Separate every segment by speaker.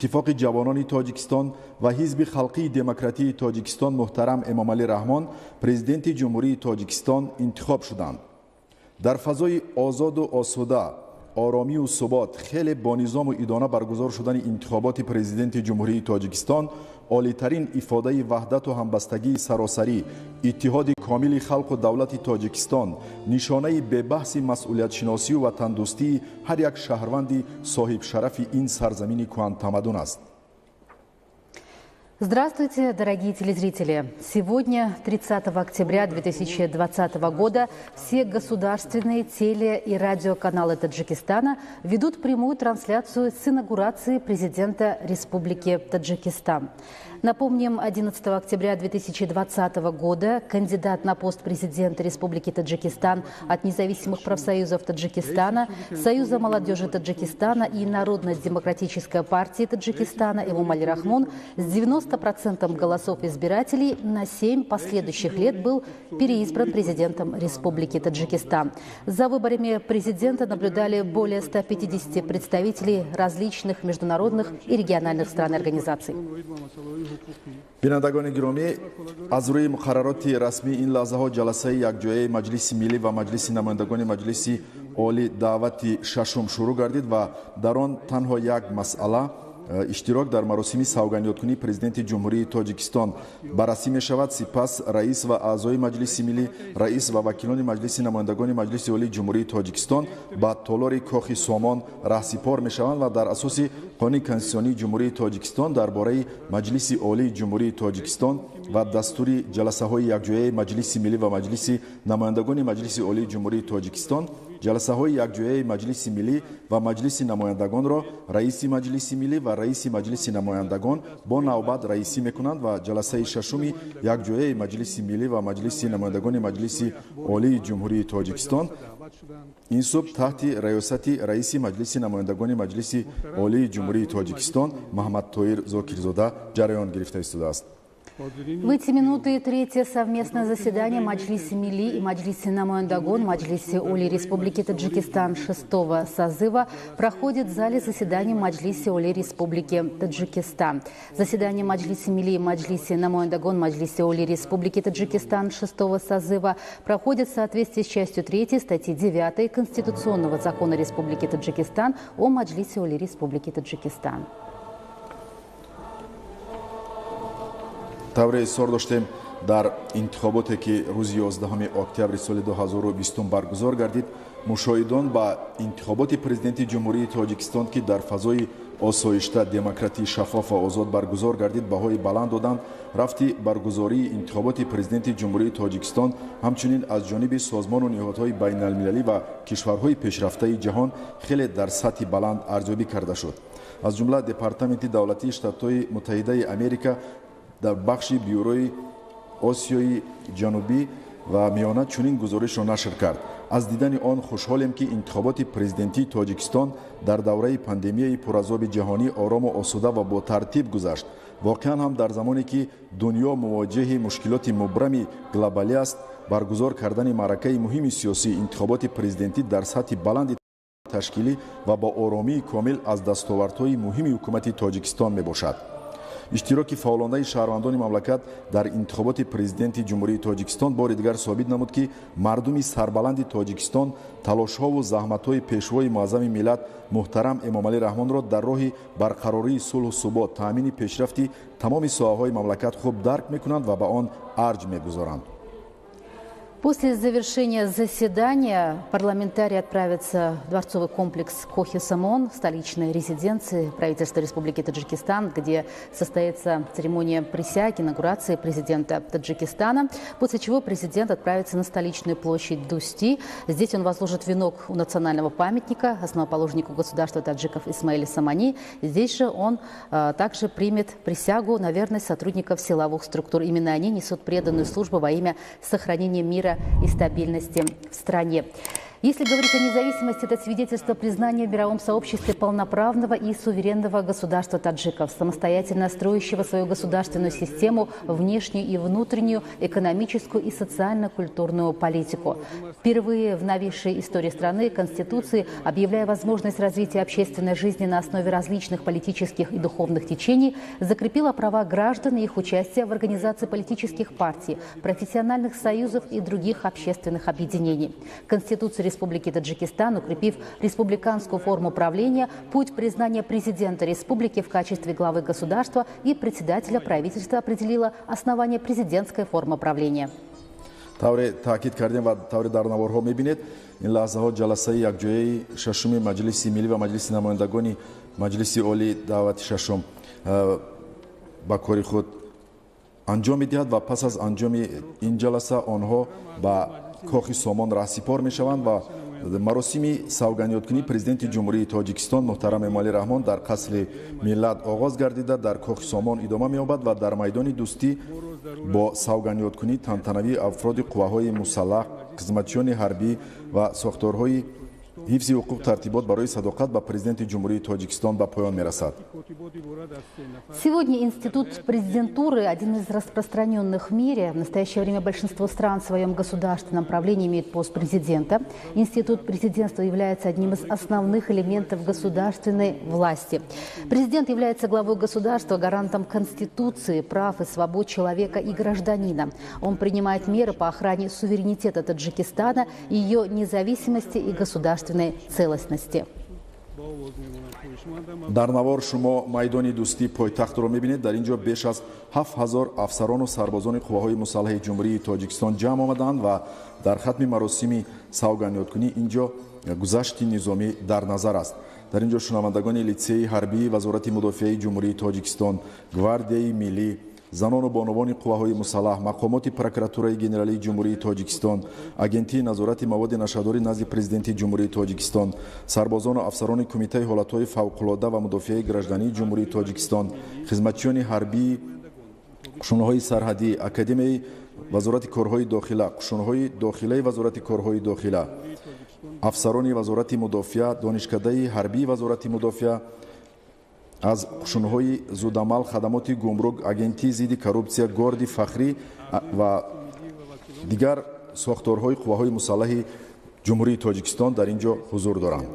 Speaker 1: Иттифоқи ҷавонони Тоҷикистон ва Ҳизби халқии демократии Тоҷикистон муҳтарам Эмомалӣ Раҳмон Президенти Ҷумҳурии Тоҷикистон интихоб шуданд. Дар фазои озоду осуда, оромию субот, хеле бо низому идона баргузор шудани интихоботи Президенти Ҷумҳурии Тоҷикистон олитарин ифодаи ваҳдату ҳамбастагии саросарӣ, иттиҳоди комили халқу давлати Тоҷикистон, нишонаи бебаҳси масъулиятшиносию ватандӯстии ҳар як шаҳрванди соҳибшарафи ин сарзамини кӯҳантамаддун аст.
Speaker 2: Здравствуйте, дорогие телезрители! Сегодня, 30 октября 2020 года, все государственные теле- и радиоканалы Таджикистана ведут прямую трансляцию с инаугурации президента Республики Таджикистан. Напомним, 11 октября 2020 года кандидат на пост президента Республики Таджикистан от независимых профсоюзов Таджикистана, Союза молодежи Таджикистана и Народно-демократической партии Таджикистана Эмомали Рахмон с 90% голосов избирателей на 7 последующих лет был переизбран президентом Республики Таджикистан. За выборами президента наблюдали более 150 представителей различных международных и региональных стран и организаций.
Speaker 1: Бинандагони гиромӣ, аз рӯи муқаррароти расмӣ ин лаҳзаҳо ҷаласаи якҷояи Маҷлиси миллӣ ва Маҷлиси намояндагони Маҷлиси Олӣ даъвати шашум шурӯъ гардид ва дар он танҳо як масъала, иштирок дар маросими савгандёдкунии Президенти Ҷумҳурии Тоҷикистон, баррасӣ мешавад. Сипас раис ва аъзои Маҷлиси миллӣ, раис ва вакилони Маҷлиси намояндагони Маҷлиси Олии Ҷумҳурии Тоҷикистон ба толори Кохи Сомон раҳсипор мешаванд ва дар асоси Қонуни конститутсионии Ҷумҳурии Тоҷикистон дар бораи Маҷлиси Олии Ҷумҳурии Тоҷикистон ва дастури ҷаласаҳои якҷояи Маҷлиси миллӣ ва Маҷлиси намояндагони Маҷлиси Олии Ҷумҳурии Тоҷикистон ҷаласаҳои якҷояи Маҷлиси миллӣ ва Маҷлиси намояндагонро раиси Маҷлиси миллӣ ва раиси Маҷлиси намояндагон бо навбат раисӣ мекунанд ва ҷаласаи шашуми якҷояи Маҷлиси миллӣ ва Маҷлиси намояндагони Маҷлиси Олии Ҷумҳурии Тоҷикистон ин субҳ таҳти раёсати раиси Маҷлиси намояндагони Маҷлиси Олии Ҷумҳурии Тоҷикистон Муҳаммадтоир Зокирзода ҷараён гирифта истодааст.
Speaker 2: В эти минуты третье совместное заседание Маджлиси Мили и Маджлиси Намояндагон Маджлиси Оли Республики Таджикистан шестого созыва проходит в зале заседаний Маджлиси Оли Республики Таджикистан. Заседание Маджлиси Мили и Маджлиси Намояндагон Маджлиси Оли Республики Таджикистан шестого созыва проходит в соответствии с частью 3 статьи 9 Конституционного закона Республики Таджикистан о Маджлисе Оли Республики Таджикистан.
Speaker 1: Тавре изҳор доштем, дар интихоботе, ки рӯзи 11 октябри соли 2020 баргузор гардид, мушоҳидон ба интихоботи Президенти Ҷумҳурии Тоҷикистон, ки дар фазои осоишта, демократӣ, шаффоф ва озод баргузор гардид, баҳои баланд доданд. Рафти баргузории интихоботи Президенти Ҷумҳурии Тоҷикистон ҳамчунин аз ҷониби созмону ниҳодҳои байналмилалӣ ва кишварҳои пешрафтаи ҷаҳон хеле дар сатҳи баланд арзёбӣ карда шуд. Аз ҷумла Департаменти давлатии Штатҳои Муттаҳидаи Америка дар бахши бюрои Осиёи Ҷанубӣ ва Миёна чунин гузоришро нашр кард: «Аз дидани он хушҳолем, ки интихоботи президентии Тоҷикистон дар давраи пандемияи пуразоби ҷаҳонӣ орому осуда ва ботартиб гузашт. Воқеан ҳам, дар замоне ки дунё мувоҷеҳи мушкилоти мубрами глобалӣ аст, баргузор кардани маъракаи муҳими сиёсӣ, интихоботи президентӣ, дар сатҳи баланди ташкилӣ ва бо оромии комил аз дастовардҳои муҳими ҳукумати Тоҷикистон мебошад. Иштироки фаъолонаи шаҳрвандони мамлакат дар интихоботи Президенти Ҷумҳурии Тоҷикистон бори дигар собит намуд, ки мардуми сарбаланди Тоҷикистон талошҳову заҳматҳои Пешвои муаззами миллат муҳтарам Эмомалӣ Раҳмонро дар роҳи барқарории сулҳу субот, таъмини пешрафти тамоми соҳаҳои мамлакат хуб дарк мекунанд ва ба он арҷ мегузоранд».
Speaker 2: После завершения заседания парламентарии отправятся в дворцовый комплекс Кохи-Самон, столичной резиденции правительства Республики Таджикистан, где состоится церемония присяги, инаугурации президента Таджикистана, после чего президент отправится на столичную площадь Дусти. Здесь он возложит венок у национального памятника основоположнику государства таджиков Исмаиле Самани. Здесь же он также примет присягу на верность сотрудников силовых структур. Именно они несут преданную службу во имя сохранения мира и стабильности в стране. Если говорить о независимости, это свидетельство признания в мировом сообществе полноправного и суверенного государства таджиков, самостоятельно строящего свою государственную систему, внешнюю и внутреннюю, экономическую и социально-культурную политику. Впервые в новейшей истории страны Конституции, объявляя возможность развития общественной жизни на основе различных политических и духовных течений, закрепила права граждан и их участие в организации политических партий, профессиональных союзов и других общественных объединений. Конституция Республики Таджикистан, укрепив республиканскую форму правления, путь признания президента республики в качестве главы государства и председателя правительства определила основание президентской формы правления.
Speaker 1: Тавре таъкид кардем ва тавре дар наворҳо мебинед, ин лаҳзаҳо ҷаласаи якҷояи шашуми Маҷлиси миллӣ ва Маҷлиси намояндагони Маҷлиси Олӣ даъвати шашум ба кори худ анҷом медиҳад ва пас аз анҷоми ин ҷаласа онҳо ба Кохи Сомон раҳсипор мешаванд ва маросими савгандёдкунии Президенти Ҷумҳурии Тоҷикистон муҳтарам Эмомалӣ Раҳмон дар Қасри Миллат оғоз гардида, дар Кохи Сомон идома меёбад ва дар майдони Дӯстӣ бо савгандёдкунии тантанавии афроди қувваҳои мусаллаҳ, хизматчиёни ҳарбӣ ва сохторҳои ҳифзи ҳуқуқ тартибот барои садоқат ба Президенти Ҷумҳурии Тоҷикистон ба поён мерасад.
Speaker 2: Сегодня институт президентуры один из распространенных в мире. В настоящее время большинство стран в своем государственном правлении имеет пост президента. Институт президентства является одним из основных элементов государственной власти. Президент является главой государства, гарантом Конституции, прав и свобод человека и гражданина. Он принимает меры по охране суверенитета Таджикистана, ее независимости и государственной целостности.
Speaker 1: Дар навор шумо майдони Дӯстии пойтахтро мебинед. Дар ин ҷо беш аз 7000 афсарону сарбозони қувваҳои мусаллаҳи Ҷумҳурии Тоҷикистон ҷамъ омаданд ва дар хатми маросими савгандёдкунӣ ин ҷо гузашти низомӣ дар назар аст. Дар ин ҷо шунавандагони литсеи ҳарбии Вазорати мудофиаи Ҷумҳурии Тоҷикистон, Гвардияи миллӣ, занону бонувони қувваҳои мусаллаҳ, мақомоти Прокуратураи Генералии Ҷумҳурии Тоҷикистон, Агентии назорати маводи нашъадорӣ назди Президенти Ҷумҳурии Тоҷикистон, сарбозону афсарони Кумитаи ҳолатҳои фавқулодда ва мудофиаи граждании Ҷумҳурии Тоҷикистон, хизматчиёни ҳарбии қушунҳои сарҳадӣ, Академияи Вазорати корҳои дохила, қушунҳои дохилаи Вазорати корҳои дохила, афсарони Вазорати мудофиа, Донишкадаи ҳарбии Вазорати мудофиа, аз қушунҳои зудамал, хадамоти гумрук, Агентии зидди коррупсия, Горди фахрӣ ва дигар сохторҳои қувваҳои мусаллаҳи Ҷумҳурии Тоҷикистон дар ин ҷо ҳузур доранд.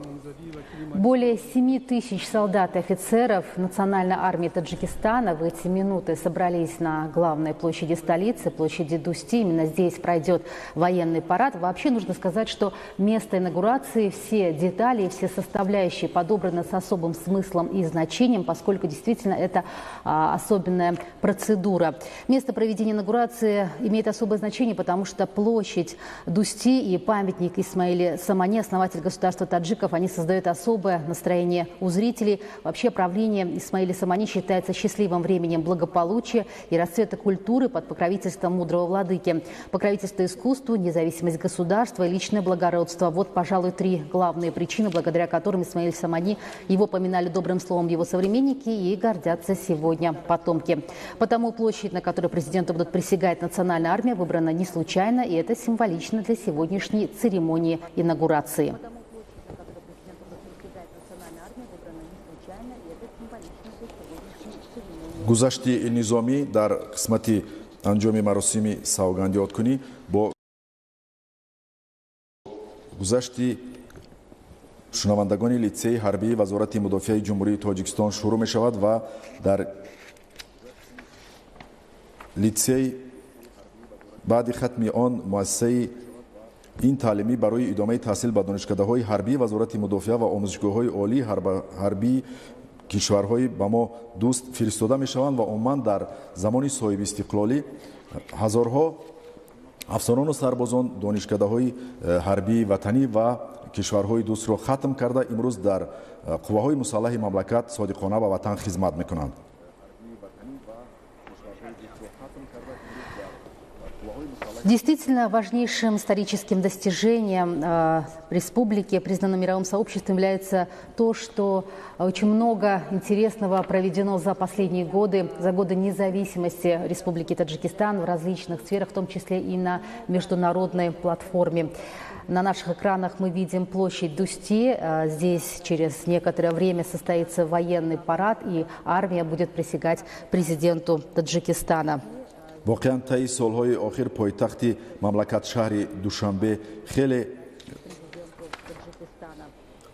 Speaker 2: Более 7 тысяч солдат и офицеров Национальной армии Таджикистана в эти минуты собрались на главной площади столицы, площади Дусти. Именно здесь пройдет военный парад. Вообще нужно сказать, что место инаугурации, все детали, все составляющие подобраны с особым смыслом и значением, поскольку действительно это особенная процедура. Место проведения инаугурации имеет особое значение, потому что площадь Дусти и памятник Исмаиле Сомони, основатель государства таджиков, они создают особое настроение у зрителей. Вообще правление Исмаила Сомони считается счастливым временем благополучия и расцвета культуры под покровительством мудрого владыки. Покровительство искусству, независимость государства и личное благородство. Вот, пожалуй, три главные причины, благодаря которым Исмаил Сомони, его поминали добрым словом его современники и гордятся сегодня потомки. Потому площадь, на которой президенту будут присягать национальная армия, выбрана не случайно, и это символично для сегодняшней церемонии инаугурации.
Speaker 1: Гузашти низомӣ дар қисмати анҷоми маросими савгандёдкунӣ бо гузашти шунавандагони литсеи ҳарбии Вазорати мудофиаи Ҷумҳурии Тоҷикистон шурӯъ мешавад ва дар литсей баъди хатми он муассисаи ин таълимӣ барои идомаи таҳсил ба донишкадаҳои ҳарбии Вазорати мудофиа ва омӯзишгоҳҳои олии ҳарбии кишварҳои ба мо дӯст фиристода мешаванд ва умуман дар замони соҳибистиқлолӣ ҳазорҳо афсарону сарбозон донишкадаҳои ҳарбии ватанӣ ва кишварҳои дӯстро хатм карда, имрӯз дар қувваҳои мусаллаҳи мамлакат содиқона ба ватан хизмат мекунанд.
Speaker 2: Действительно, важнейшим историческим достижением республики, признанным мировым сообществом, является то, что очень много интересного проведено за последние годы, за годы независимости Республики Таджикистан в различных сферах, в том числе и на международной платформе. На наших экранах мы видим площадь Дусти. Здесь через некоторое время состоится военный парад, и армия будет присягать президенту Таджикистана.
Speaker 1: Воқеан, таи солҳои охир пойтахти мамлакат, шаҳри Душанбе, хеле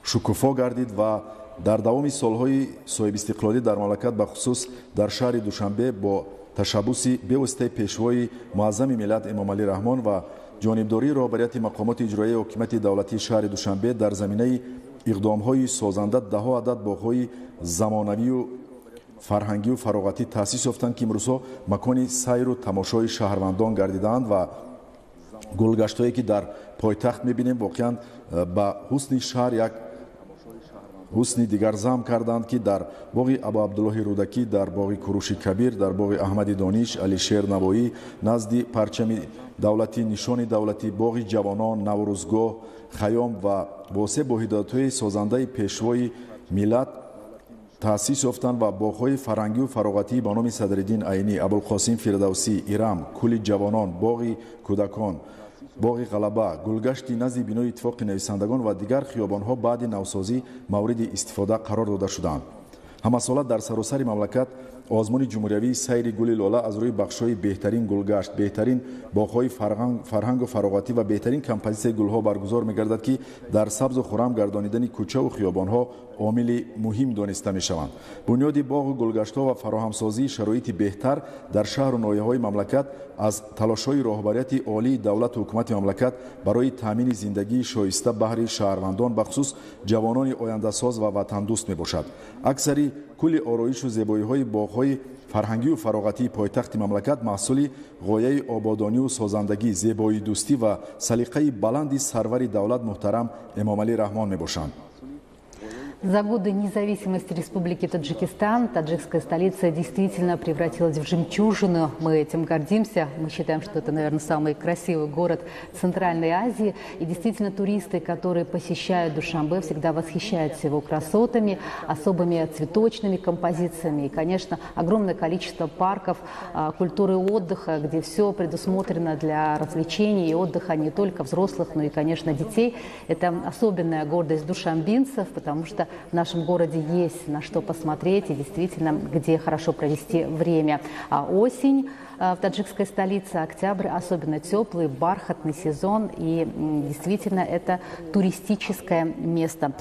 Speaker 1: шукуфо гардид ва дар давоми солҳои соҳибистиқлолӣ дар мамлакат, бахусус дар шаҳри Душанбе, бо ташаббуси бевоситаи Пешвои муаззами миллат Эмомалӣ Раҳмон ва ҷонибдории роҳбарияти мақомоти иҷроияи ҳокимияти давлатии шаҳри Душанбе дар заминаи иқдомҳои созанда даҳо адад боғҳои замонавию фарҳангию фароғатӣ таъсис ёфтанд, ки имрӯзҳо макони сайру тамошои шаҳрвандон гардидаанд. Ва гулгаштҳое, ки дар пойтахт мебинем, воқеан ба ҳусни шаҳр як ҳусни дигар зам карданд, ки дар боғи Абу Абдуллоҳи Рӯдакӣ, дар боғи Куруши Кабир, дар боғи Аҳмади Дониш, Алишер Навоӣ, назди парчами давлатӣ, нишони давлатӣ, боғи ҷавонон, Наврӯзгоҳ, Хаём ва восеъ бо ҳидоятҳои созандаи Пешвои миллат таъсис ёфтанд ва боғҳои фарҳангию фароғатӣ ба номи Садриддин Айнӣ, Абулқосим Фирдавсӣ, Ирам, Кӯли ҷавонон, боғи кӯдакон, боғи Ғалаба, гулгашти назди бинои Иттифоқи нависандагон ва дигар хиёбонҳо баъди навсозӣ мавриди истифода қарор дода шуданд. Ҳамасола дар саросари мамлакат озмуни ҷумҳуриявии сайри гули лола аз рӯи бахшҳои беҳтарин гулгашт, беҳтарин боғҳои фарҳангу фароғатӣ ва беҳтарин композитсияи гулҳо баргузор мегардад, ки дар сабзу хуррам гардонидани кӯчаву хиёбонҳо омили муҳим дониста мешаванд. Бунёди боғу гулгаштҳо ва фароҳамсозии шароити беҳтар дар шаҳру ноҳияҳои мамлакат аз талошҳои роҳбарияти олии давлату ҳукумати мамлакат барои таъмини зиндагии шоиста баҳри шаҳрвандон, бахусус ҷавонони ояндасоз ва ватандӯст мебошад. Аксари кулли ороишу зебоиҳои боғҳои фарҳангию фароғатии пойтахти мамлакат маҳсули ғояи ободонию созандагӣ, зебоидӯстӣ ва салиқаи баланди сарвари давлат муҳтарам Эмомалӣ Раҳмон мебошанд.
Speaker 2: За годы независимости Республики Таджикистан таджикская столица действительно превратилась в жемчужину. Мы этим гордимся. Мы считаем, что это, наверное, самый красивый город Центральной Азии. И действительно, туристы, которые посещают Душанбе, всегда восхищаются его красотами, особыми цветочными композициями. И, конечно, огромное количество парков, культуры отдыха, где все предусмотрено для развлечений и отдыха не только взрослых, но и, конечно, детей. Это особенная гордость душанбинцев, потому что в нашем городе есть на что посмотреть и действительно где хорошо провести время. А осень в таджикской столице, октябрь, особенно теплый, бархатный сезон, и действительно это туристическое место.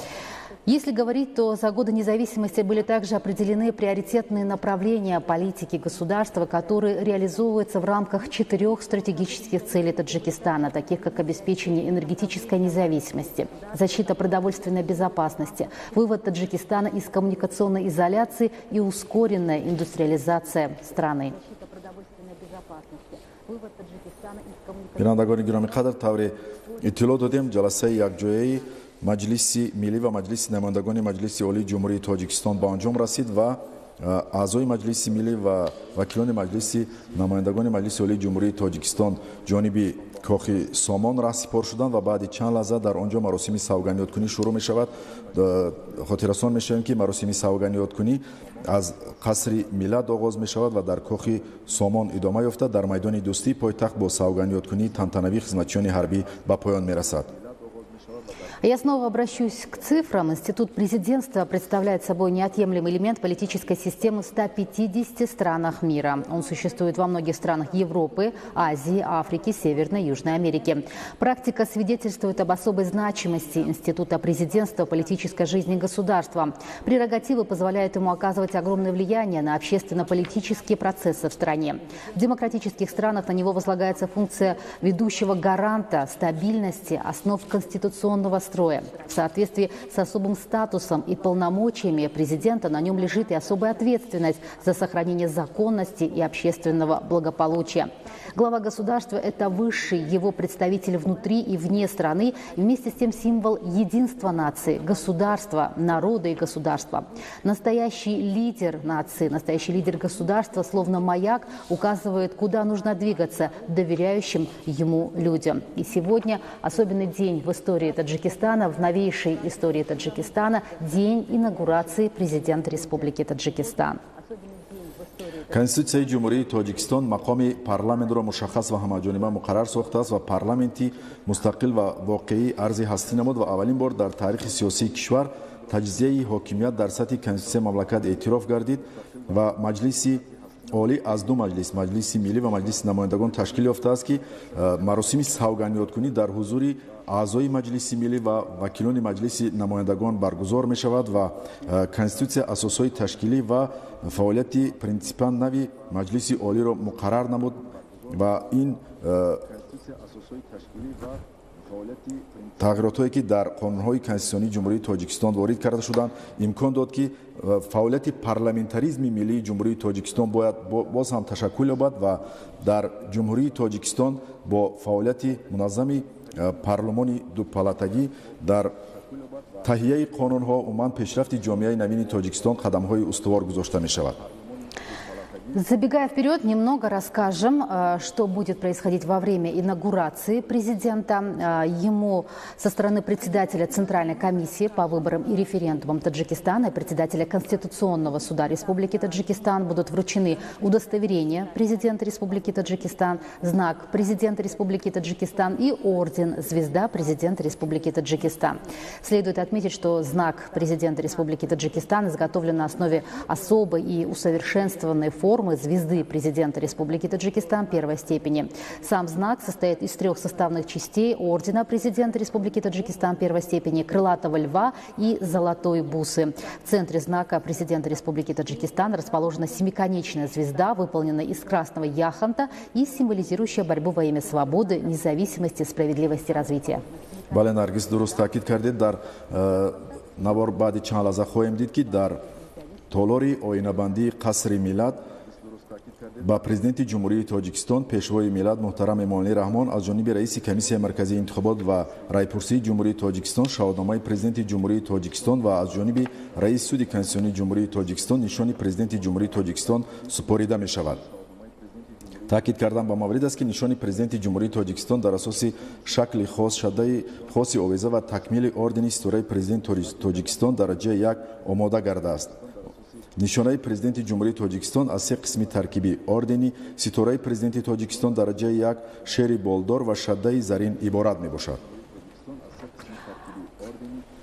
Speaker 2: Если говорить, то за годы независимости были также определены приоритетные направления политики государства, которые реализовываются в рамках четырех стратегических целей Таджикистана, таких как обеспечение энергетической независимости, защита продовольственной безопасности, вывод Таджикистана из коммуникационной изоляции и ускоренная индустриализация страны.
Speaker 1: Бинандагони гиромиқадр, тавре иттилоъ додем, ҷаласаи якҷояи Маҷлиси миллӣ ва Маҷлиси намояндагони Маҷлиси Олии Ҷумҳурии Тоҷикистон ба анҷом расид ва аъзои Маҷлиси миллӣ ва вакилони Маҷлиси намояндагони Маҷлиси Олии Ҷумҳурии Тоҷикистон ҷониби Кохи Сомон раҳсипор шуданд ва баъди чанд лаҳза дар он ҷо маросими савгандёдкунӣ шурӯъ мешавад. Хотиррасон мешавем, ки маросими савгандёдкунӣ аз Қасри Миллат оғоз мешавад ва дар Кохи Сомон идома ёфта, дар майдони Дӯстии пойтахт бо савгандёдкунии тантанавии хизматчиёни ҳарбӣ ба поён мерасад.
Speaker 2: Я снова обращусь к цифрам. Институт президентства представляет собой неотъемлемый элемент политической системы в 150 странах мира. Он существует во многих странах Европы, Азии, Африки, Северной и Южной Америки. Практика свидетельствует об особой значимости института президентства в политической жизни государства. Прерогативы позволяют ему оказывать огромное влияние на общественно-политические процессы в стране. В демократических странах на него возлагается функция ведущего гаранта стабильности основ конституционного строя. строя. В соответствии с особым статусом и полномочиями президента на нем лежит и особая ответственность за сохранение законности и общественного благополучия. Глава государства – это высший его представитель внутри и вне страны, и вместе с тем символ единства нации, государства, народа и государства. Настоящий лидер нации, настоящий лидер государства, словно маяк, указывает, куда нужно двигаться доверяющим ему людям. И сегодня особенный день в истории Таджикистана, в новейшей истории Таджикистана, день инаугурации президента Республики Таджикистан.
Speaker 1: Конститутсияи Ҷумҳурии Тоҷикистон мақоми парламентро мушаххас ва ҳамаҷониба муқаррар сохтааст ва парламенти мустақил ва воқеӣ арзи ҳастӣ намуд ва аввалин бор дар таърихи сиёсии кишвар таҷзияи ҳокимият дар сатҳи конститутсияи мамлакат эътироф гардид ва Маҷлиси Олӣ аз ду маҷлис, Маҷлиси Миллӣ ва Маҷлиси Намояндагон, ташкил ёфтааст, ки маросими савгандёдкунӣ дар ҳузури аъзои Маҷлиси Миллӣ ва вакилони Маҷлиси Намояндагон баргузор мешавад ва конститутсия асосҳои ташкилӣ ва фаъолияти принсипан нави Маҷлиси Олиро муқаррар намуд ва ин тағйиротҳое, ки дар қонунҳои конститутсионии Ҷумҳурии Тоҷикистон ворид карда шуданд, имкон дод, ки фаъолияти парламентаризми миллии Ҷумҳурии Тоҷикистон бояд боз ҳам ташаккул ёбад ва дар Ҷумҳурии Тоҷикистон бо фаъолияти муназзами парлумони дупалатагӣ дар таҳияи қонунҳо, умуман пешрафти ҷомеаи навини Тоҷикистон қадамҳои устувор гузошта мешавад.
Speaker 2: Забегая вперед, немного расскажем, что будет происходить во время инаугурации президента. Ему со стороны председателя Центральной комиссии по выборам и референдумам Таджикистана и председателя Конституционного суда Республики Таджикистан будут вручены удостоверение президента Республики Таджикистан, знак президента Республики Таджикистан и орден «Звезда президента Республики Таджикистан». Следует отметить, что знак президента Республики Таджикистан изготовлен на основе особой и усовершенствованной формы звезды президента Республики Таджикистан первой степени. Сам знак состоит из трех составных частей: ордена президента Республики Таджикистан первой степени, крылатого льва и золотой бусы. В центре знака президента Республики Таджикистан расположена семиконечная звезда, выполненная из красного яхонта и символизирующая борьбу во имя свободы, независимости, справедливости, развития.
Speaker 1: Бале, Наргиз, дуруст таъкид кардед. Дар навор баъди чанд лаҳза хоҳем дид, ки дар толори оинабандии Қасри Миллат ба Президенти Ҷумҳурии Тоҷикистон, Пешвои миллат муҳтарам Эмомалӣ Раҳмон аз ҷониби раиси Комиссияи марказии интихобот ва райпурсии Ҷумҳурии Тоҷикистон шаҳодатномаи Президенти Ҷумҳурии Тоҷикистон ва аз ҷониби раиси Суди Конститутсионии Ҷумҳурии Тоҷикистон нишони Президенти Ҷумҳурии Тоҷикистон супорида мешавад. Таъкид кардан ба маврид аст, ки нишони Президенти Ҷумҳурии Тоҷикистон дар асоси шакли хос, шаддаи хоси овеза ва такмили ордени Ситораи Президенти Тоҷикистон дараҷаи як омода гардааст. Нишонаи Президенти Ҷумҳурии Тоҷикистон аз се қисми таркибӣ, ордени Ситораи Президенти Тоҷикистон дараҷаи як, шери болдор ва шаддаи зарин иборат мебошад.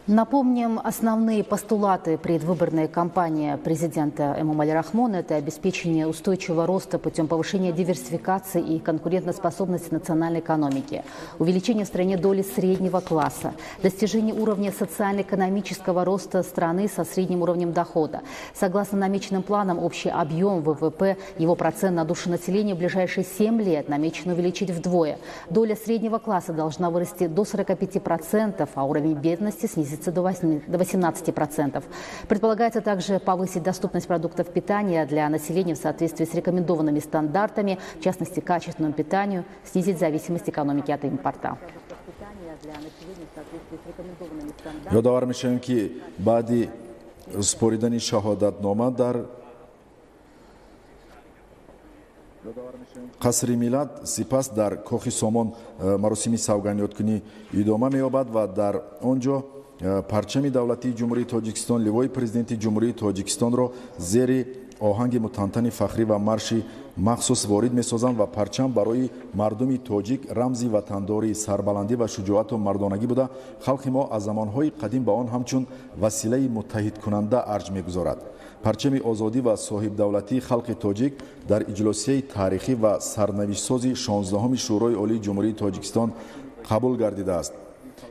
Speaker 2: Напомним, основные постулаты предвыборной кампании президента Эмомали Рахмона – это обеспечение устойчивого роста путем повышения диверсификации и конкурентоспособности национальной экономики, увеличение в стране доли среднего класса, достижение уровня социально-экономического роста страны со средним уровнем дохода. Согласно намеченным планам, общий объем ВВП, его процент на душу населения в ближайшие 7 лет намечено увеличить вдвое. Доля среднего класса должна вырасти до 45%, а уровень бедности снизится до 18%. Предполагается также повысить доступность продуктов питания для населения в соответствии с рекомендованными стандартами, в частности, качественному питанию, снизить зависимость экономики от импорта.
Speaker 1: Ёдовар мешавем, ки баъди супоридани шаҳодатнома дар Қасри Миллат, сипас дар Кохи Сомон маросими савгандёдкунӣ идома меёбад ва дар он ҷо парчами давлатии Ҷумҳурии Тоҷикистон, ливои Президенти Ҷумҳурии Тоҷикистонро зери оҳанги мутантани фахрӣ ва марши махсус ворид месозанд ва парчам барои мардуми тоҷик рамзи ватандорӣ, сарбаландӣ ва шуҷоату мардонагӣ буда, халқи мо аз замонҳои қадим ба он ҳамчун василаи муттаҳидкунанда арҷ мегузорад. Парчами озодӣ ва соҳибдавлатии халқи тоҷик дар иҷлосияи таърихӣ ва сарнавиштсози 16-уми Шӯрои Олии Ҷумҳурии Тоҷикистон қабул гардидааст.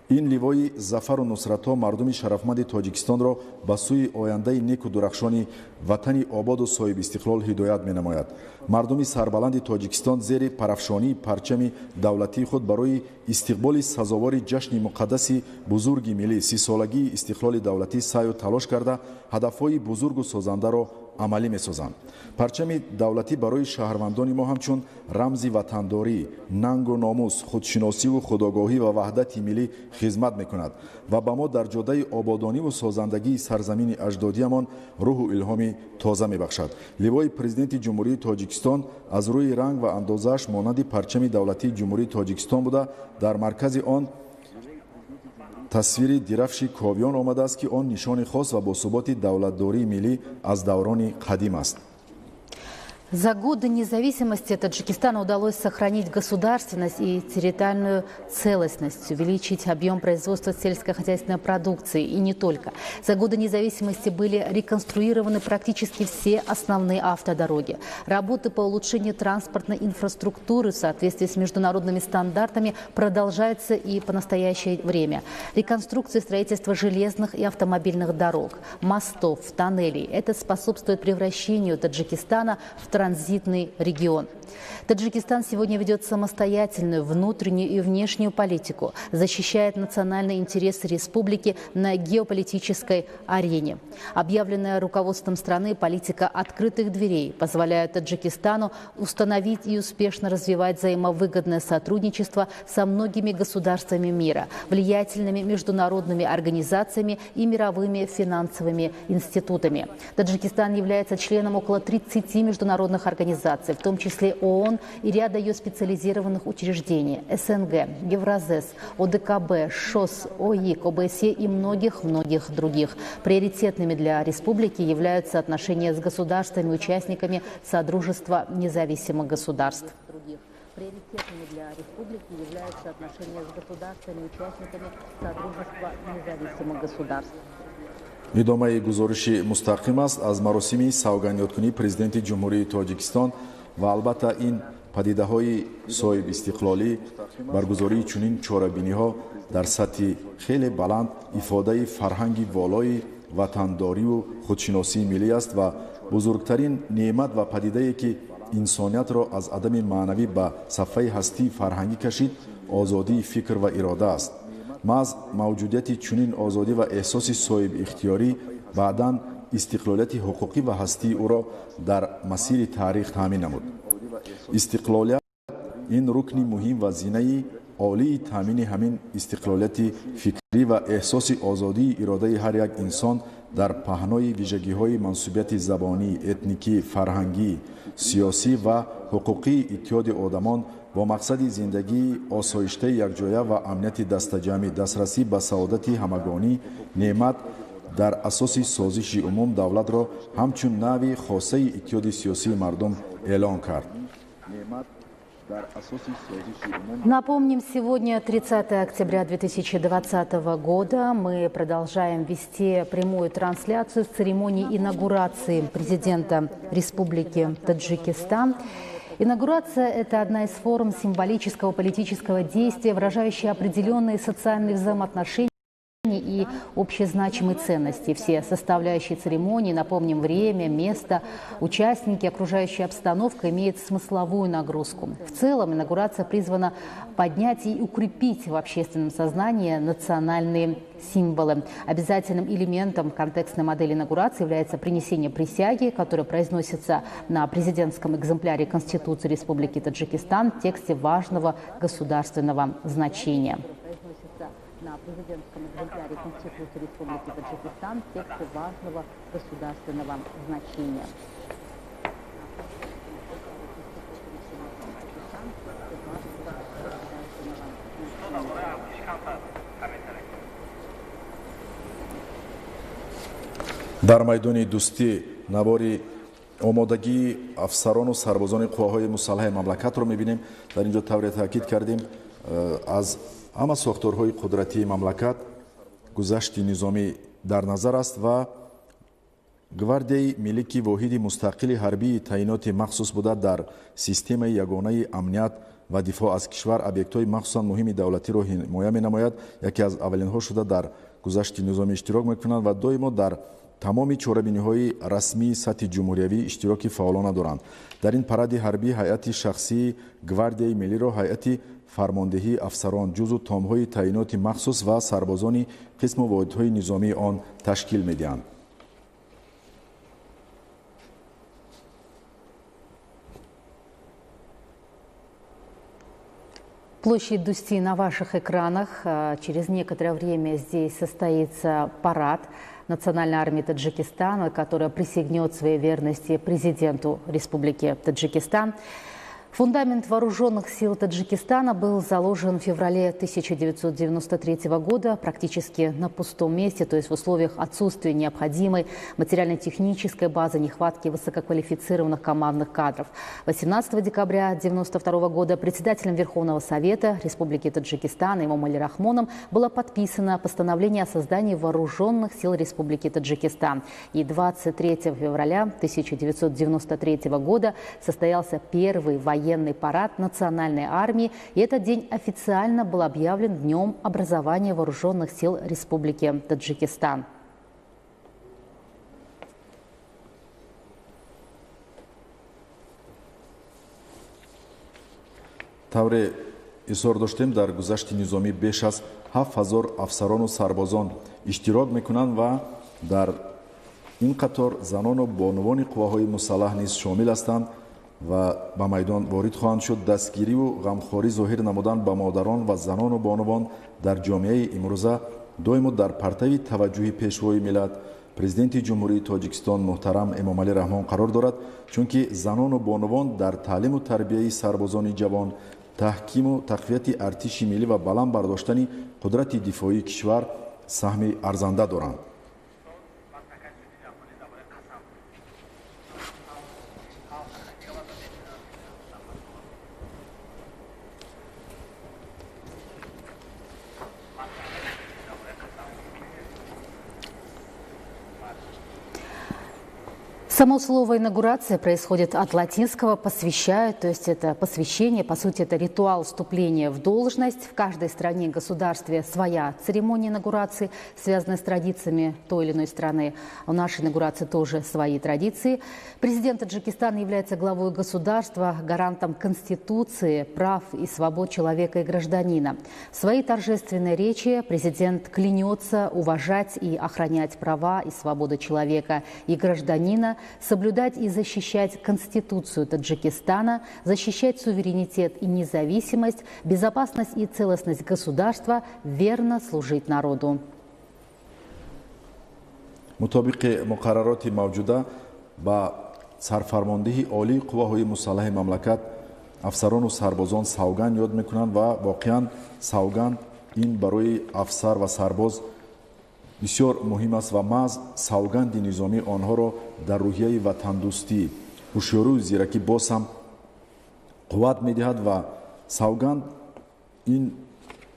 Speaker 1: Ин ливои зафару нусратҳо мардуми шарафманди Тоҷикистонро ба сӯи ояндаи неку дурахшони ватани ободу соҳибистиқлол ҳидоят менамояд. Мардуми сарбаланди Тоҷикистон зери парафшонии парчами давлатии худ барои истиқболи сазовори ҷашни муқаддаси бузурги миллӣ, 30-солагии истиқлоли давлатӣ саъю талош карда, ҳадафҳои бузургу созандаро амалӣ месозанд. Парчами давлатӣ барои шаҳрвандони мо ҳамчун рамзи ватандорӣ, нангу номус, худшиносиву худогоҳӣ ва ваҳдати миллӣ хизмат мекунад ва ба мо дар ҷодаи ободониву созандагии сарзамини аҷдодиямон рӯҳу илҳоми тоза мебахшад. Ливои Президенти Ҷумҳурии Тоҷикистон аз рӯи ранг ва андозааш монанди парчами давлатии Ҷумҳурии Тоҷикистон буда, дар маркази он тасвири дирафши ковиён омадааст, ки он нишони хос ва босуботи давлатдории миллӣ аз даврони қадим аст.
Speaker 2: За годы независимости Таджикистану удалось сохранить государственность и территориальную целостность, увеличить объем производства сельскохозяйственной продукции и не только. За годы независимости были реконструированы практически все основные автодороги. Работы по улучшению транспортной инфраструктуры в соответствии с международными стандартами продолжаются и по настоящее время. Реконструкция строительства железных и автомобильных дорог, мостов, тоннелей. Это способствует превращению Таджикистана в транзитный регион. Таджикистан сегодня ведет самостоятельную внутреннюю и внешнюю политику, защищает национальные интересы республики на геополитической арене. Объявленная руководством страны политика открытых дверей позволяет Таджикистану установить и успешно развивать взаимовыгодное сотрудничество со многими государствами мира, влиятельными международными организациями и мировыми финансовыми институтами. Таджикистан является членом около 30 международных организаций, в том числе ООН и ряда ее специализированных учреждений СНГ, Евразес, ОДКБ, ШОС, ОИК, ОБСЕ и многих-многих других. Приоритетными для республики являются отношения с государствами-участниками Содружества независимых государств. Приоритетными для республики являются отношения с государствами-участниками Содружества независимых государств.
Speaker 1: Идомаи гузориши мустақим аст аз маросими савгандёдкунии Президенти Ҷумҳурии Тоҷикистон ва албатта ин падидаҳои соҳибистиқлолӣ, баргузории чунин чорабиниҳо дар сатҳи хеле баланд ифодаи фарҳанги волои ватандориву худшиносии миллӣ аст ва бузургтарин неъмат ва падидае, ки инсониятро аз адами маънавӣ ба сафҳаи ҳастии фарҳангӣ кашид, озодии фикр ва ирода аст. Маҳз мавҷудияти чунин озодӣ ва эҳсоси соҳибихтиёрӣ баъдан истиқлолияти ҳуқуқӣ ва ҳастии ӯро дар масири таърих таъмин намуд. Истиқлолият ин рукни муҳим ва зинаи олии таъмини ҳамин истиқлолияти фикрӣ ва эҳсоси озодии иродаи ҳар як инсон дар паҳнои вижагиҳои мансубияти забонӣ, этникӣ, фарҳангӣ, сиёсӣ ва ҳуқуқии иттиҳоди одамон бо мақсади зиндагии осоиштаи якҷоя ва амнияти дастаҷамъӣ, дастрасӣ ба саодати ҳамагонӣ, неъмат дар асоси созиши умум давлатро ҳамчун нави хосаи иттиҳоди сиёсии мардум эълон кард.
Speaker 2: Напомним, сегодня 30 октября 2020 года. Мы продолжаем вести прямую трансляцию с церемонии инаугурации президента Республики Таджикистан. Инаугурация – это одна из форм символического политического действия, выражающая определенные социальные взаимоотношения и общезначимые ценности. Все составляющие церемонии, напомним, время, место, участники, окружающая обстановка имеют смысловую нагрузку. В целом инаугурация призвана поднять и укрепить в общественном сознании национальные символы. Обязательным элементом контекстной модели инаугурации является принесение присяги, которая произносится на президентском экземпляре Конституции Республики Таджикистан в тексте важного государственного значения. На президентском экземпляре Конституции Республики Таджикистан в тексте важного государственного значения.
Speaker 1: Дар майдони дӯстӣ навори омодагии афсарону сарбозони қувваҳои мусаллаҳи мамлакатро мебинем. Дар ин ҷо тавре таъкид кардем, аз ҳама сохторҳои қудратии мамлакат гузашти низомӣ дар назар аст ва Гвардияи миллӣ, ки воҳиди мустақили ҳарбии таъиноти махсус буда, дар системаи ягонаи амният ва дифоъ аз кишвар объектҳои махсусан муҳими давлатиро ҳимоя менамояд, яке аз аввалинҳо шуда дар гузашти низомӣ иштирок мекунанд ва доимо дар тамоми чорабиниҳои расмии сатҳи ҷумҳуриявӣ иштироки фаъолона доранд. Дар ин паради ҳарбӣ ҳайати шахсии Гвардияи миллиро ҳайати фармондеҳии афсарон, ҷузу томҳои таъиноти махсус ва сарбозони қисму воҳидҳои низомии он ташкил медиҳанд.
Speaker 2: Площадь Дусти на ваших экранах. Через некоторое время здесь состоится парад Национальной армии Таджикистана, которая присягнет своей верности президенту Республики Таджикистан. Фундамент вооруженных сил Таджикистана был заложен в феврале 1993 года практически на пустом месте, то есть в условиях отсутствия необходимой материально-технической базы, нехватки высококвалифицированных командных кадров. 18 декабря 1992 года председателем Верховного Совета Республики Таджикистан Эмомали Рахмоном было подписано постановление о создании вооруженных сил Республики Таджикистан. И 23 февраля 1993 года состоялся первый военный парад Национальной армии, и этот день официально был объявлен Днем образования вооруженных сил Республики Таджикистан.
Speaker 1: Тавре изҳор доштем, дар гузашти низомӣ беш аз 7000 афсарону сарбозон иштирок мекунанд ва дар ин қатор занону бонувони қувваҳои мусаллаҳ низ шомил ҳастанд ва ба майдон ворид хоҳанд шуд. Дастгириву ғамхорӣ зоҳир намудан ба модарон ва занону бонувон дар ҷомеаи имрӯза доимо дар партави таваҷҷӯҳи пешвои миллат, президенти Ҷумҳурии Тоҷикистон муҳтарам Эмомалӣ Раҳмон қарор дорад, чунки занону бонувон дар таълиму тарбияи сарбозони ҷавон, таҳкиму тақвияти артиши миллӣ ва баланд бардоштани қудрати дифоии кишвар саҳми арзанда доранд.
Speaker 2: Само слово «инаугурация» происходит от латинского «посвящают», то есть это посвящение, по сути, это ритуал вступления в должность. В каждой стране и государстве своя церемония инаугурации, связанная с традициями той или иной страны. У нашей инаугурации тоже свои традиции. Президент Таджикистана является главой государства, гарантом Конституции, прав и свобод человека и гражданина. В своей торжественной речи президент клянется уважать и охранять права и свободы человека и гражданина, соблюдать и защищать Конституцию Таджикистана, защищать суверенитет и независимость, безопасность и целостность государства, верно служить народу.
Speaker 1: Мутобиқи муқаррароти мавҷуда ба сарфармондиҳи олии қувваҳои мусаллаҳи мамлакат афсарону сарбозон савганд ёд мекунанд ва воқеан савганд ин барои афсар ва сарбоз бисёр муҳим аст ва маҳз савганди низомӣ онҳоро дар рӯҳияи ватандӯстӣ, ҳушёрию зиракӣ боз ҳам қувват медиҳад ва савганд ин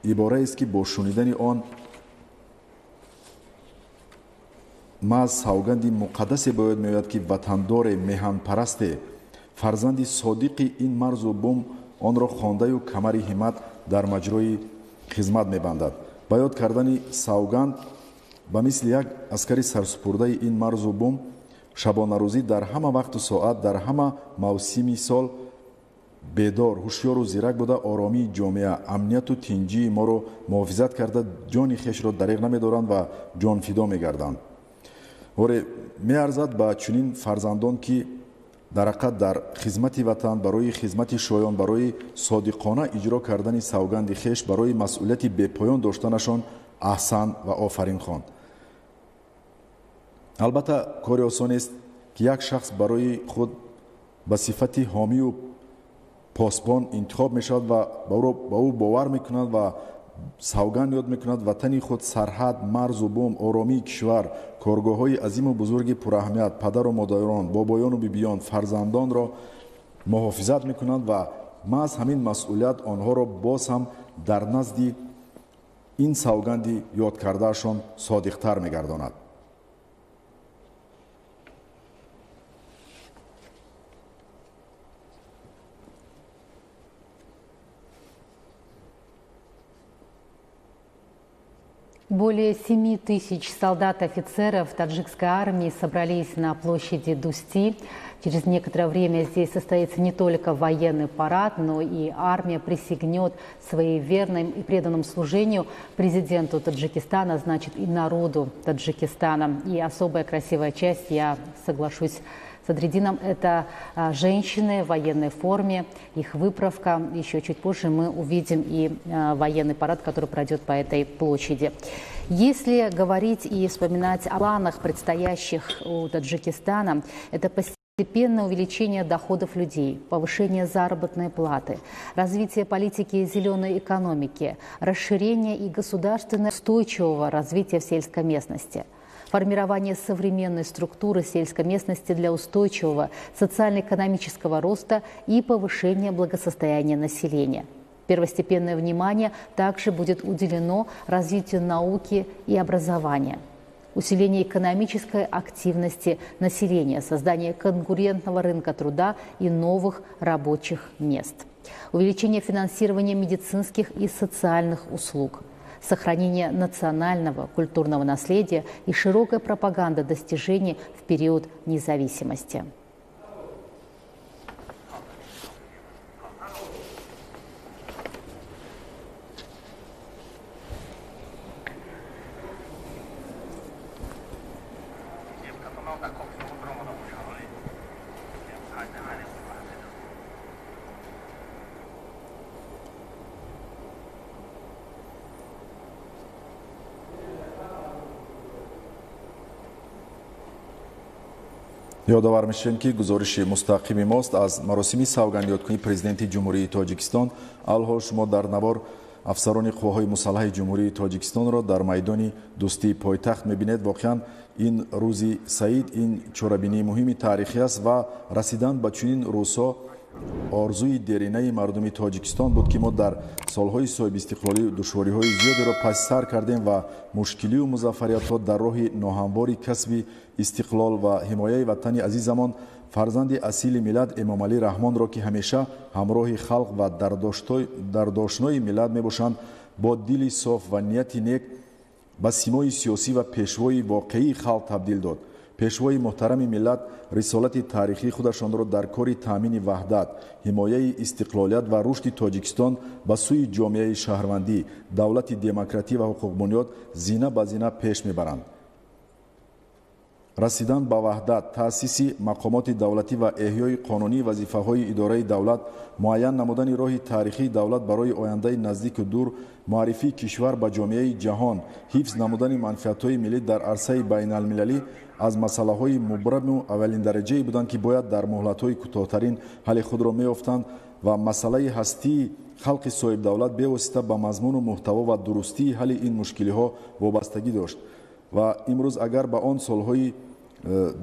Speaker 1: ибораест, ки бо шунидани он маҳз савганди муқаддасе ба ёд меояд, ки ватандоре, меҳанпарасте, фарзанди содиқи ин марзу бум онро хондаю камари ҳиммат дар маҷрои хизмат мебандад. Ба ёд кардани савганд ба мисли як аскари сарсупурдаи ин марзу бум шабонарӯзӣ дар ҳама вақту соат, дар ҳама мавсими сол бедор, ҳушёру зирак буда, оромии ҷомеа, амнияту тинҷии моро муҳофизат карда, ҷони хешро дареғ намедоранд ва ҷонфидо мегарданд. Оре, меарзад ба чунин фарзандон, ки дар ҳақиқат дар хизмати ватан, барои хизмати шоён, барои содиқона иҷро кардани савганди хеш, барои масъулияти бепоён доштанашон аҳсан ва офарин хонд. Албатта, кори осонест, ки як шахс барои худ ба сифати ҳомию посбон интихоб мешавад ва ба ӯ бовар мекунад ва савганд ёд мекунад ватани худ, сарҳад, марзу бум, оромии кишвар, коргоҳҳои азиму бузурги пураҳамият, падару модарон, бобоёну бибиён, фарзандонро муҳофизат мекунанд ва маҳз ҳамин масъулият онҳоро боз ҳам дар назди ин савганди ёд кардаашон содиқтар мегардонад.
Speaker 2: Более 7 тысяч солдат-офицеров таджикской армии собрались на площади Дусти. Через некоторое время здесь состоится не только военный парад, но и армия присягнет своей верной и преданному служению президенту Таджикистана, значит, и народу Таджикистана. И особая красивая часть, я соглашусь с Садриддином, это женщины в военной форме, их выправка. Еще чуть позже мы увидим и военный парад, который пройдет по этой площади. Если говорить и вспоминать о планах, предстоящих у Таджикистана, это постепенное увеличение доходов людей, повышение заработной платы, развитие политики зеленой экономики, расширение и государственное устойчивого развития в сельской местности, формирование современной структуры сельской местности для устойчивого социально-экономического роста и повышения благосостояния населения. Первостепенное внимание также будет уделено развитию науки и образования, усилению экономической активности населения, созданию конкурентного рынка труда и новых рабочих мест, увеличение финансирования медицинских и социальных услуг, сохранение национального культурного наследия и широкая пропаганда достижений в период независимости.
Speaker 1: Ёдовар мешавем, ки гузориши мустақими мост аз маросими савгандёдкунии президенти Ҷумҳурии Тоҷикистон. Алҳол шумо дар навор афсарони қувваҳои мусаллаҳи Ҷумҳурии Тоҷикистонро дар майдони Дӯстии пойтахт мебинед. Воқеан ин рӯзи саид, ин чорабинии муҳими таърихӣ аст ва расидан ба чунин рӯзҳо орзуи деринаи мардуми Тоҷикистон буд, ки мо дар солҳои соҳибистиқлолӣ душвориҳои зиёдеро паси сар кардем ва мушкилию музаффариятҳо дар роҳи ноҳамвори касби истиқлол ва ҳимояи ватани азизамон фарзанди асили миллат Эмомалӣ Раҳмонро, ки ҳамеша ҳамроҳи халқ ва дардошнои миллат мебошанд, бо дили соф ва нияти нек ба симои сиёсӣ ва пешвои воқеии халқ табдил дод. Пешвои муҳтарами миллат рисолати таърихии худашонро дар кори таъмини ваҳдат, ҳимояи истиқлолият ва рушди Тоҷикистон ба сӯи ҷомеаи шаҳрвандӣ, давлати демократӣ ва ҳуқуқбунёд зина ба зина пеш мебаранд. Расидан ба ваҳдат, таъсиси мақомоти давлатӣ ва эҳёи қонунии вазифаҳои идораи давлат, муайян намудани роҳи таърихии давлат барои ояндаи наздику дур, муаррифии кишвар ба ҷомеаи ҷаҳон, ҳифз намудани манфиатҳои миллӣ дар арсаи байналмилалӣ аз масъалаҳои мубраму аввалиндараҷае буданд, ки бояд дар муҳлатҳои кӯтоҳтарин ҳалли худро меёфтанд ва масъалаи ҳастии халқи соҳибдавлат бевосита ба мазмуну муҳтаво ва дурустии ҳалли ин мушкилиҳо вобастагӣ дошт. Ва имрӯз агар ба он солҳои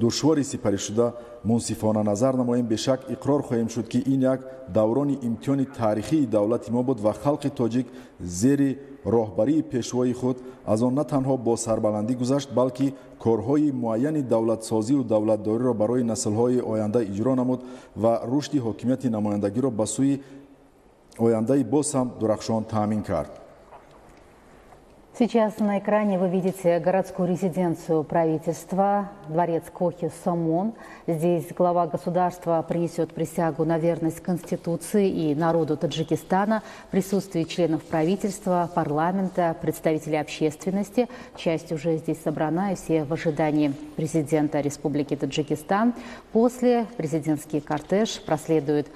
Speaker 1: душвори сипаришуда мунсифона назар намоем, бешак иқрор хоҳем шуд, ки ин як даврони имтиҳони таърихии давлати мо буд ва халқи тоҷик зери роҳбарии пешвои худ аз он на танҳо бо сарбаландӣ гузашт, балки корҳои муайяни давлатсозию давлатдориро барои наслҳои оянда иҷро намуд ва рушди ҳокимияти намояндагиро ба сӯи ояндаи боз ҳам дурахшон таъмин кард.
Speaker 2: Сейчас на экране вы видите городскую резиденцию правительства, дворец Кохи Сомон. Здесь глава государства принесет присягу на верность Конституции и народу Таджикистана в присутствии членов правительства, парламента, представителей общественности. Часть уже здесь собрана, и все в ожидании президента Республики Таджикистан. После президентский кортеж проследует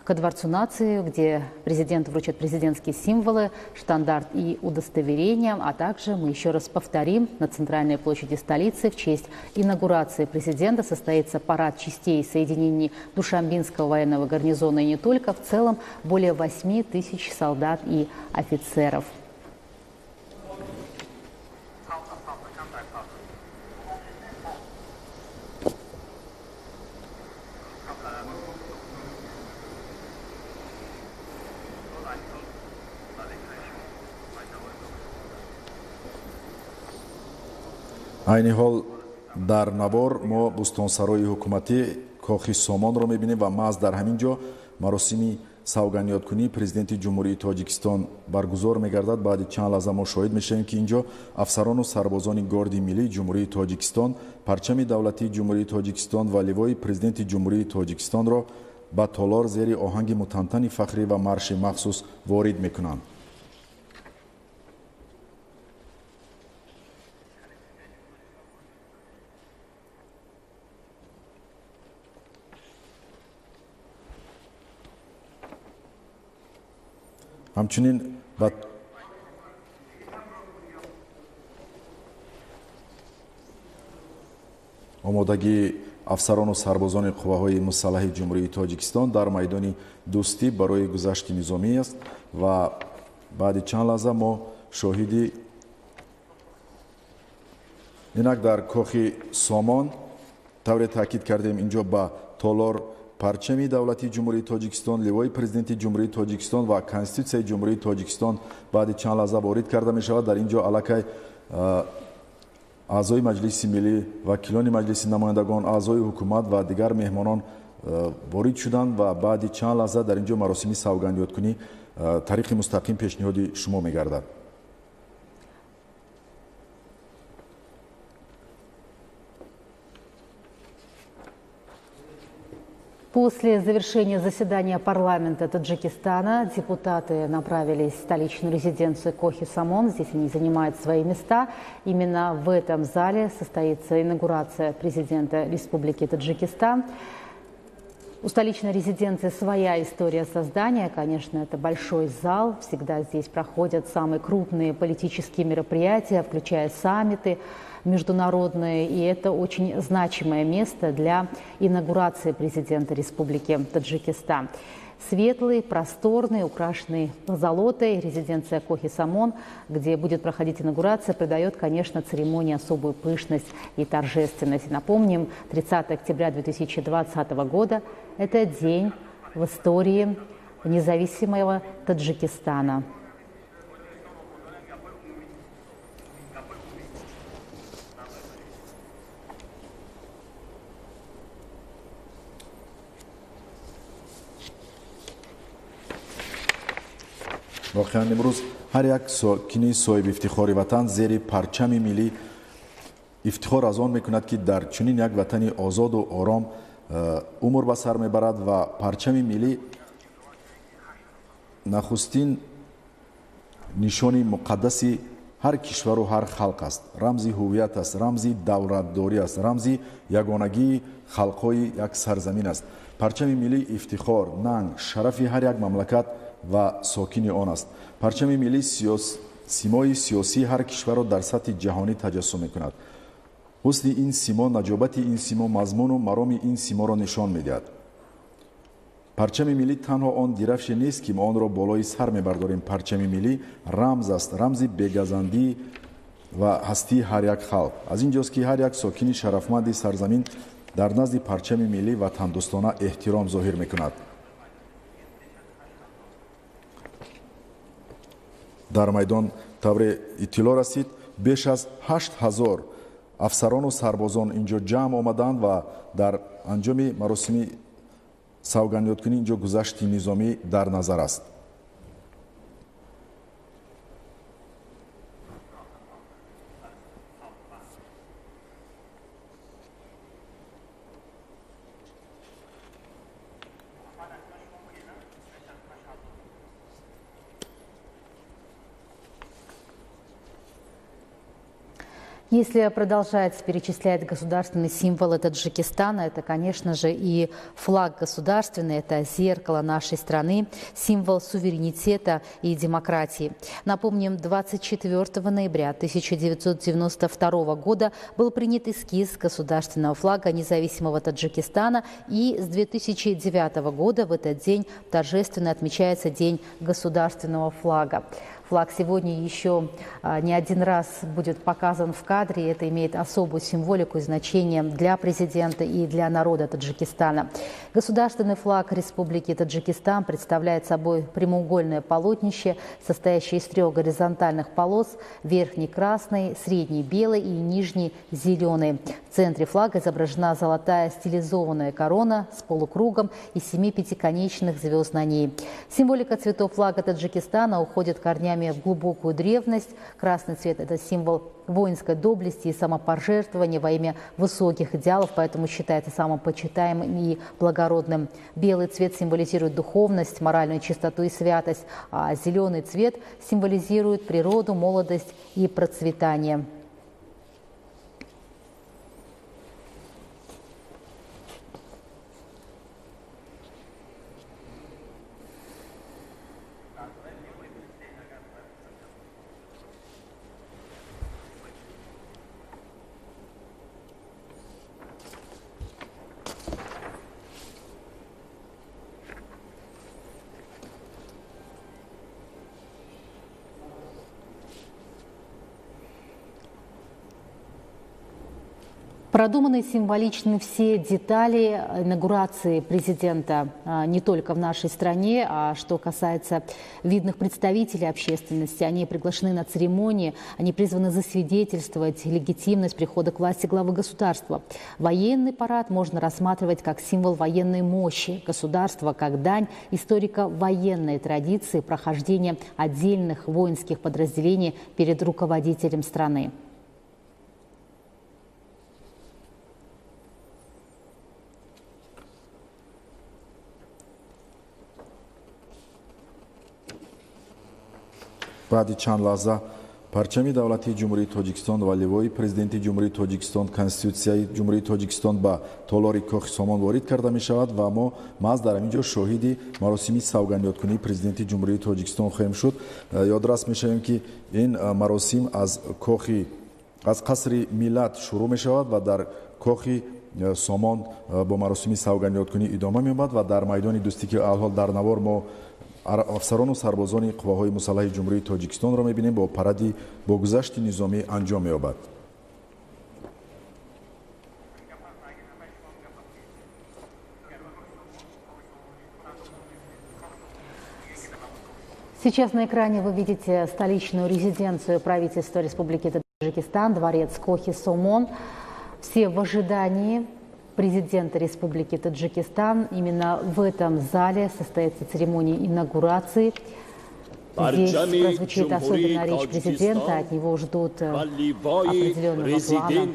Speaker 2: ко Дворцу нации, где президент вручит президентские символы, штандарт и удостоверения. А также, мы еще раз повторим, на центральной площади столицы в честь инаугурации президента состоится парад частей соединений Душанбинского военного гарнизона и не только. В целом более 8 тысяч солдат и офицеров.
Speaker 1: Айни ҳол дар навор мо бӯстонсарои ҳукуматӣ Кохи Сомонро мебинем ва маҳз дар ҳамин ҷо маросими савгандёдкунии президенти Ҷумҳурии Тоҷикистон баргузор мегардад. Баъди чанд лаҳза мо шоҳид мешавем, ки инҷо афсарону сарбозони Горди миллии Ҷумҳурии Тоҷикистон парчами давлатии Ҷумҳурии Тоҷикистон ва ливои президенти Ҷумҳурии Тоҷикистонро ба толор зери оҳанги мутантани фахрӣ ва марши махсус ворид мекунанд. Ҳамчунин ба омодагии афсарону сарбозони қувваҳои мусаллаҳи Ҷумҳурии Тоҷикистон дар майдони Дӯстӣ барои гузашти низомӣ аст ва баъди чанд лаҳза мо шоҳиди инак дар кохи Сомон тавре таъкид кардем, инҷо ба толор парчами давлатии Ҷумҳурии Тоҷикистон, ливои президенти Ҷумҳурии Тоҷикистон ва Конститутсияи Ҷумҳурии Тоҷикистон баъди чанд лаҳза ворид карда мешавад. Дар ин ҷо аллакай аъзои Маҷлиси миллӣ, вакилони Маҷлиси намояндагон, аъзои ҳукумат ва дигар меҳмонон ворид шуданд ва баъди чанд лаҳза дар ин ҷо маросими савгандёдкунӣ тариқи мустақим пешниҳоди шумо мегардад.
Speaker 2: После завершения заседания парламента Таджикистана депутаты направились в столичную резиденцию Кохи-Самон. Здесь они занимают свои места. Именно в этом зале состоится инаугурация президента Республики Таджикистан. У столичной резиденции своя история создания. Конечно, это большой зал. Всегда здесь проходят самые крупные политические мероприятия, включая саммиты международные. И это очень значимое место для инаугурации президента Республики Таджикистан. Светлый, просторный, украшенный позолотой, резиденция Кохи-Самон, где будет проходить инаугурация, придает, конечно, церемонии особую пышность и торжественность. Напомним, 30 октября 2020 года – это день в истории независимого Таджикистана.
Speaker 1: Воқеан имрӯз ҳар як сокини соҳиби ифтихори ватан зери парчами миллӣ ифтихор аз он мекунад, ки дар чунин як ватани озоду ором умр ба сар мебарад ва парчами миллӣ нахустин нишони муқаддаси ҳар кишвару ҳар халқ аст, рамзи ҳуввият аст, рамзи давлатдорӣ аст, рамзи ягонагии халқҳои як сарзамин аст. Парчами миллӣ ифтихор, нанг, шарафи ҳар як мамлакат ва сокини он аст. Парчами миллӣ симои сиёсии ҳар кишварро дар сатҳи ҷаҳонӣ таҷассум мекунад. Ҳусни ин симо, наҷобати ин симо, мазмуну мароми ин симоро нишон медиҳад. Парчами миллӣ танҳо он дирафше нест, ки мо онро болои сар мебардорем. Парчами миллӣ рамз аст, рамзи бегазандӣ ва ҳастии ҳар як халқ. Аз ин ҷост, ки ҳар як сокини шарафманди сарзамин дар назди парчами миллӣ ватандӯстона эҳтиром зоҳир мекунад. Дар майдон тавре иттилоъ расид, беш аз 8000 афсарону сарбозон инҷо ҷамъ омаданд ва дар анҷоми маросими савгандёдкунӣ инҷо гузашти низомӣ дар назар аст.
Speaker 2: Если продолжать перечислять государственные символы Таджикистана, это, конечно же, и флаг государственный, это зеркало нашей страны, символ суверенитета и демократии. Напомним, 24 ноября 1992 года был принят эскиз государственного флага независимого Таджикистана, и с 2009 года в этот день торжественно отмечается День государственного флага. Флаг сегодня еще не один раз будет показан в кадре. Это имеет особую символику и значение для президента и для народа Таджикистана. Государственный флаг Республики Таджикистан представляет собой прямоугольное полотнище, состоящее из трех горизонтальных полос: верхний красный, средний белый и нижний зеленый. В центре флага изображена золотая стилизованная корона с полукругом и 7 пятиконечных звезд на ней. Символика цветов флага Таджикистана уходит корнями в глубокую древность. Красный цвет – это символ воинской доблести и самопожертвования во имя высоких идеалов, поэтому считается самым почитаемым и благородным. Белый цвет символизирует духовность, моральную чистоту и святость, а зеленый цвет символизирует природу, молодость и процветание. Продуманы символичны все детали инаугурации президента не только в нашей стране, а что касается видных представителей общественности. Они приглашены на церемонии, они призваны засвидетельствовать легитимность прихода к власти главы государства. Военный парад можно рассматривать как символ военной мощи государства, как дань историко-военной традиции прохождения отдельных воинских подразделений перед руководителем страны.
Speaker 1: Баъди чанд лаҳза парчами давлатии Ҷумҳурии Тоҷикистон ва ливои президенти Ҷумҳурии Тоҷикистон, Конститутсияи Ҷумҳурии Тоҷикистон ба толори Кохи Сомон ворид карда мешавад ва мо маҳз дар ҳамин ҷо шоҳиди маросими савгандёдкунии президенти Ҷумҳурии Тоҷикистон хоҳем шуд. Ёдрас мешавем, ки ин маросим аз қасри Миллат шурӯъ мешавад ва дар Кохи Сомон бо маросими савгандёдкунӣ идома меёбад ва дар майдони Дӯстӣ, ки алҳол дар навор мо афсарону сарбозони қувваҳои мусаллаҳи Ҷумҳурии Тоҷикистонро мебинем, бо паради бо гузашти низомӣ анҷом меёбад.
Speaker 2: Сейчас на экране вы видите столичную резиденцию правительства Республики Таджикистан, дворец Кохи Сомон. Все в ожидании президента Республики Таджикистан. Именно в этом зале состоится церемония инаугурации. Здесь прозвучит особенная речь президента, от него ждут определенного плана.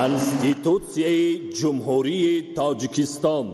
Speaker 3: Конститутсияи Ҷумҳурии Тоҷикистон.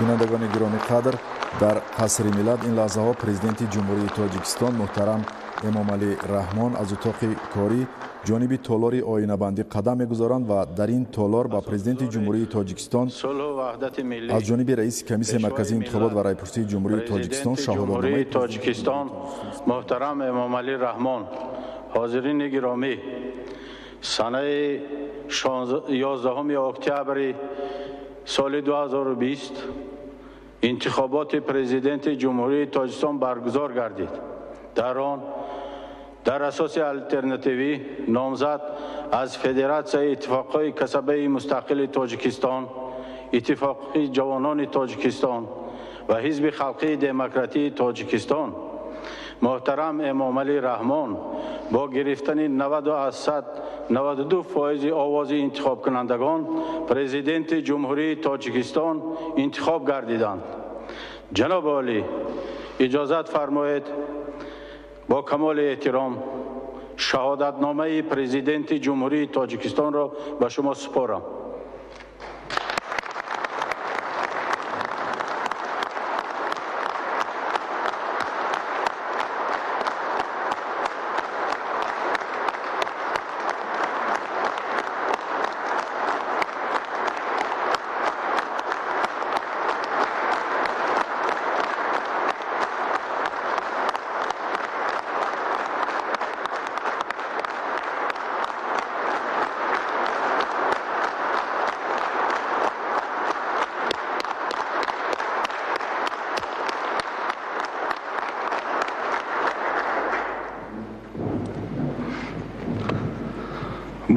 Speaker 1: Бинандагони гиромӣ қадр, дар Қасри Миллат ин лаҳзаҳо Президенти Ҷумҳурии Тоҷикистон муҳтарам Эмомалӣ Раҳмон аз утоқи корӣ ҷониби толори оинабандӣ қадам мегузоранд ва дар ин толор ба Президенти Ҷумҳурии Тоҷикистон аз ҷониби раиси Комиссияи Марказии интихобот ва райпурсии Ҷумҳурии Тоҷикистон шаҳодатномаи
Speaker 4: Тоҷикистон муҳтарам Эмомалӣ Раҳмон, ҳозирини гиромӣ, санаи 11 октябри соли 2020 интихоботи Президенти Ҷумҳурии Тоҷикистон баргузор гардид. Дар он дар асоси алтернативӣ номзад аз Федератсияи иттифоқҳои касабаи мустақили Тоҷикистон, Иттифоқи ҷавонони Тоҷикистон ва Ҳизби халқии демократии Тоҷикистон муҳтарам Эмомалӣ Раҳмон бо гирифтани 92% овози интихобкунандагон Президенти Ҷумҳурии Тоҷикистон интихоб гардиданд. Ҷаноби олӣ, иҷозат фармоед бо камоли эҳтиром шаҳодатномаи Президенти Ҷумҳурии Тоҷикистонро ба шумо супорам.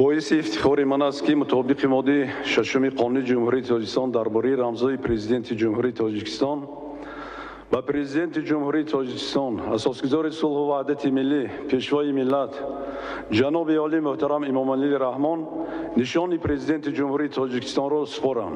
Speaker 5: Боиси ифтихори ман аст, ки мутобиқи моддаи шашуми Қонуни Ҷумҳурии Тоҷикистон дар бораи рамзҳои Президенти Ҷумҳурии Тоҷикистон ба Президенти Ҷумҳурии Тоҷикистон, асосгузори сулҳу ваҳдати миллӣ, Пешвои миллат, ҷаноби олӣ муҳтарам Эмомалӣ Раҳмон нишони Президенти Ҷумҳурии Тоҷикистонро супорам.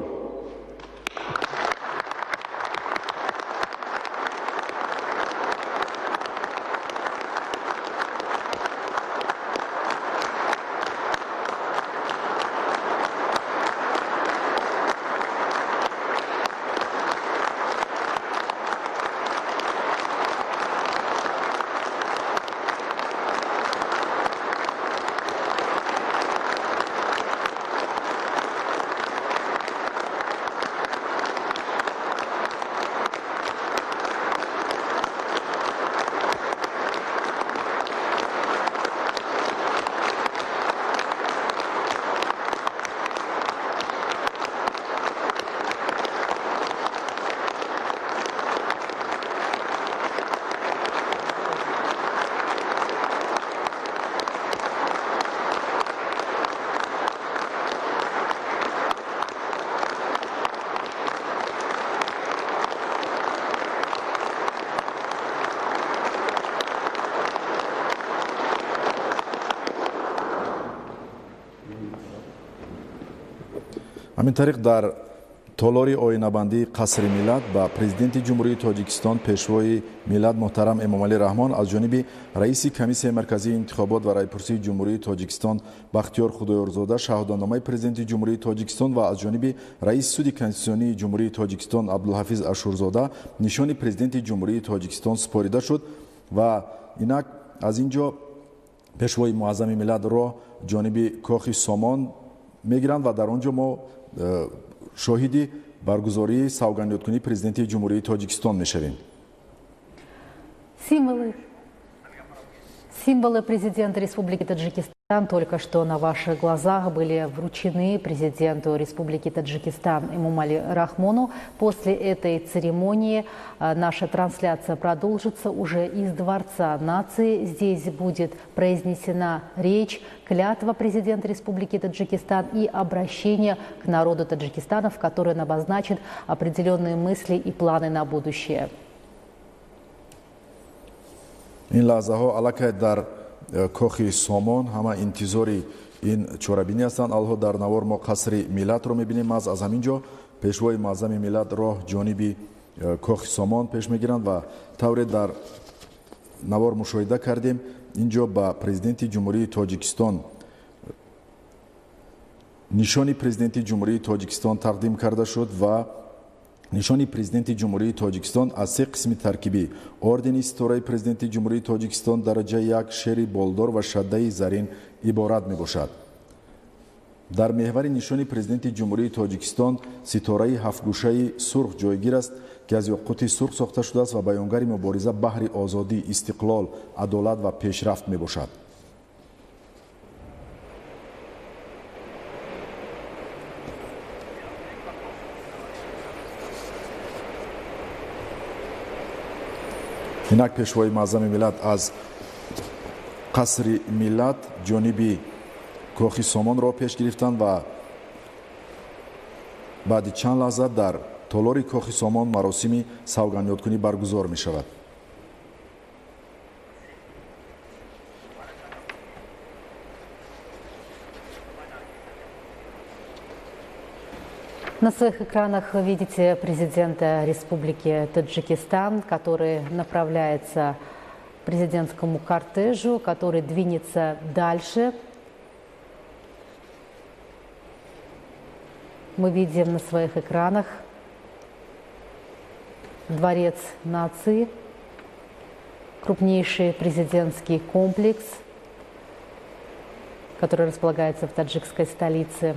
Speaker 1: Ҳамин тариқ дар толори оинабандии Қасри Миллат ба Президенти Ҷумҳурии Тоҷикистон, Пешвои миллат муҳтарам Эмомалӣ Раҳмон аз ҷониби раиси Комиссияи марказии интихобот ва райпурсии Ҷумҳурии Тоҷикистон Бахтиёр Худоёрзода шаҳодатномаи Президенти Ҷумҳурии Тоҷикистон ва аз ҷониби раиси Суди Конститутсионии Ҷумҳурии Тоҷикистон Абдулҳафиз Ашурзода нишони Президенти Ҷумҳурии Тоҷикистон супорида шуд ва инак аз ин ҷо Пешвои муаззами миллат роҳ ҷониби Кохи Сомон мегиранд ва дар он ҷо мо шоҳиди баргузории савгандёдкунии Президенти Ҷумҳурии Тоҷикистон мешавем.
Speaker 2: Символы президента Республики Таджикистан только что на ваших глазах были вручены президенту Республики Таджикистан Эмомали Рахмону. После этой церемонии наша трансляция продолжится уже из Дворца нации. Здесь будет произнесена речь, клятва президента Республики Таджикистан и обращение к народу Таджикистана, в которой он обозначит определенные мысли и планы на будущее.
Speaker 1: Ин лаҳзаҳо аллакай дар Кохи Сомон ҳама интизори ин чорабинӣ ҳастанд. Алҳо дар навор мо Қасри Миллатро мебинем. Аз ҳамин ҷо Пешвои муаззами миллат роҳ ҷониби Кохи Сомон пеш мегиранд ва тавре дар навор мушоҳида кардем, ин ҷо ба Президенти Ҷумҳурии Тоҷикистон нишони Президенти Ҷумҳурии Тоҷикистон тақдим карда шуд ва нишони Президенти Ҷумҳурии Тоҷикистон аз се қисми таркибӣ: ордени ситораи Президенти Ҷумҳурии Тоҷикистон дараҷаи як, шери болдор ва шаддаи зарин иборат мебошад. Дар меҳвари нишони Президенти Ҷумҳурии Тоҷикистон ситораи ҳафтгӯшаи сурх ҷойгир аст, ки аз ёқути сурх сохта шудааст ва баёнгари мубориза баҳри озодӣ, истиқлол, адолат ва пешрафт мебошад. Инак Пешвои муаззами миллат аз Қасри Миллат ҷониби Кохи Сомонро пеш гирифтанд ва баъди чанд лаҳза дар толори Кохи Сомон маросими савгандёдкунӣ баргузор мешавад.
Speaker 2: На своих экранах вы видите президента Республики Таджикистан, который направляется к президентскому кортежу, который двинется дальше. Мы видим на своих экранах Дворец нации, крупнейший президентский комплекс, который располагается в таджикской столице.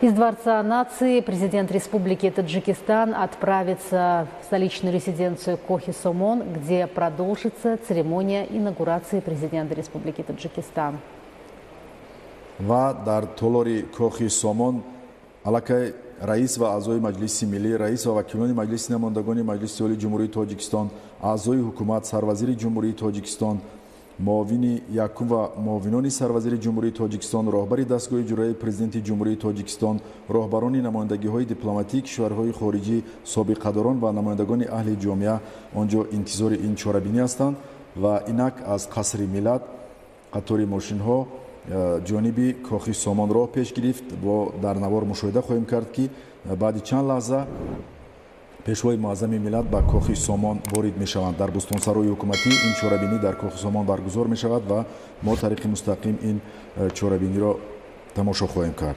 Speaker 2: Из Дворца нации президент Республики Таджикистан отправится в столичную резиденцию Кохи Сомон, где продолжится церемония инаугурации президента Республики Таджикистан.
Speaker 1: Ва дар толори Кохи Сомон аллакай раис ва аъзои Маҷлиси Миллӣ, раис ва вакилони Маҷлиси намояндагони Маҷлиси Олии Ҷумҳурии Тоҷикистон, аъзои ҳукумат, сарвазири Ҷумҳурии Тоҷикистон, муовини якум ва муовинони сарвазири Ҷумҳурии Тоҷикистон, роҳбари дастгоҳи иҷроияи Президенти Ҷумҳурии Тоҷикистон, роҳбарони намояндагиҳои дипломатии кишварҳои хориҷӣ, собиқадорон ва намояндагони аҳли ҷомеа он ҷо интизори ин чорабинӣ ҳастанд ва инак аз Қасри Миллат қатори мошинҳо ҷониби Кохи Сомон роҳ пеш гирифт. Бо дар навор мушоҳида хоҳем кард, ки баъди чанд лаҳза Пешвои муаззами миллат ба Кохи Сомон ворид мешаванд. Дар бӯстонсарои ҳукуматӣ ин чорабинӣ дар Кохи Сомон баргузор мешавад ва мо тариқи мустақим ин чорабиниро тамошо хоҳем кард.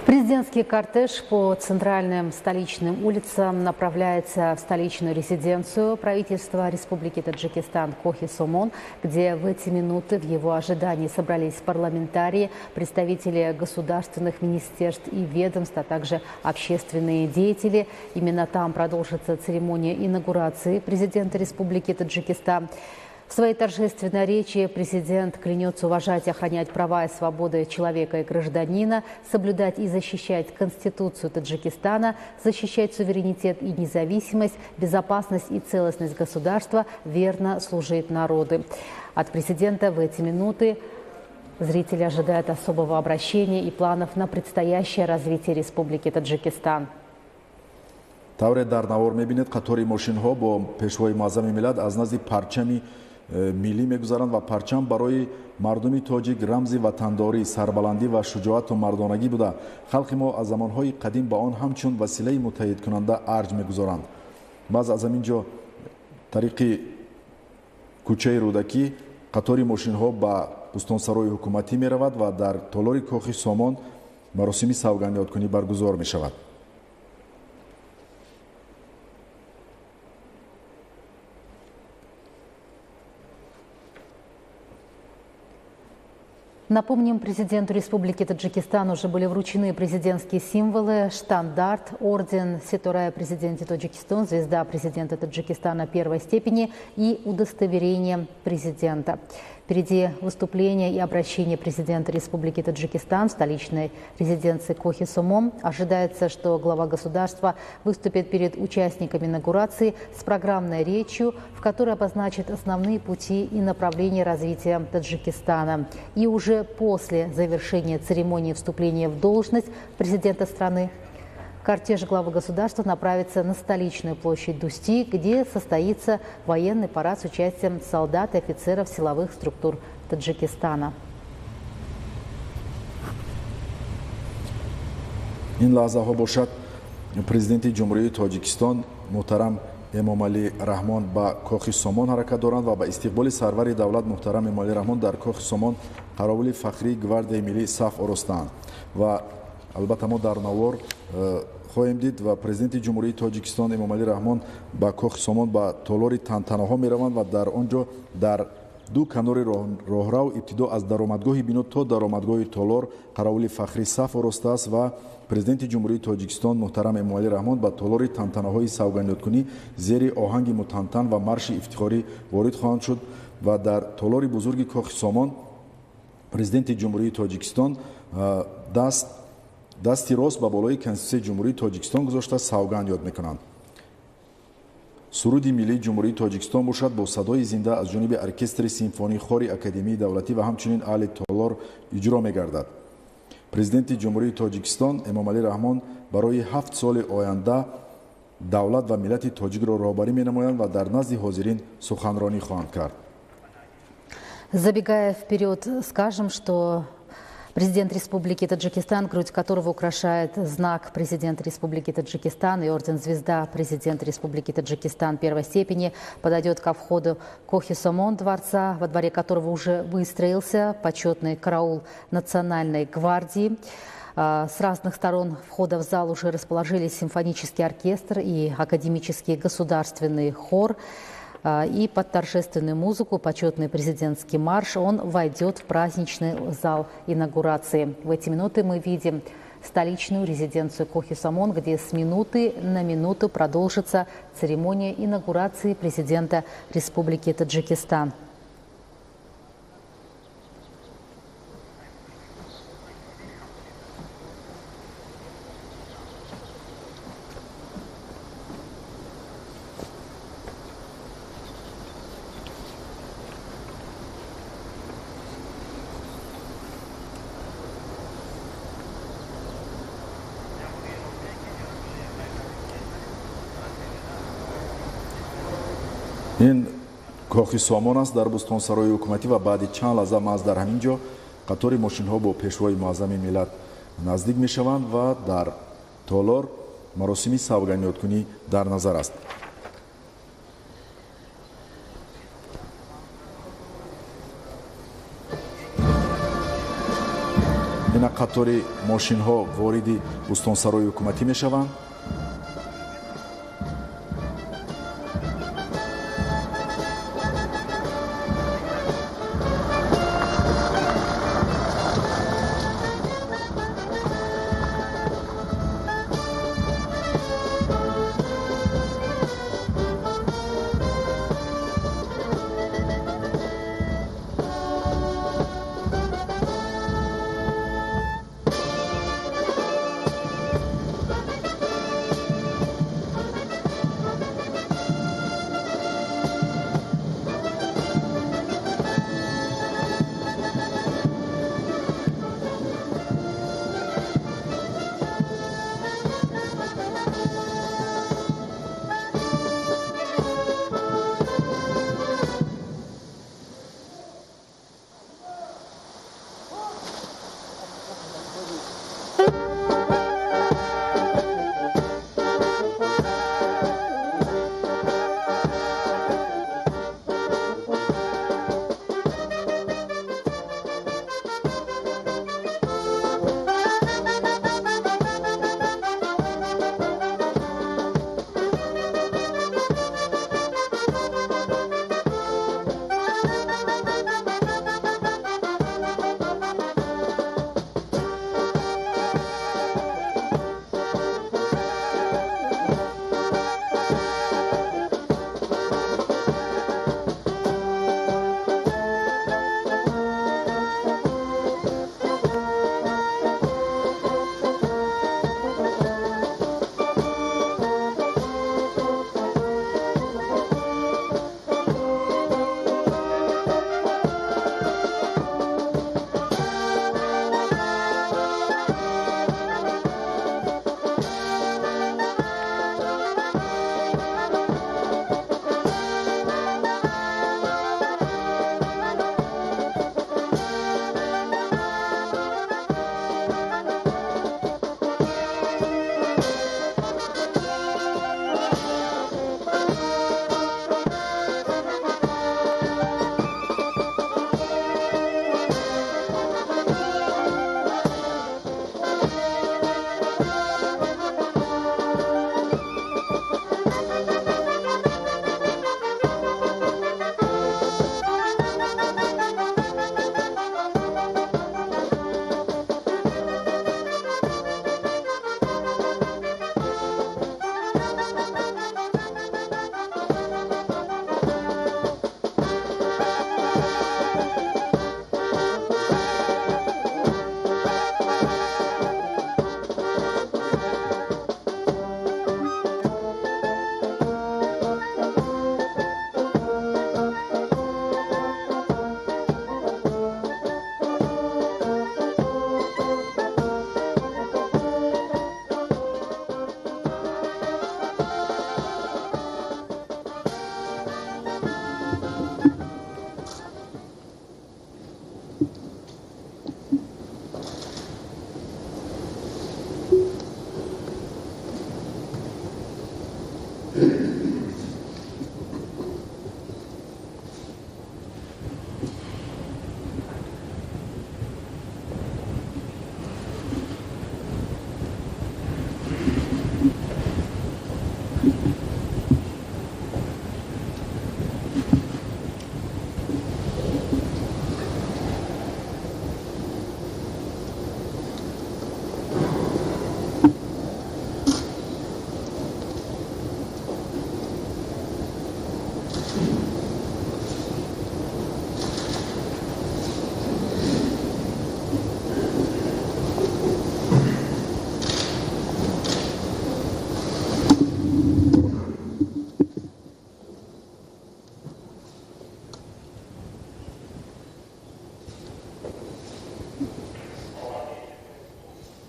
Speaker 2: Президентский кортеж по центральным столичным улицам направляется в столичную резиденцию правительства Республики Таджикистан Кохи Сомон, где в эти минуты в его ожидании собрались парламентарии, представители государственных министерств и ведомств, а также общественные деятели. Именно там продолжится церемония инаугурации президента Республики Таджикистан. В своей торжественной речи президент клянется уважать и охранять права и свободы человека и гражданина, соблюдать и защищать Конституцию Таджикистана, защищать суверенитет и независимость, безопасность и целостность государства, верно служить народу. От президента в эти минуты Зрители ожидают особого обращения и планов на предстоящее развитие Республики Таджикистан.
Speaker 1: Тавре дар навор мебинед, қатори мошинҳо бо пешвои муаззами миллат аз назди парчами миллӣ мегузаранд ва парчам барои мардуми тоҷик рамзи ватандорӣ, сарбаландӣ ва шуҷоату мардонагӣ буда, халқи мо аз замонҳои қадим ба он ҳамчун василаи муттаҳидкунанда арҷ мегузоранд. Баъз аз ҳамин ҷо тариқи кӯчаи Рӯдакӣ қатори мошинҳо ба бӯстонсарои ҳукуматӣ меравад ва дар толори Кохи Сомон маросими савгандёдкунӣ баргузор мешавад.
Speaker 2: Напомним, президенту Республики Таджикистан уже были вручены президентские символы: штандарт, орден Ситорая президента Таджикистана, звезда президента Таджикистана первой степени и удостоверение президента. Впереди выступление и обращение президента Республики Таджикистан в столичной резиденции Кохи Сомон. Ожидается, что глава государства выступит перед участниками инаугурации с программной речью, в которой обозначит основные пути и направления развития Таджикистана. И уже после завершения церемонии вступления в должность президента страны кортеж главы государства направится на столичную площадь Дусти, где состоится военный парад с участием солдат и офицеров силовых структур Таджикистана.
Speaker 1: Ин лаҳзаҳо бошад, президенти Ҷумҳурии Тоҷикистон муҳтарам Эмомалӣ Раҳмон ба Кохи Сомон ҳаракат доранд ва ба истиқболи сарвари давлат муҳтарам Эмомалӣ Раҳмон дар Кохи Сомон қаровули фахрии гвардияи миллӣ саф оростаанд. Ва албатта мо дар навор хоҳем дид ва президенти Ҷумҳурии Тоҷикистон Эмомалӣ Раҳмон ба Кохи Сомон ба толори тантанаҳо мераванд ва дар он ҷо дар ду канори роҳрав ибтидо аз даромадгоҳи бино то даромадгоҳи толор қаровули фахрӣ саф оростааст ва президенти Ҷумҳурии Тоҷикистон муҳтарам Эмомалӣ Раҳмон ба толори тантанаҳои савгандёдкунӣ зери оҳанги мутантан ва марши ифтихорӣ ворид хоҳанд шуд ва дар толори бузурги Кохи Сомон президенти Ҷумҳурии Тоҷикистон дасти рост ба болои Конститутсияи Ҷумҳурии Тоҷикистон гузошта савганд ёд мекунанд. Суруди миллии Ҷумҳурии Тоҷикистон бошад бо садои зинда аз ҷониби оркестри симфонии хори Академияи давлатӣ ва ҳамчунин аҳли толор иҷро мегардад. Президенти Ҷумҳурии Тоҷикистон Эмомалӣ Раҳмон барои 7 соли оянда давлат ва миллати тоҷикро роҳбарӣ менамоянд ва дар назди ҳозирин суханронӣ хоҳанд кард.
Speaker 2: Забегая вперед, скажем, что президент Республики Таджикистан, грудь которого украшает знак президента Республики Таджикистан и орден звезда президента Республики Таджикистан первой степени, подойдет ко входу Кохи Сомон дворца, во дворе которого уже выстроился почетный караул Национальной гвардии. С разных сторон входа в зал уже расположились симфонический оркестр и академический государственный хор. И под торжественную музыку, почетный президентский марш, он войдет в праздничный зал инаугурации. В эти минуты мы видим столичную резиденцию Кохи Сомон, где с минуты на минуту продолжится церемония инаугурации президента Республики Таджикистан.
Speaker 1: Ин Кохи Сомон аст дар бӯстонсарои ҳукуматӣ ва баъди чанд лаҳза маҳз дар ҳамин ҷо қатори мошинҳо бо пешвои муаззами миллат наздик мешаванд ва дар толор маросими савгандёдкунӣ дар назар аст. Ина қатори мошинҳо вориди бӯстонсарои ҳукуматӣ мешаванд.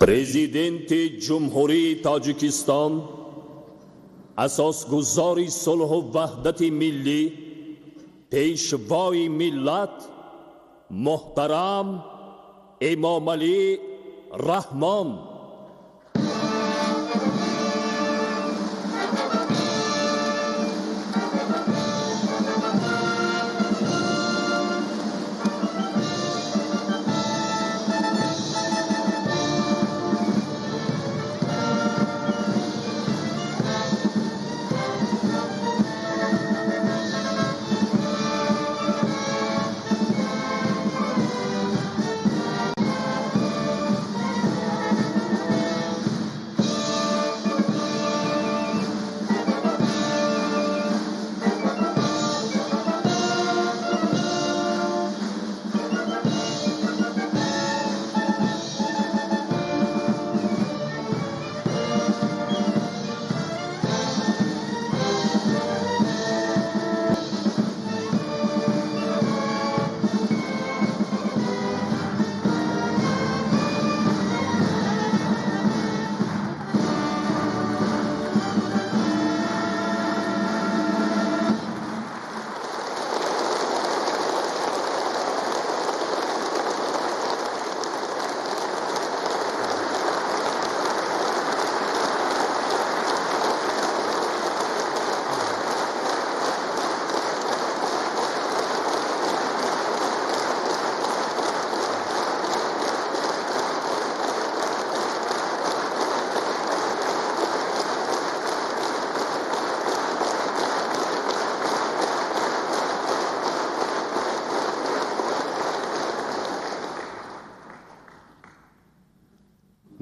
Speaker 3: Президенти Ҷумҳурии Тоҷикистон, асосгузори сулҳу ваҳдати миллӣ, пешвои миллат муҳтарам Эмомалӣ Раҳмон.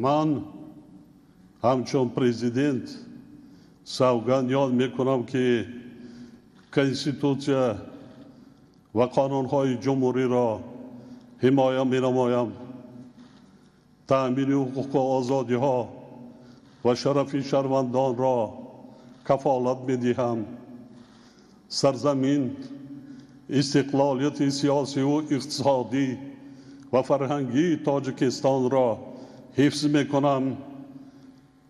Speaker 6: Ман ҳамчун президент савганд ёд мекунам, ки Конститутсия ва қонунҳои ҷумҳуриро ҳимоя менамоям, таъмини ҳуқуқу озодиҳо ва шарафи шаҳрвандонро кафолат медиҳам, сарзамин, истиқлолияти сиёсиву иқтисодӣ ва фарҳангии Тоҷикистонро ҳифз мекунам,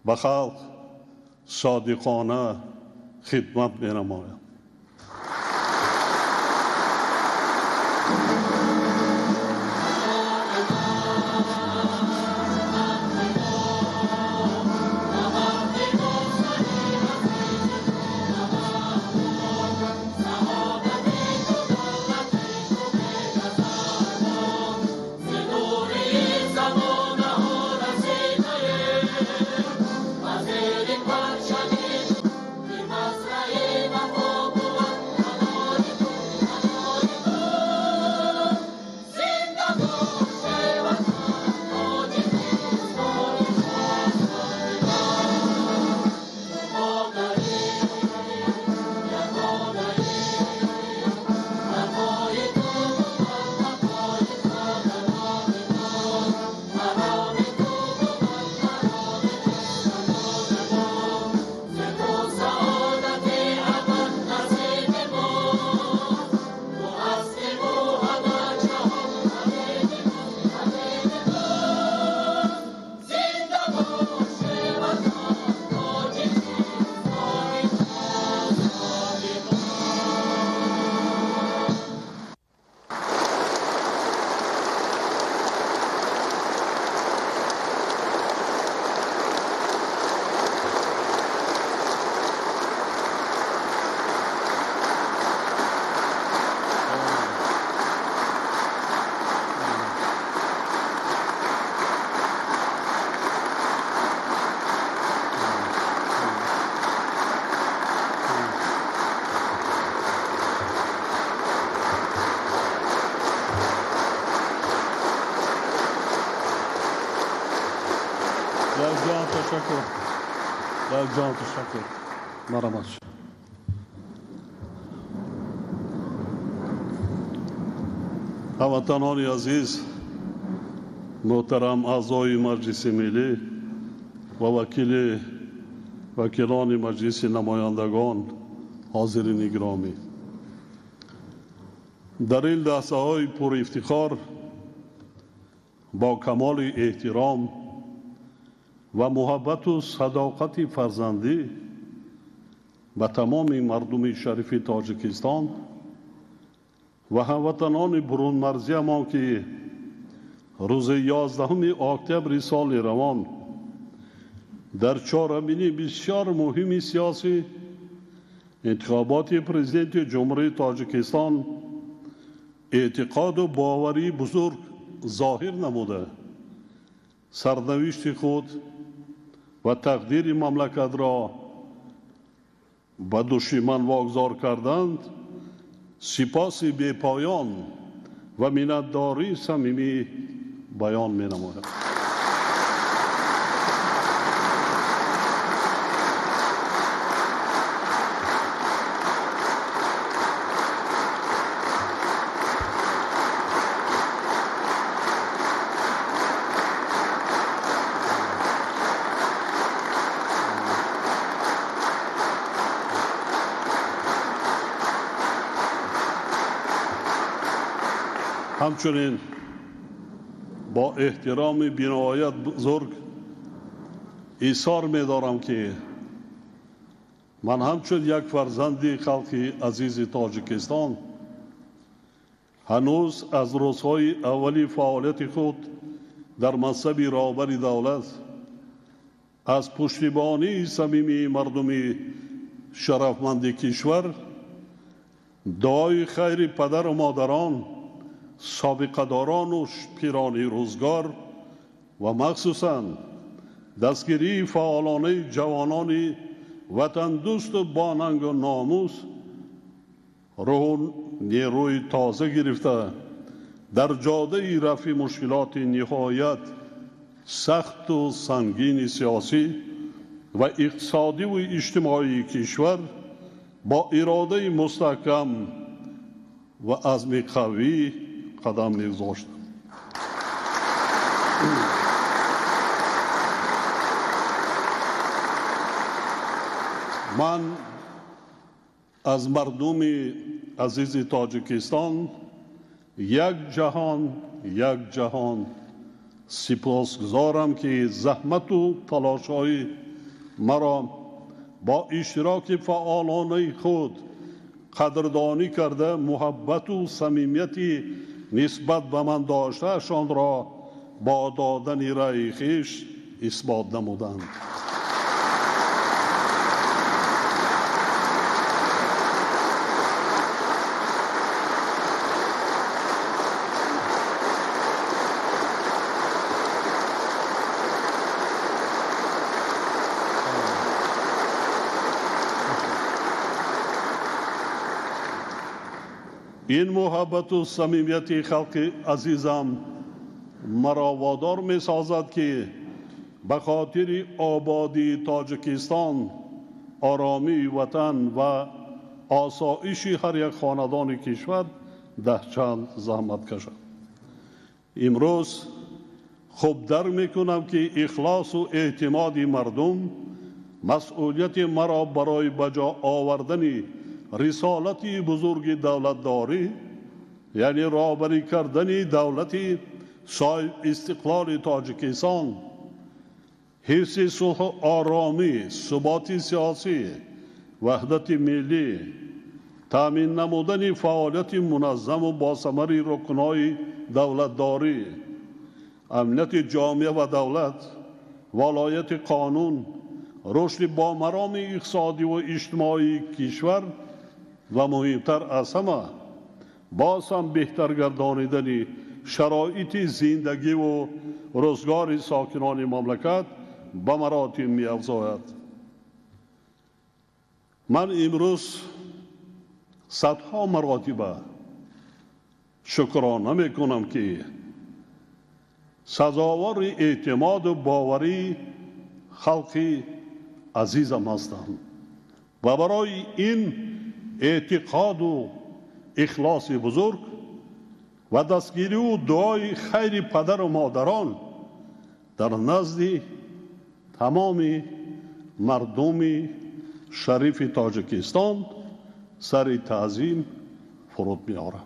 Speaker 6: ба халқ содиқона хидмат менамоям. Ташаккур, ҷон, ташаккур, марҳамат. Ҳамватанони азиз, муҳтарам аъзои Маҷлиси Миллӣ ва вакилони Маҷлиси Намояндагон, ҳозирини гиромӣ, дар ин лаҳзаҳои пурифтихор бо камоли эҳтиром Ва муҳаббату садоқати фарзандӣ ба тамоми мардуми шарифи Тоҷикистон ва ҳамватанони бурунмарзиямон, ки рӯзи 11 октябри соли равон дар чорабинии бисёр муҳими сиёсӣ, интихоботи президенти Ҷумҳурии Тоҷикистон, эътиқоду боварии бузург зоҳир намуда, сарнавишти худ ва тақдири мамлакатро ба души ман вогузор карданд, сипоси бепоён ва миннатдории самимӣ баён менамоям. Ҳамчунин бо эҳтироми биноҳоят бузург изҳор медорам, ки ман ҳамчун як фарзанди халқи азизи Тоҷикистон ҳанӯз аз рӯзҳои аввали фаъолияти худ дар мансаби роҳбари давлат аз пуштибонии самимии мардуми шарафманди кишвар, дуои хайри падару модарон, собиқадорону пирони рӯзгор ва махсусан дастгирии фаъолонаи ҷавонони ватандӯсту бонангу номус рӯҳу нерӯи тоза гирифта, дар ҷодаи рафъи мушкилоти ниҳоят сахту сангини сиёсӣ ва иқтисодиву иҷтимоии кишвар бо иродаи мустаҳкам ва азми қавӣ қадам мегузоштам. Ман аз мардуми азизи Тоҷикистон як ҷаҳон, як ҷаҳон сипосгузорам, ки заҳмату талошҳои маро бо иштироки фаъолонаи худ қадрдонӣ карда, муҳаббату самимияти нисбат ба ман доштаашонро бо додани раъи хеш исбот намуданд. Ин муҳаббату самимияти халқи азизам маро водор месозад, ки ба хотири ободии Тоҷикистон, оромии ватан ва осоиши ҳар як хонадони кишвар даҳчанд заҳмат кашам. Имрӯз хуб дарк мекунам, ки ихлосу эътимоди мардум масъулияти маро барои ба ҷо овардани рисолати бузурги давлатдорӣ, яъне роҳбарӣ кардани давлати соҳибистиқлоли Тоҷикистон, ҳифзи сулҳу оромӣ, суботи сиёсӣ, ваҳдати миллӣ, таъмин намудани фаъолияти муназзаму босамари рукнҳои давлатдорӣ, амнияти ҷомеа ва давлат, волояти қонун, рушди бомароми иқтисодиву иҷтимоии кишвар ва муҳимтар аз ҳама боз ҳам беҳтар гардонидани шароити зиндагиву рӯзгори сокинони мамлакат ба маротиб меафзояд. Ман имрӯз садҳо маротиба шукрона мекунам, ки сазовори эътимоду боварии халқи азизам ҳастам ва барои ин эътиқоду ихлоси бузург ва дастгириву дуои хайри падару модарон дар назди тамоми мардуми шарифи Тоҷикистон сари таъзим фуруд меорам.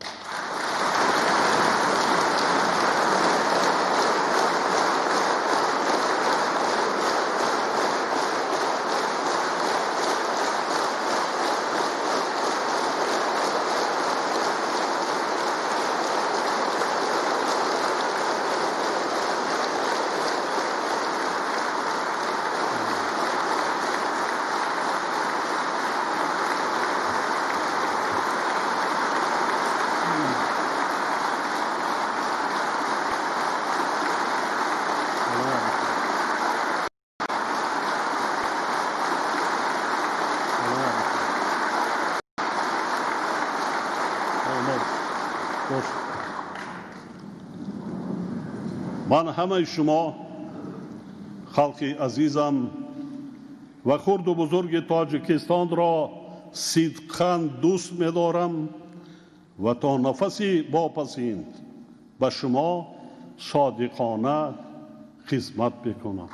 Speaker 6: бошад. Ман ҳамаи шумо, халқи азизам ва хурду бузурги Тоҷикистонро сидқан дӯст медорам ва то нафаси бопасин ба шумо содиқона хизмат мекунам.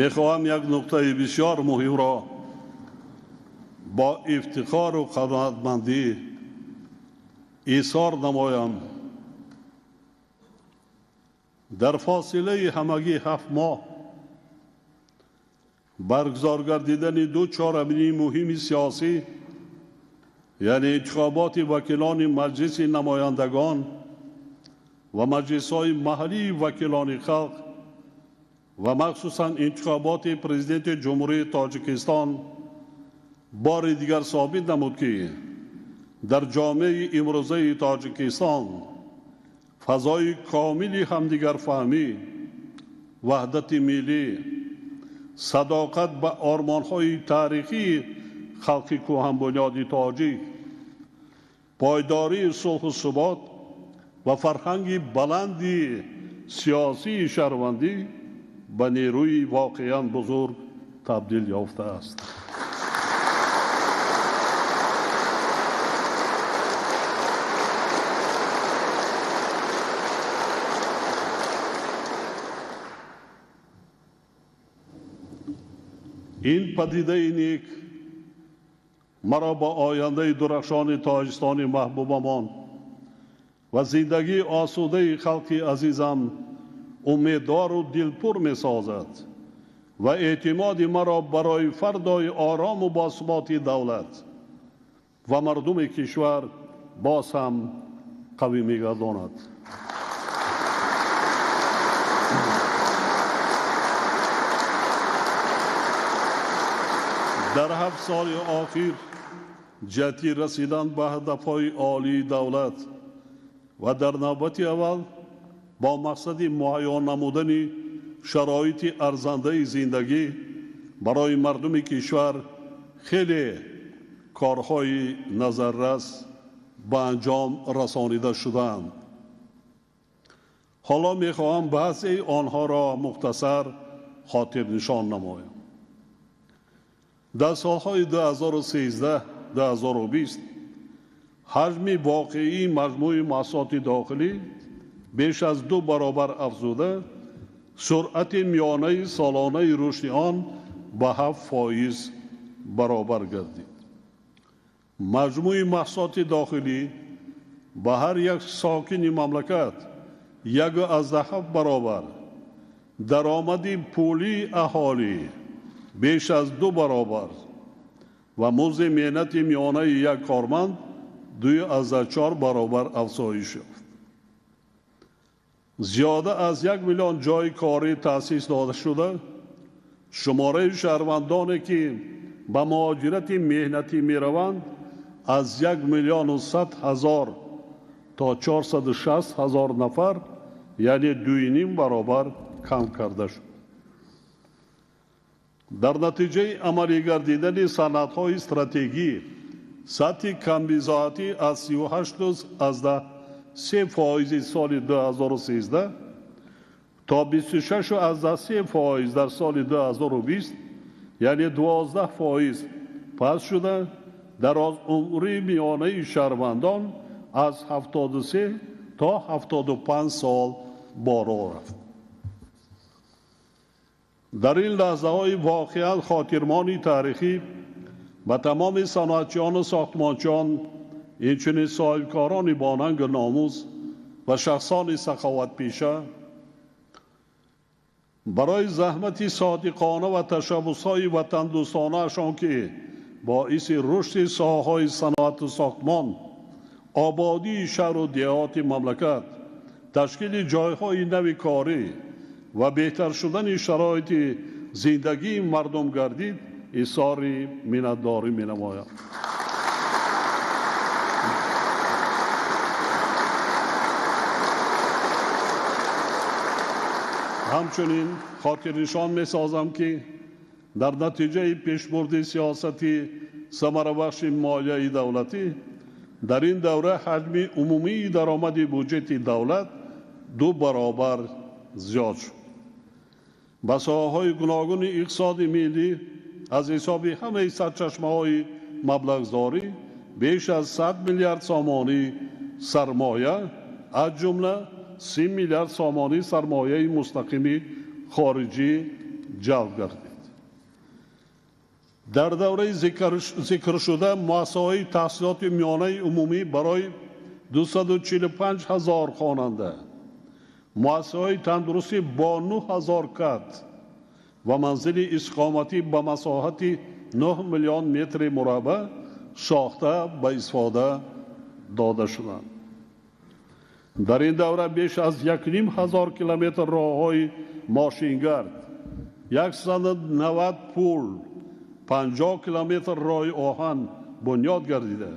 Speaker 6: Мехоҳам як нуқтаи бисёр муҳимро бо ифтихору қаноатмандӣ изҳор намоям. Дар фосилаи ҳамагӣ 7 моҳ баргузор гардидани ду чорабинии муҳими сиёсӣ, яъне интихоботи вакилони Маҷлиси намояндагон ва маҷлисҳои маҳаллии вакилони халқ ва махсусан интихоботи президенти Ҷумҳурии Тоҷикистон, бори дигар собит намуд, ки дар ҷомеаи имрӯзаи Тоҷикистон фазои комили ҳамдигарфаҳмӣ, ваҳдати миллӣ, садоқат ба ормонҳои таърихии халқи кӯҳанбунёди тоҷик, пойдории сулҳу субот ва фарҳанги баланди сиёсии шаҳрвандӣ ба нерӯи воқеан бузург табдил ёфтааст. Ин падидаи нек маро ба ояндаи дурахшони Тоҷикистони маҳбубамон ва зиндагии осудаи халқи азизам умеддору дилпур месозад ва эътимоди маро барои фардои орому босуботи давлат ва мардуми кишвар боз ҳам қавӣ мегардонад. Дар 7 соли охир ҷиҳати расидан ба ҳадафҳои олии давлат ва дар навбати аввал бо мақсади муҳайё намудани шароити арзандаи зиндагӣ барои мардуми кишвар хеле корҳои назаррас ба анҷом расонида шудаанд. Ҳоло мехоҳам баъзеи онҳоро мухтасар хотирнишон намоям. Дар солҳои 2013-2020 ҳаҷми воқеии маҷмӯи маҳсулоти дохилӣ беш аз 2 баробар афзуда, суръати миёнаи солонаи рушди он ба 7% баробар гардид. Маҷмӯи маҳсулоти дохилӣ ба ҳар як сокини мамлакат 1,7 баробар, даромади пулии аҳолӣ беш аз 2 баробар ва музди меҳнати миёнаи як корманд 2,4 баробар афзоиш ёфт. Зиёда аз 1 миллион ҷойи корӣ таъсис дода шуда, шумораи шаҳрвандоне ки ба муҳоҷирати меҳнатӣ мераванд аз 1 100 000 то 460 000 нафар, яъне 2,5 баробар кам карда шуд. Дар натиҷаи амалӣ гардидани санадҳои стратегӣ сатҳи камбизоатӣ аз 38,3% соли 2013 то 26,3% дар соли 2020, яъне 12% паст шуда, дар умри миёнаи шаҳрвандон аз 73 то 75 сол боло рафт. Дар ин лаҳзаҳои воқеан хотирмони таърихӣ ба тамоми саноатчиёну сохтмончиён, инчунин соҳибкорони бонангу номус ва шахсони саховатпеша барои заҳмати содиқона ва ташаббусҳои ватандӯстонаашон, ки боиси рушди соҳаҳои саноату сохтмон, ободии шаҳру деҳоти мамлакат, ташкили ҷойҳои нави корӣ ва беҳтар шудани шароити зиндагии мардум гардид, изҳори миннатдорӣ менамоям. Ҳамчунин хотирнишон месозам, ки дар натиҷаи пешбурди сиёсати самарабахши молияи давлатӣ дар ин давра ҳаҷми умумии даромади буҷети давлат 2 баробар зиёд шуд. Ба соҳаҳои гуногуни иқтисоди миллӣ аз ҳисоби ҳамаи сарчашмаҳои маблағгузорӣ беш аз 100 миллиард сомонӣ сармоя, аз ҷумла 30 миллиард сомонӣ сармояи мустақими хориҷӣ ҷалб гардид. Дар давраи зикршуда муассисаҳои таҳсилоти миёнаи умумӣ барои 245 ҳазор хонанда, муассисаҳои тандурустӣ бо 9 ҳазор кат ва манзили истиқоматӣ ба масоҳати 9 миллион метри мураббаъ сохта ба истифода дода шуданд. Дар ин давра беш аз 1,5 ҳазор километр роҳҳои мошингард, 190 пул, 50 километр роҳи оҳан бунёд гардида,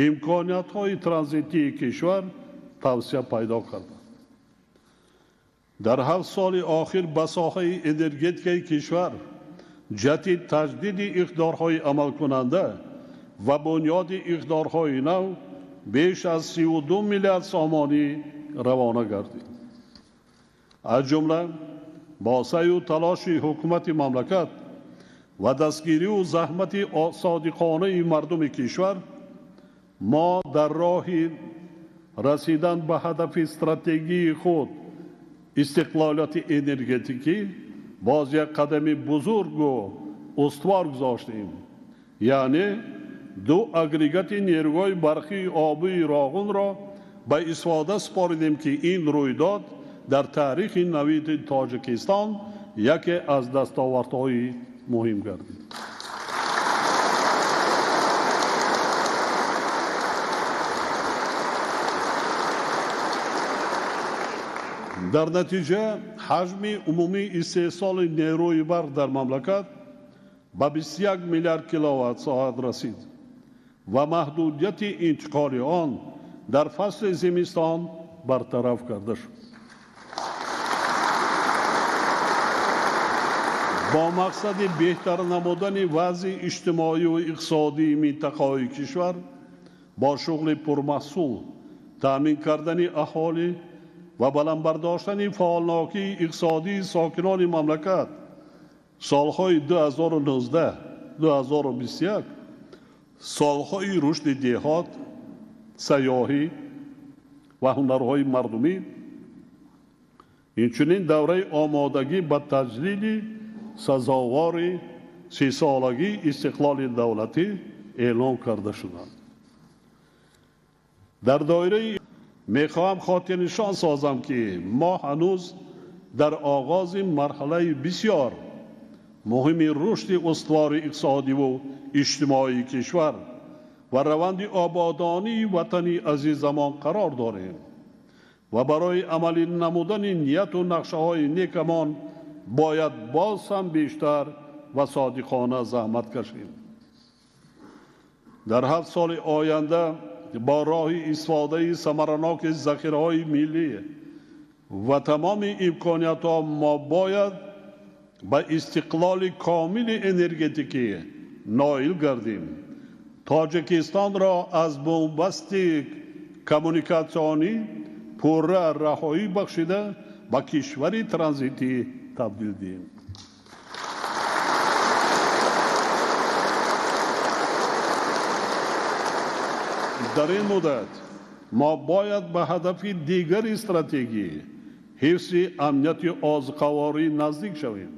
Speaker 6: имкониятҳои транзитии кишвар тавсеа пайдо карданд. Дар 7 соли охир ба соҳаи энергетикаи кишвар ҷиҳати таҷдиди иқтидорҳои амалкунанда ва бунёди иқтидорҳои нав беш аз 32 миллиард сомонӣ равона гардид. Аз ҷумла бо саъю талоши ҳукумати мамлакат ва дастгирию заҳмати содиқонаи мардуми кишвар мо дар роҳи расидан ба ҳадафи стратегии худ истиқлолияти энергетикӣ боз як қадами бузургу устувор гузоштем, яъне 2 агрегати нерӯгоҳи барқии обии Роғунро ба истифода супоридем, ки ин рӯйдод дар таърихи навиди Тоҷикистон яке аз дастовардҳои муҳим гардид. Дар натиҷа ҳаҷми умумии истеҳсоли нерӯи барқ дар мамлакат ба 21 миллиард киловатт-соат расид ва маҳдудияти интиқоли он дар фасли зимистон бартараф карда шуд. Бо мақсади беҳтар намудани вазъи иҷтимоию иқтисодии минтақаҳои кишвар бо шуғли пурмаҳсул таъмин кардани аҳолӣ ва баланд бардоштани фаъолнокии иқтисодии сокинони мамлакат солҳои 2019-2021 солҳои рушди деҳот, сайёҳӣ ва ҳунарҳои мардумӣ, инчунин давраи омодагӣ ба таҷлили сазовори 30-солагии истиқлоли давлатӣ эълон карда шуданд. Дар доираи мехоҳам хотирнишон созам, ки мо ҳанӯз дар оғози марҳалаи бисёр муҳими рушди устувори иқтисодиву иҷтимоии кишвар ва раванди ободонии ватани азизамон қарор дорем ва барои амалӣ намудани нияту нақшаҳои некамон бояд боз ҳам бештар ва содиқона заҳмат кашем. Дар 7 соли оянда бо роҳи истифодаи самараноки захираҳои миллӣ ва тамоми имкониятҳо мо бояд ба истиқлоли комили энергетикӣ ноил гардем. Тоҷикистонро аз бунбасти коммуникатсионӣ пурра раҳоӣ бахшида ба кишвари транзитӣ табдил диҳем. Дар ин муддат мо бояд ба ҳадафи дигари стратегӣ ҳифзи амнияти озуқаворӣ наздик шавем.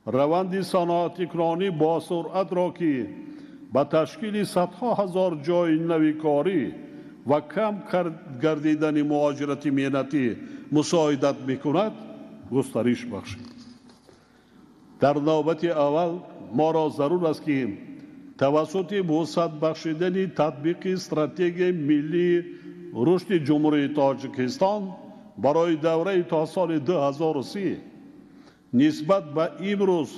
Speaker 6: Раванди саноатикунонӣ бо суръатро, ки ба ташкили садҳо ҳазор ҷойи нави корӣ ва кам гардидани муҳоҷирати меҳнатӣ мусоидат мекунад, густариш бахшид. Дар навбати аввал моро зарур аст, ки тавассути вусъат бахшидани татбиқи стратегияи миллии рушди Ҷумҳурии Тоҷикистон барои давраи то соли 2030 нисбат ба имрӯз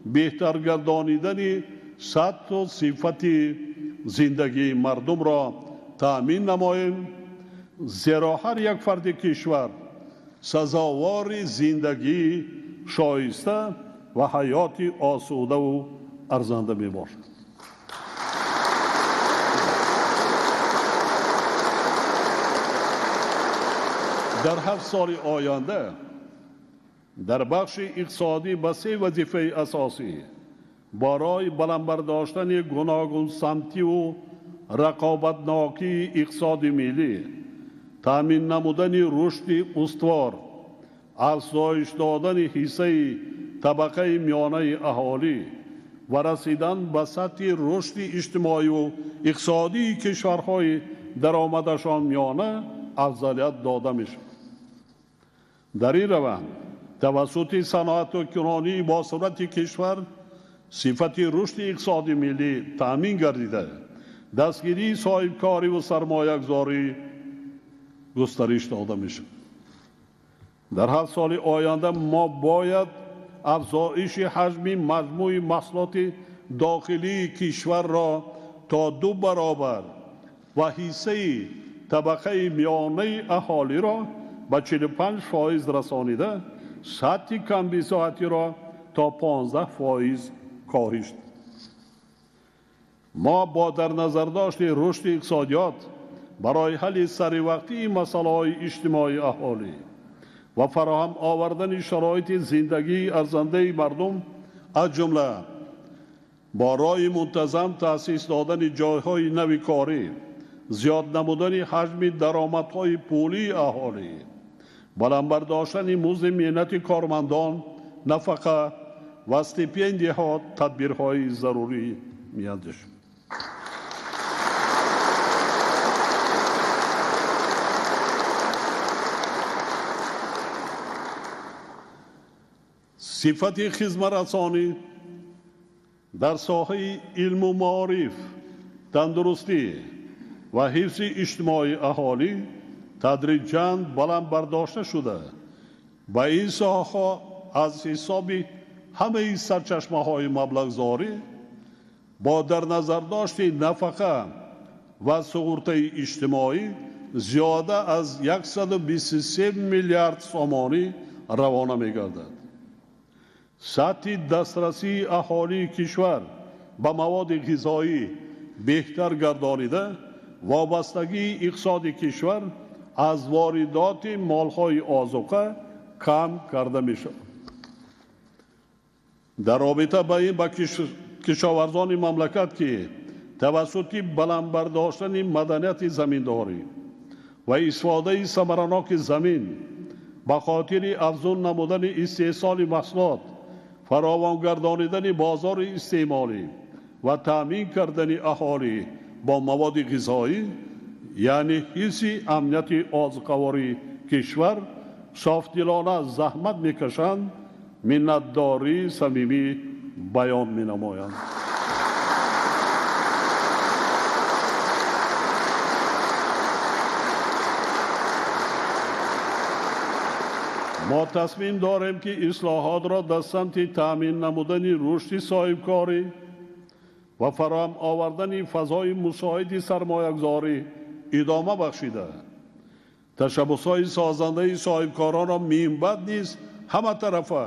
Speaker 6: беҳтар гардонидани сатҳу сифати зиндагии мардумро таъмин намоем, зеро ҳар як фарди кишвар сазовори зиндагии шоиста ва ҳаёти осудаву арзанда мебошад. Дар 7 соли оянда дар бахши иқтисодӣ ба 3 вазифаи асосӣ барои баланд бардоштани гуногунсамтиву рақобатнокии иқтисоди миллӣ, таъмин намудани рушди устувор, афзоиш додани ҳиссаи табақаи миёнаи аҳолӣ ва расидан ба сатҳи рушди иҷтимоию иқтисодии кишварҳои даромадашон миёна афзалият дода мешавад. Дар ин раванд тавассути саноатикунонии босуръати кишвар сифати рушди иқтисоди миллӣ таъмин гардида, дастгирии соҳибкориву сармоягузорӣ густариш дода мешавад. Дар 7 соли оянда мо бояд афзоиши ҳаҷми маҷмӯи маҳсулоти дохилии кишварро то 2 баробар ва ҳиссаи табақаи миёнаи аҳолиро ба 45% расонида, сатҳи камбизоатиро то 15% коҳиш. Мо бо дар назардошти рушди иқтисодиёт барои ҳалли саривақтии масъалаҳои иҷтимоии аҳолӣ ва фароҳам овардани шароити зиндагии арзандаи мардум, аз ҷумла бо роҳи мунтазам таъсис додани ҷойҳои нави корӣ, зиёд намудани ҳаҷми даромадҳои пулии аҳолӣ, баланд бардоштани музди меҳнати кормандон, нафақа ва стипендияҳо тадбирҳои зарурӣ меандешем. Сифати хизматрасонӣ дар соҳаи илму маориф, тандурустӣ ва ҳифзи иҷтимоии аҳолӣ тадриҷан баланд бардошта шуда, ба ин соҳаҳо аз ҳисоби ҳамаи сарчашмаҳои маблағзорӣ бо дар назардошти нафақа ва суғуртаи иҷтимоӣ зиёда аз 123 миллиард сомонӣ равона мегардад. Сатҳи дастрасии аҳолии кишвар ба маводи ғизоӣ беҳтар гардонида, вобастагии иқтисоди кишвар аз воридоти молҳои озуқа кам карда мешавад. Дар робита ба ин ба кишоварзони мамлакат, ки тавассути баланд бардоштани маданияти заминдорӣ ва истифодаи самараноки замин ба хотири афзун намудани истеҳсоли маҳсулот, фаровон гардонидани бозори истеъмолӣ ва таъмин кардани аҳолӣ бо маводи ғизоӣ, яъне ҳисси амнияти озуқавории кишвар, софдилона заҳмат мекашанд, миннатдории самимӣ баён менамоянд. Мо тасмим дорем, ки ислоҳотро дар самти таъмин намудани рушди соҳибкорӣ ва фароҳам овардани фазои мусоиди сармоягузорӣ идома бахшида, ташаббусҳои созандаи соҳибкоронро минбаъд низ ҳаматарафа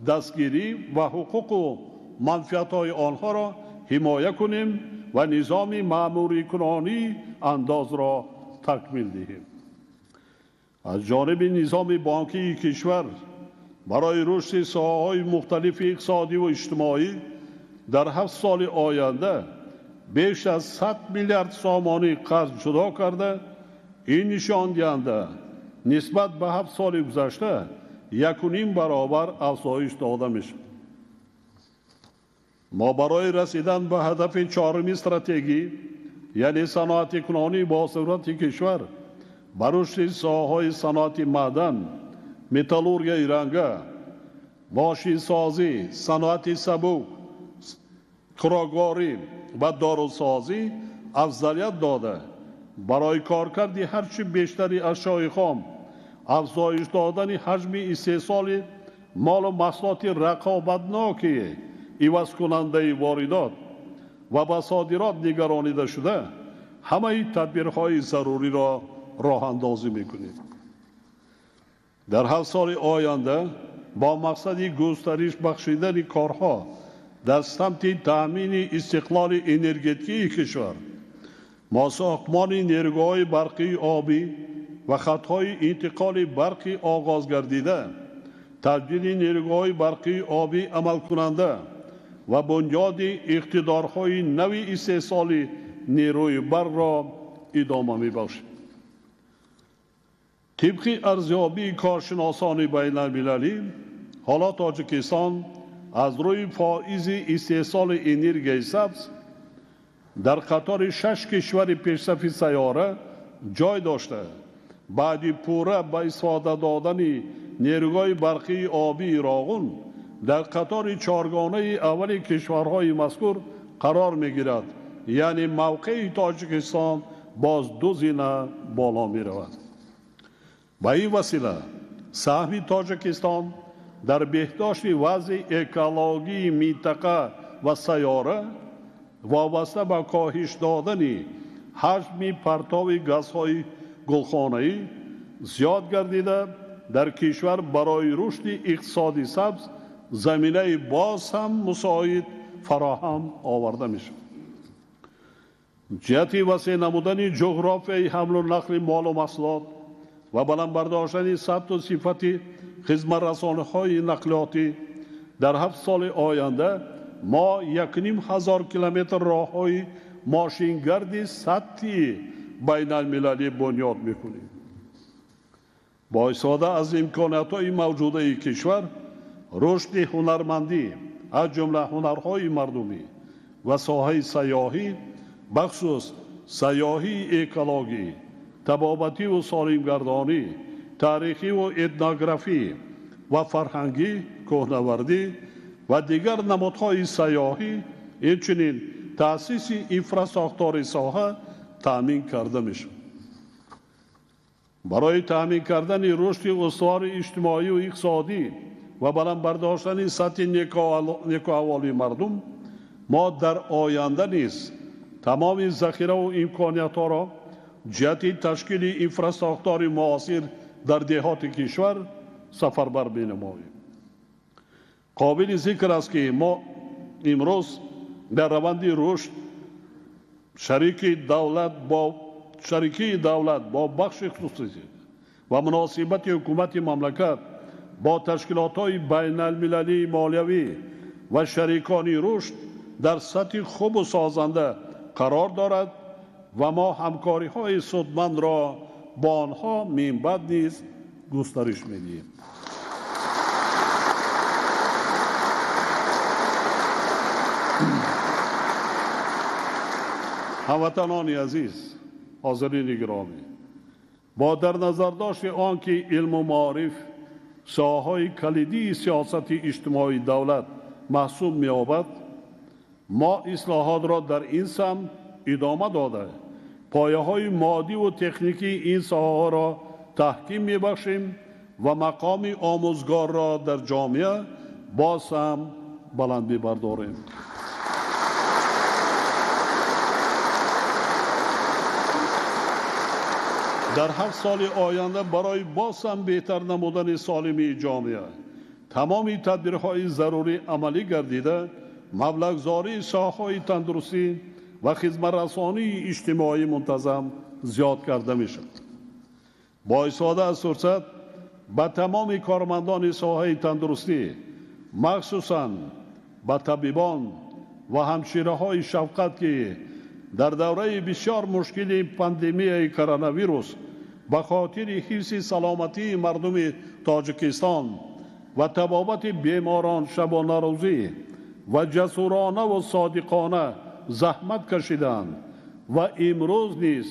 Speaker 6: дастгирӣ ва ҳуқуқу манфиатҳои онҳоро ҳимоя кунем ва низоми маъмурикунонии андозро такмил диҳем. Аз ҷониби низоми бонкии кишвар барои рушди соҳаҳои мухталифи иқтисодиву иҷтимоӣ дар 7 соли оянда беш аз 100 миллиард сомонӣ қарз ҷудо карда, ин нишондиҳанда нисбат ба 7 соли гузашта 1,5 баробар афзоиш дода мешавад. Мо барои расидан ба ҳадафи чоруми стратегӣ, яъне саноатикунонии босуръати кишвар, ба рушди соҳаҳои саноати маъдан, металлургияи ранга, мошинсозӣ, саноати сабук, хӯрокворӣ ва дорусозӣ афзалият дода, барои коркарди ҳарчи бештари ашёи хом Афзоиш додани ҳаҷми истеҳсоли молу маҳсулоти рақобатноки ивазкунандаи воридот ва ба содирот нигаронида шуда, ҳамаи тадбирҳои заруриро роҳандозӣ мекунем. Дар 7 соли оянда бо мақсади густариш бахшидани корҳо дар самти таъмини истиқлоли энергетикии кишвар, мо сохтмони нерӯгоҳҳои барқии обӣ ва хатҳои интиқоли барқи оғоз гардида, таҷдиди нерӯгоҳҳои барқии обӣ амалкунанда ва бунёди иқтидорҳои нави истеҳсоли нерӯи барқро идома мебахшем. Тибқи арзёбии коршиносони байналмилалӣ, ҳоло Тоҷикистон аз рӯи фоизи истеҳсоли энергияи сабз дар қатори 6 кишвари пешсафи сайёра ҷой дошта, баъди пурра ба истифода додани нерӯгоҳи барқии обии Роғун дар қатори чоргонаи аввали кишварҳои мазкур қарор мегирад, яъне мавқеи Тоҷикистон боз 2 зина боло меравад. Ба ин васила саҳми Тоҷикистон дар беҳдошти вазъи экологии минтақа ва сайёра вобаста ба коҳиш додани ҳаҷми партови газҳои гулхонаӣ зиёд гардида, дар кишвар барои рушди иқтисоди сабз заминаи боз ҳам мусоид фароҳам оварда мешавад. Ҷиҳати васеъ намудани ҷуғрофияи ҳамлу нақли молу маҳсулот ва баланд бардоштани сатҳу сифати хизматрасониҳои нақлиётӣ дар 7 соли оянда мо 1500 километр роҳҳои мошингарди сатҳи байналмилалӣ бунёд мекунем. Бо истифода аз имкониятҳои мавҷудаи кишвар, рушди ҳунармандӣ аз ҷумла ҳунарҳои мардумӣ ва соҳаи сайёҳӣ, бахусус сайёҳии экологӣ, табобативу солимгардонӣ, таърихиву этнографӣ ва фарҳангӣ, кӯҳнавардӣ ва дигар намудҳои сайёҳӣ, инчунин таъсиси инфрасохтори соҳа таъмин карда мешавад. Барои таъмин кардани рушди устувори иҷтимоию иқтисодӣ ва баланд бардоштани сатҳи некӯаҳволии мардум, мо дар оянда низ тамоми захираву имкониятҳоро ҷиҳати ташкили инфрасохтори муосир дар деҳоти кишвар сафарбар менамоем. Қобили зикр аст, ки мо имрӯз дар раванди рушд шарикии давлат бо бахши хусусӣ ва муносибати ҳукумати мамлакат бо ташкилотҳои байналмилалии молиявӣ ва шарикони рушд дар сатҳи хубу созанда қарор дорад ва мо ҳамкориҳои судмандро бо онҳо минбаъд низ густариш медиҳем. Ҳамватанони азиз, ҳозирини гиромӣ, бо дар назардошти он ки илму маориф соҳаҳои калидии сиёсати иҷтимоии давлат маҳсуб меёбад, мо ислоҳотро дар ин самт идома дода, пояҳои моддиву техникии ин соҳаҳоро таҳким мебахшем ва мақоми омӯзгорро дар ҷомеа боз ҳам баланд мебардорем. Дар 7 соли оянда барои боз ҳам беҳтар намудани солимии ҷомеа тамоми тадбирҳои зарурӣ амалӣ гардида, маблағгузории соҳаҳои тандурустӣ ва хизматрасонии иҷтимоӣ мунтазам зиёд карда мешавад. Бо истифода аз фурсат ба тамоми кормандони соҳаи тандурустӣ, махсусан ба табибон ва ҳамшираҳои шафқат, ки дар давраи бисёр мушкили пандемияи коронавирус ба хотири ҳифзи саломатии мардуми Тоҷикистон ва табобати беморон шабонарӯзӣ ва ҷасуронаву содиқона заҳмат кашиданд ва имрӯз низ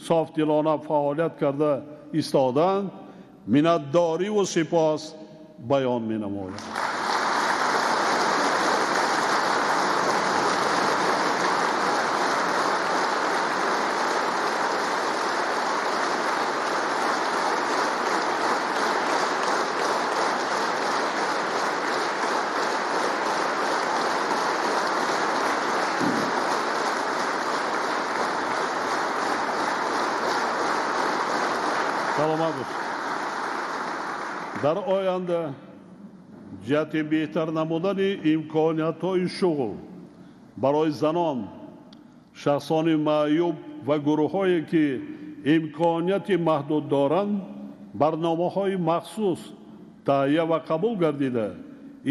Speaker 6: софдилона фаъолият карда истоданд, миннатдориву сипос баён менамоям. Саломат бошед. Дар оянда ҷиҳати беҳтар намудани имкониятҳои шуғл барои занон, шахсони маъюб ва гурӯҳҳое ки имконияти маҳдуд доранд, барномаҳои махсус таҳия ва қабул гардида,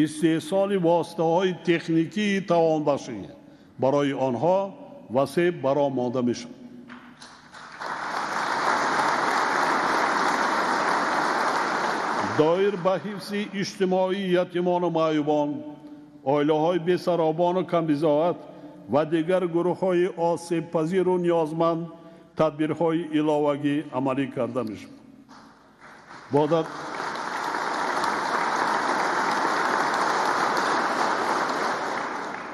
Speaker 6: истеҳсоли воситаҳои техникии тавонбахшӣ барои онҳо васеъ бароҳ монда мешавад. Доир ба ҳифзи иҷтимоии ятимону маъюбон, оилаҳои бесаробону камбизоат ва дигар гурӯҳҳои осебпазиру ниёзманд тадбирҳои иловагӣ амалӣ карда мешавад.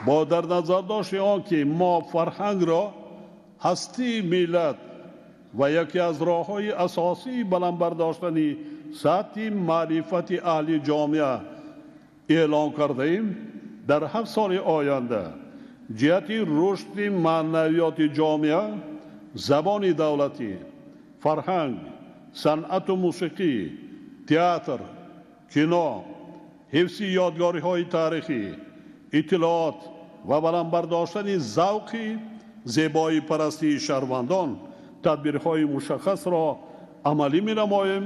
Speaker 6: Бо дар назардошти он ки мо фарҳангро ҳастии миллат ва яке аз роҳҳои асосии баланд бардоштани сатҳи маърифати аҳли ҷомеа эълон кардаем, дар 7 соли оянда ҷиҳати рушди маънавиёти ҷомеа, забони давлатӣ, фарҳанг, санъату мусиқӣ, театр, кино, ҳифзи ёдгориҳои таърихӣ, иттилоот ва баланд бардоштани завқи зебоипарастии шаҳрвандон тадбирҳои мушаххасро амалӣ менамоем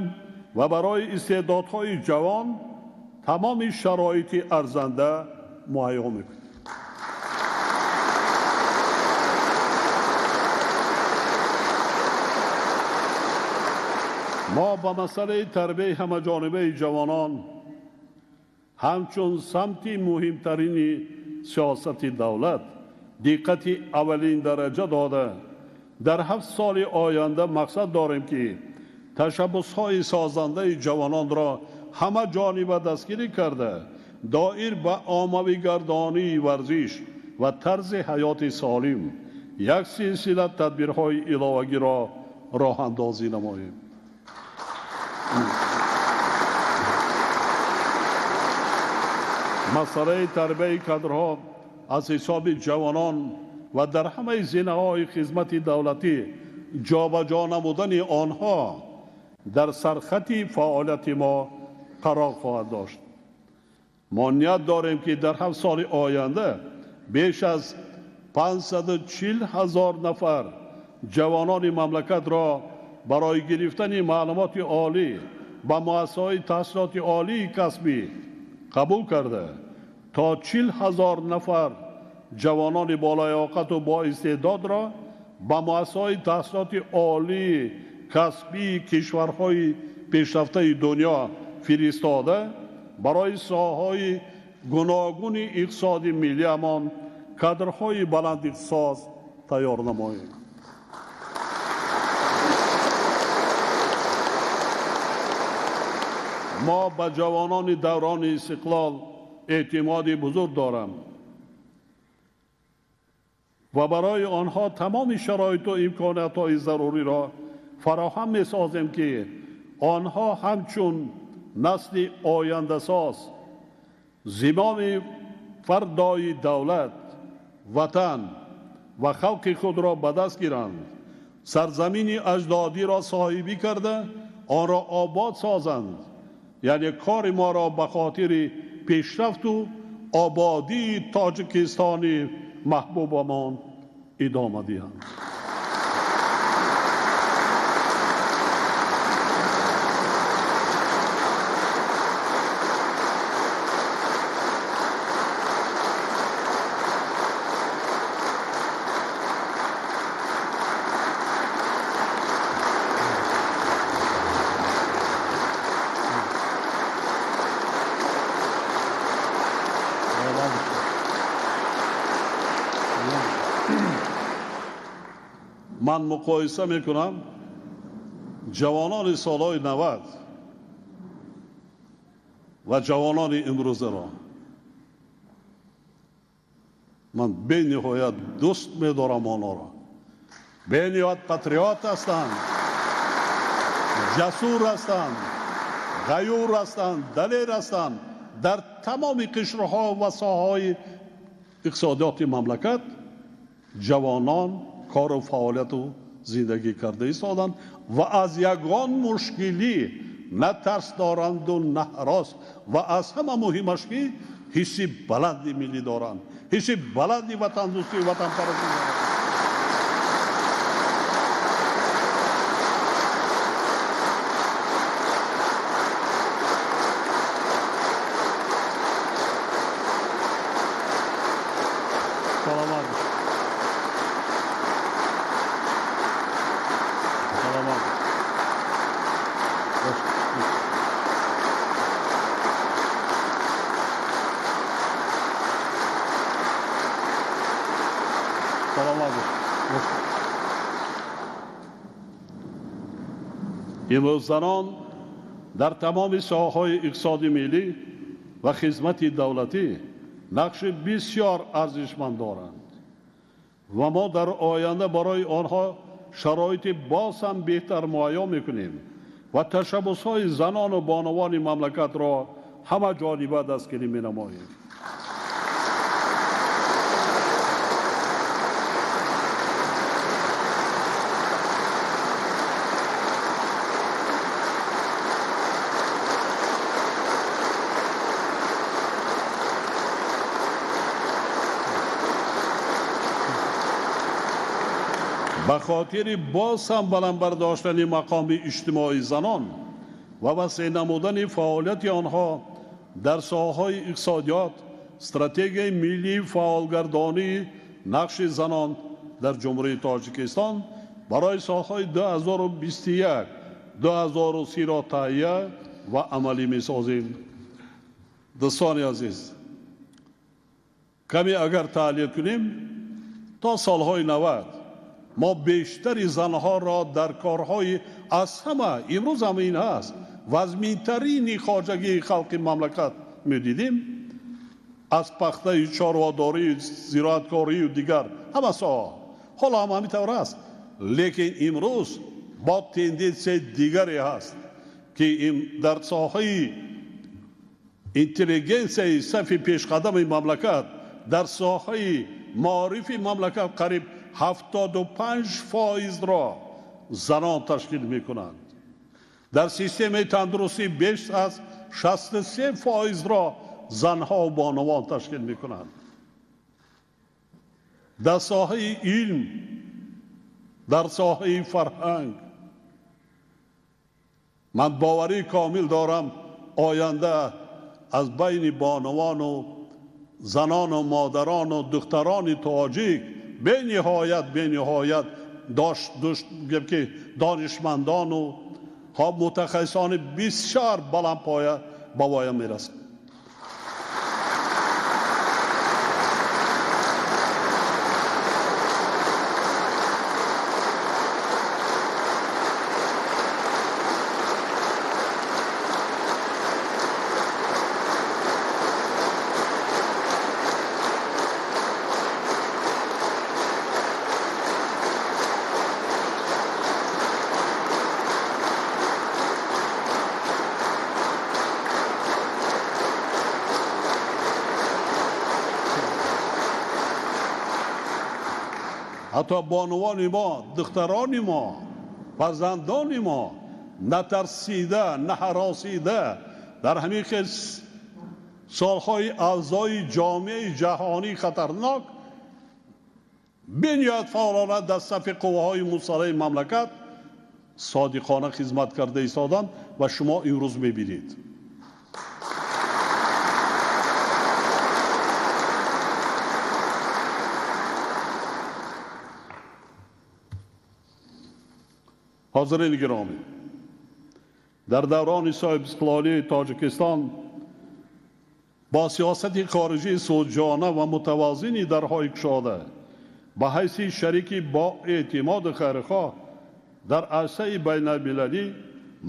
Speaker 6: ва барои истеъдодҳои ҷавон тамоми шароити арзанда муҳайё мекунем. Мо ба масъалаи тарбияи ҳамаҷонибаи ҷавонон ҳамчун самти муҳимтарини сиёсати давлат диққати аввалин дараҷа дода, дар 7 соли оянда мақсад дорем ки ташаббусҳои созандаи ҷавононро ҳамаҷониба дастгирӣ карда, доир ба оммавигардонии варзиш ва тарзи ҳаёти солим як силсила тадбирҳои иловагиро роҳандозӣ намоем. Масъалаи тарбияи кадрҳо аз ҳисоби ҷавонон ва дар ҳамаи зинаҳои хизмати давлатӣ ҷобаҷо намудани онҳо дар сархати фаъолияти мо қарор хоҳад дошт. Мо ният дорем ки дар 7 соли оянда беш аз 540 000 нафар ҷавонони мамлакатро барои гирифтани маълумоти олӣ ба муассисаҳои таҳсилоти олии касбӣ қабул карда, то 40 000 нафар ҷавонони болаёқату боистеъдодро ба муассисаҳои таҳсилоти олии касбии кишварҳои пешрафтаи дунё фиристода, барои соҳаҳои гуногуни иқтисоди миллиамон кадрҳои баландихтисос тайёр намоем. Мо ба ҷавонони даврони истиқлол эътимоди бузург дорам ва барои онҳо тамоми шароиту имкониятҳои заруриро фароҳам месозем ки онҳо ҳамчун насли ояндасоз, зимоми фардои давлат, ватан ва халқи худро ба даст гиранд, сарзамини аҷдодиро соҳибӣ карда, онро обод созанд, яъне кори моро ба хотири пешрафту ободии Тоҷикистони маҳбубамон идома диҳанд. Ман муқоиса мекунам ҷавонони солҳои 90 ва ҷавонони имрӯзаро. Ман бениҳоят дӯст медорам онҳоро. Бениҳоят патриот ҳастанд, ҷасур ҳастанд, ғаюр ҳастанд, далер ҳастанд. Дар тамоми қишрҳо ва соҳаҳои иқтисодиёти мамлакат ҷавонон кору фаъолияту Зиндагӣ карда истоданд ва аз ягон мушкилӣ на тарс доранду на ҳарос ва аз ҳама муҳимаш ки ҳисси баланди миллӣ доранд, ҳисси баланди ватандӯстию ватанпарастӣ доранд. Саломат. Саломат. Саломат. Имрӯз занон дар тамоми соҳаҳои иқтисоди миллӣ ва хизмати давлатӣ нақши бисёр арзишманд доранд ва мо дар оянда барои онҳо шароити боз ҳам беҳтар муҳайё мекунем ва ташаббусҳои занону бонувони мамлакатро ҳамаҷониба дастгирӣ менамоем. Ба хотири боз ҳам баланд бардоштани мақоми иҷтимоии занон ва васеъ намудани фаъолияти онҳо дар соҳаҳои иқтисодиёт, стратегияи миллии фаъолгардонии нақши занон дар Ҷумҳурии Тоҷикистон барои солҳои 2021-2030-ро таҳия ва амалӣ месозем. Дӯстони азиз, каме агар таҳлил кунем, то солҳои 90 мо бештари занҳоро дар корҳои аз ҳама имрӯз ҳам ин ҳаст вазминтарини хоҷагии халқи мамлакат медидем, аз пахтаи чорводорию зироаткорию дигар ҳама соҳа. Ҳоло ҳам ҳамин тавр аст, лекин имрӯз бо тенденсияи дигаре ҳаст, ки дар соҳаи интеллигенсияи сафи пешқадами мамлакат, дар соҳаи маорифи мамлакат қариб 75%-ро занон ташкил мекунанд. Дар системаи тандурустӣ беш аз 63%-ро занҳо бонувон ташкил мекунанд. Дар соҳаи илм, дар соҳаи фарҳанг ман боварии комил дорам, оянда аз байни бонувану занону модарону духтарони тоҷик бениҳоят ки донишмандону мутахассисони бисёр баландпоя ба воя мерасанд. Ҳатто бонувони мо, духтарони мо, фарзандони мо натарсида, наҳаросида дар ҳамин хел солҳои авзои ҷомеаи ҷаҳонии хатарнок бениҳоят фаъолона дар сафи қувваҳои мусаллаҳи мамлакат содиқона хизмат карда истоданд ва шумо имрӯз мебинед. Ҳозирини гиромӣ, дар даврони соҳибистиқлолии Тоҷикистон бо сиёсати хориҷии сулҳҷӯёна ва мутавозини дарҳои кушода ба ҳайси шарики боэътимоду хайрхоҳ дар арсаи байналмилалӣ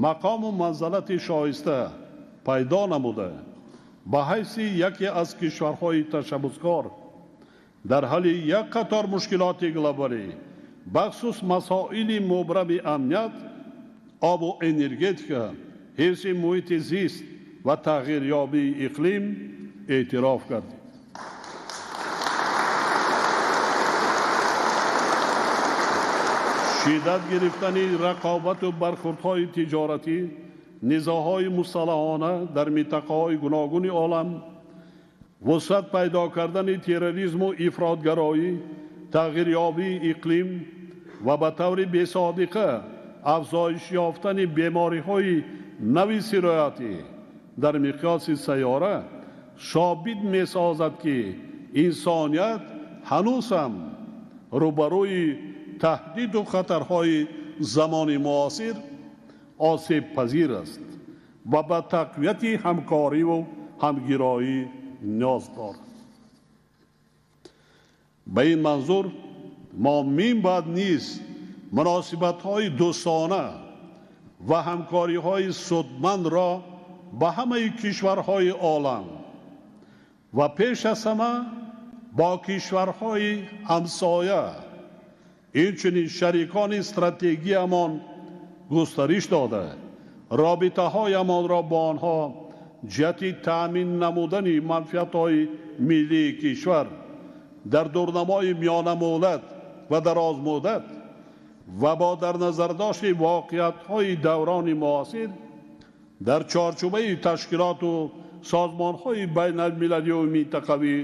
Speaker 6: мақому манзалати шоиста пайдо намуда, ба ҳайси яке аз кишварҳои ташаббускор дар ҳалли як қатор мушкилоти глобалӣ, бахусус масоили мубрами амният, обу энергетика, ҳифзи муҳити зист ва тағйирёбии иқлим эътироф гардид. Шиддат гирифтани рақобату бархӯрдҳои тиҷоратӣ, низоъҳои мусаллаҳона дар минтақаҳои гуногуни олам, вусъат пайдо кардани терроризму ифротгароӣ, тағйирёбии иқлим ва ба таври бесобиқа афзоиш ёфтани бемориҳои нави сироятӣ дар миқёси сайёра собит месозад, ки инсоният ҳанӯз ҳам рӯбарӯи таҳдиду хатарҳои замони муосир осебпазир аст ва ба тақвияти ҳамкориву ҳамгироӣ ниёз дорад. Ба ин манзур мо минбаъд низ муносибатҳои дӯстона ва ҳамкориҳои судмандро ба ҳамаи кишварҳои олам ва пеш аз ҳама бо кишварҳои ҳамсоя, инчунин шарикони стратегиямон густариш дода, робитаҳоямонро бо онҳо ҷиҳати таъмин намудани манфиатҳои миллии кишвар дар дурнамои миёнамуҳлат ва дарозмуддат ва бо дар назардошти воқеиятҳои даврони муосир дар чорчӯбаи ташкилоту созмонҳои байналмилалию минтақавӣ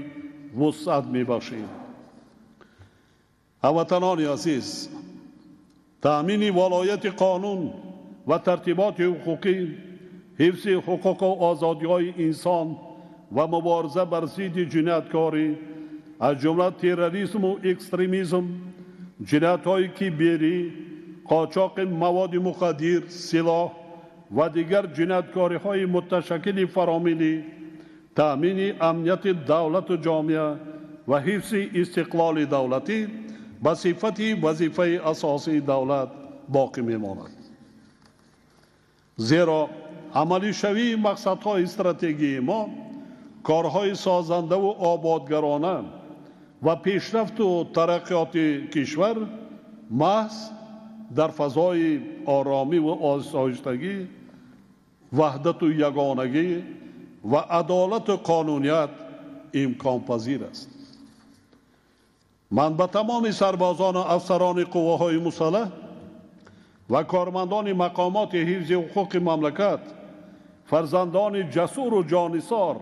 Speaker 6: вусъат мебахшем. Ҳамватанони азиз, таъмини волояти қонун ва тартиботи ҳуқуқӣ, ҳифзи ҳуқуқу озодиҳои инсон ва мубориза бар зидди ҷинояткорӣ, аз ҷумла терроризму экстремизм, ҷиноятҳои киберӣ, қочоқи маводи мухаддир, силоҳ ва дигар ҷинояткориҳои муташаккили фаромиллӣ, таъмини амнияти давлату ҷомеа ва ҳифзи истиқлоли давлатӣ ба сифати вазифаи асосии давлат боқӣ мемонад. Зеро амалишавии мақсадҳои стратегии мо корҳои созандаву ободгарона ва пешрафту тараққиёти кишвар маҳз дар фазои оромиву осоиштагӣ, ваҳдату ягонагӣ ва адолату қонуният имконпазир аст. Ман ба тамоми сарбозону афсарони қувваҳои мусаллаҳ ва кормандони мақомоти ҳифзи ҳуқуқи мамлакат, фарзандони ҷасуру ҷонисор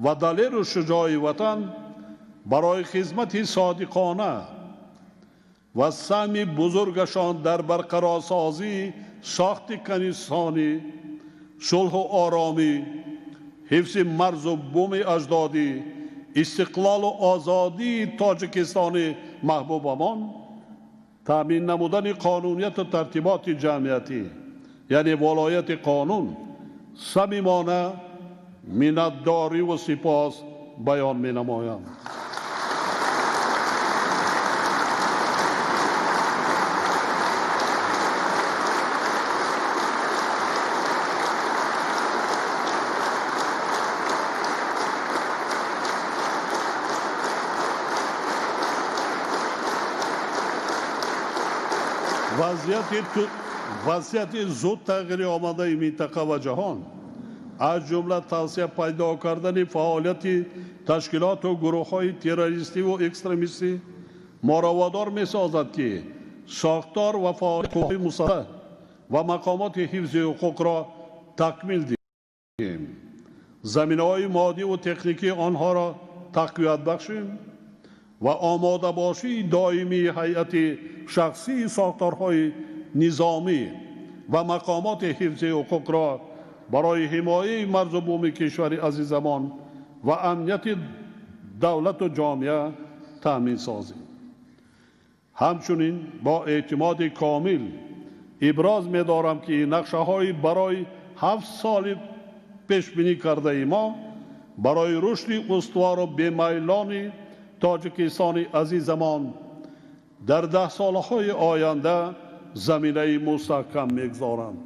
Speaker 6: ва далеру шуҷои ватан барои хизмати содиқона ва саҳми бузургашон дар барқарорсозии сохти конститутсионӣ, сулҳу оромӣ, ҳифзи марзу буми аҷдодӣ, истиқлолу озодии Тоҷикистони маҳбубамон, таъмин намудани қонунияту тартиботи ҷамъиятӣ, яъне волояти қонун, самимона миннатдориву сипос баён менамоям. Вазъияти зуд тағйири омадаи минтақа ва ҷаҳон, аз ҷумла тавсия пайдо кардани фаъолияти ташкилоту гурӯҳҳои террористиву экстремистӣ моро водор месозад, ки сохтор ва фаъолияти мусаллаҳ ва мақомоти ҳифзи ҳуқуқро такмил диҳем, заминаҳои моддиву техникии онҳоро тақвият бахшем ва омодабошии доимии ҳайати шахсии сохторҳои низомӣ ва мақомоти ҳифзи ҳуқуқро барои ҳимояи марзу буми кишвари азизамон ва амнияти давлату ҷомеа таъмин созем. Ҳамчунин бо эътимоди комил иброз медорам, ки нақшаҳои барои 7 соли пешбинӣ кардаи мо барои рушди устувору бемайлони Тоҷикистони азизамон дар 10 солҳои оянда заминаи мустаҳкам мегузоранд.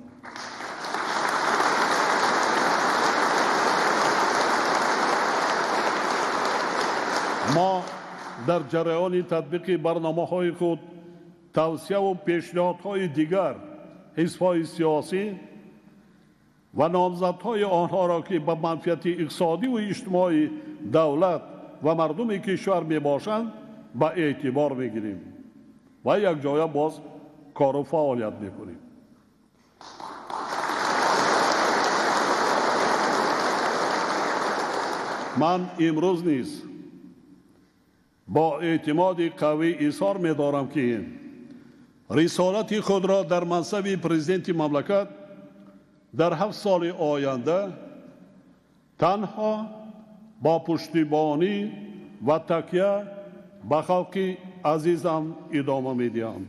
Speaker 6: Мо дар ҷараёни татбиқи барномаҳои худ тавсияву пешниҳодҳои дигар ҳизбҳои сиёсӣ ва номзадҳои онҳоро, ки ба манфиати иқтисодиву иҷтимоии давлат ва мардуми кишвар мебошанд, ба эътибор мегирем ва якҷоя боз кору фаъолият мекунем. Ман имрӯз низ бо эътимоди қавӣ изҳор медорам, ки рисолати худро дар мансаби президенти мамлакат дар 7 соли оянда танҳо бо пуштибонӣ ва такя ба халқи азизам идома медиҳам.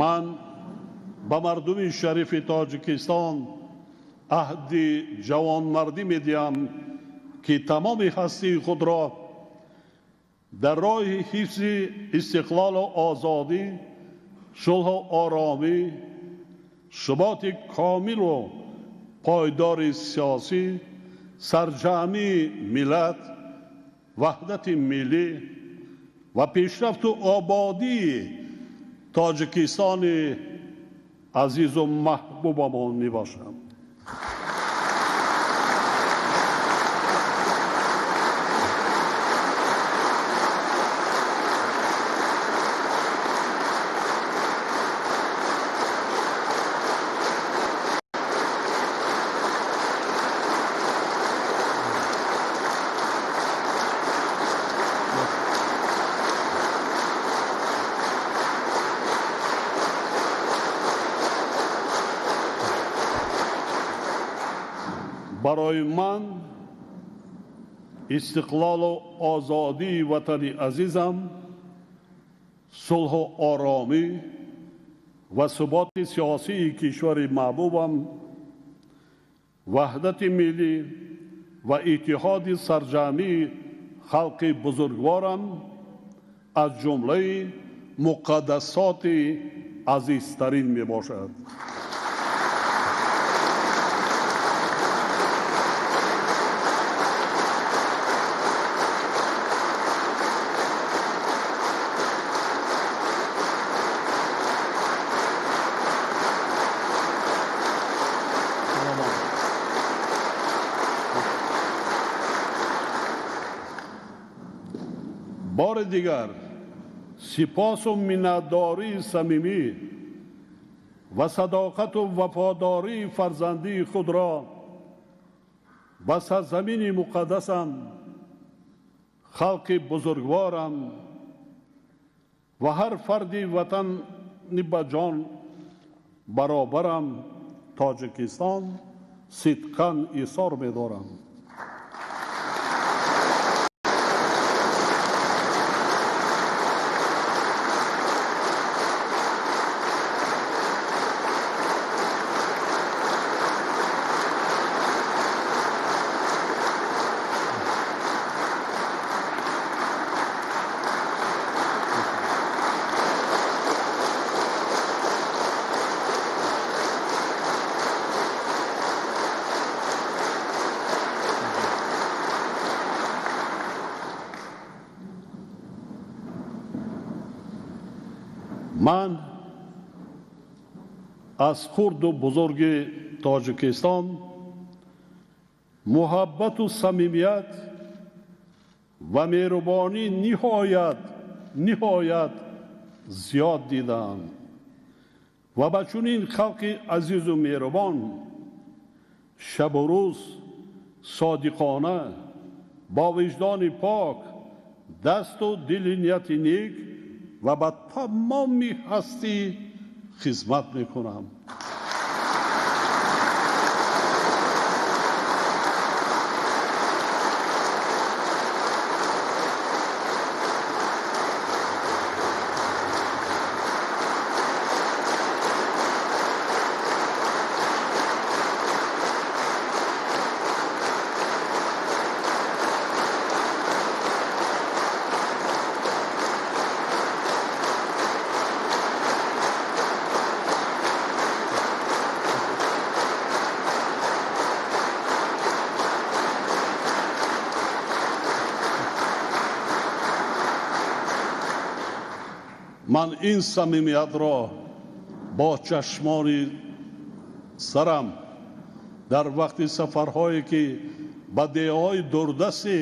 Speaker 6: Ман ба мардуми шарифи Тоҷикистон аҳди ҷавонмардӣ медиҳам, ки тамоми ҳастии худро дар роҳи ҳифзи истиқлолу озодӣ, сулҳу оромӣ, суботи комилу пойдори сиёсӣ, сарҷамъии миллат, ваҳдати миллӣ ва пешрафту ободии Тоҷикистони азизу маҳбубамон мебошам. Барои ман истиқлолу озодии ватани азизам, сулҳу оромӣ ва суботи сиёсии кишвари маҳбубам, ваҳдати миллӣ ва иттиҳоди сарҷамъии халқи бузургворам аз ҷумлаи муқаддасоти азизтарин мебошад. Бори дигар сипосу миннатдории самимӣ ва садоқату вафодории фарзандии худро ба сарзамини муқаддасам, халқи бузургворам ва ҳар фарди ватани ба ҷон баробарам Тоҷикистон сидқан изҳор медорам. Ман аз хурду бузурги Тоҷикистон муҳаббату самимият ва меҳрубонӣ ниҳоят зиёд дидаам ва ба чунин халқи азизу меҳрубон шабу рӯз содиқона бо виҷдони пок, дасту дили нияти нек ва ба тамоми ҳастӣ хизмат мекунам. Ман ин самимиятро бо чашмони сарам дар вақти сафарҳое ки ба деҳаҳои дурдасти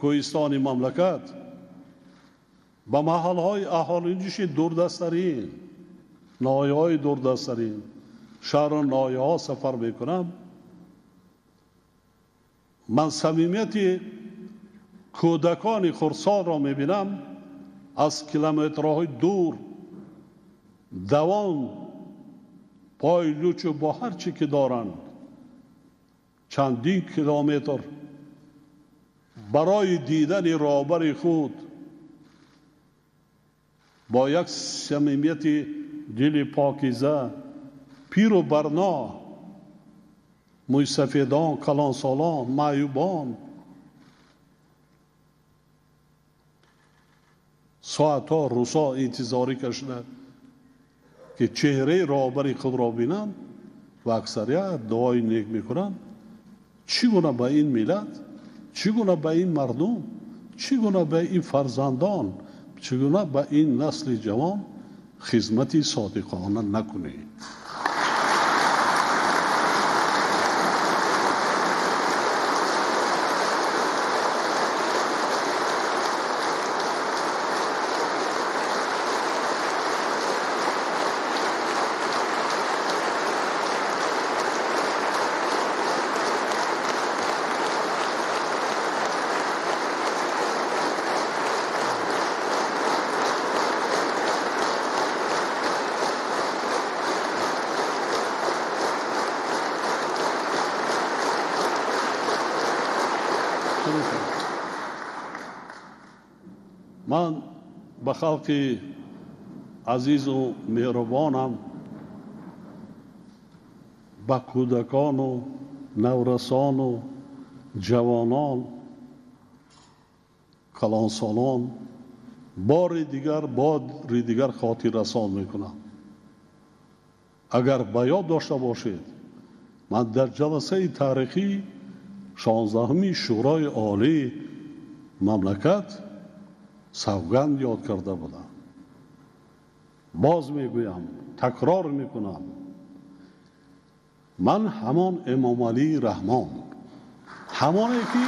Speaker 6: кӯҳистони мамлакат, ба маҳалҳои аҳолиниши дурдасттарин, ноҳияҳои дурдасттарин, шаҳру ноҳияҳо сафар мекунам, ман самимияти кӯдакони хурдсолро мебинам, аз километрҳои дур давон пой лучу бо ҳар чӣ ки доранд чандин километр барои дидани роҳбари худ бо як самимияти дили покиза, пиру барно, мӯйсафедон, калонсолон, маъюбон соатҳо, рӯзҳо интизорӣ кашида ки чеҳраи роҳбари худро бинанд ва аксарият дуои нек мекунанд. Чӣ гуна ба ин миллат, чӣ гуна ба ин мардум, чӣ гуна ба ин фарзандон, чӣ гуна ба ин насли ҷавон хизмати содиқона накунӣ? Ман ба халқи азизу меҳрубонам, ба кӯдакону наврасону ҷавонон, калонсолон бори дигар хотиррасон мекунам. Агар ба ёд дошта бошед, ман дар ҷаласаи таърихӣ 16-уми Шӯрои Олии мамлакат савганд ёд карда будам. Боз мегӯям, такрор мекунам, ман ҳамон Эмомалӣ Раҳмон, ҳамоне ки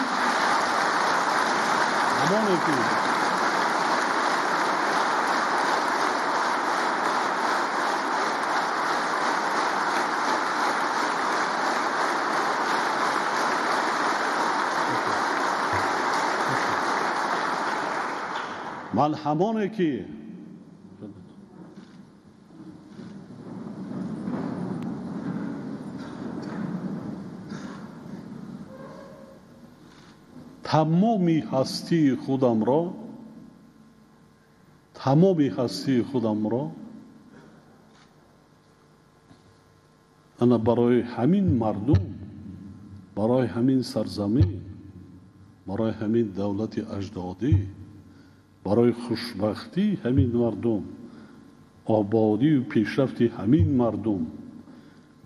Speaker 6: ман ҳамоне ки тамоми ҳастии худамро ана барои ҳамин мардум, барои ҳамин сарзамин, барои ҳамин давлати аҷдодӣ, барои хушбахтии ҳамин мардум, ободию пешрафти ҳамин мардум,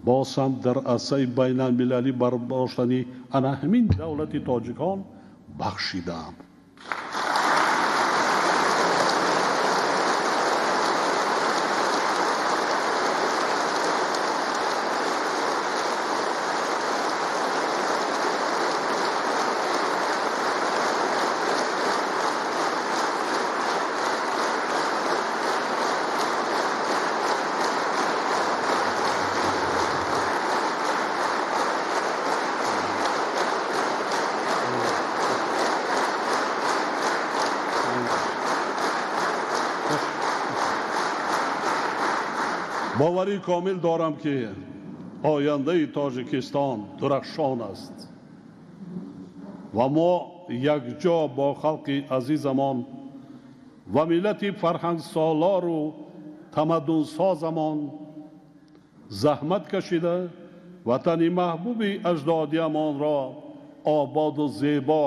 Speaker 6: боз ҳам дар арсаи байналмилалӣ бардоштани ана ҳамин давлати тоҷикон бахшидаам. Боварӣ комил дорам, ки ояндаи Тоҷикистон дурахшон аст ва мо якҷо бо халқи азизамон ва миллати фарҳангсолору тамаддунсозамон заҳмат кашида ватани маҳбуби аҷдодиамонро ободу зебо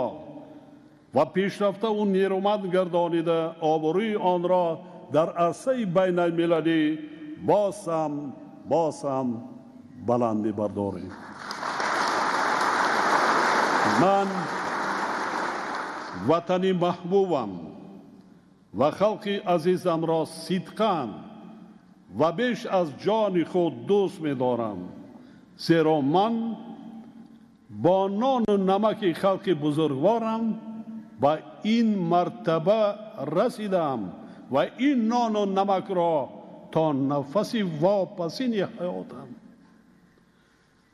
Speaker 6: ва пешрафтаву нерӯманд гардонида обрӯи онро дар арсаи байналмилалӣ боз ҳам баланд мебардорем. Ман ватани маҳбубам, Ва халқи азизамро сидқан ва беш аз ҷони худ дӯст медорам, зеро ман бо нону намаки халқи бузургворам ба ин мартаба расидам ва ин нону намакро то нафаси вопасини ҳаётам,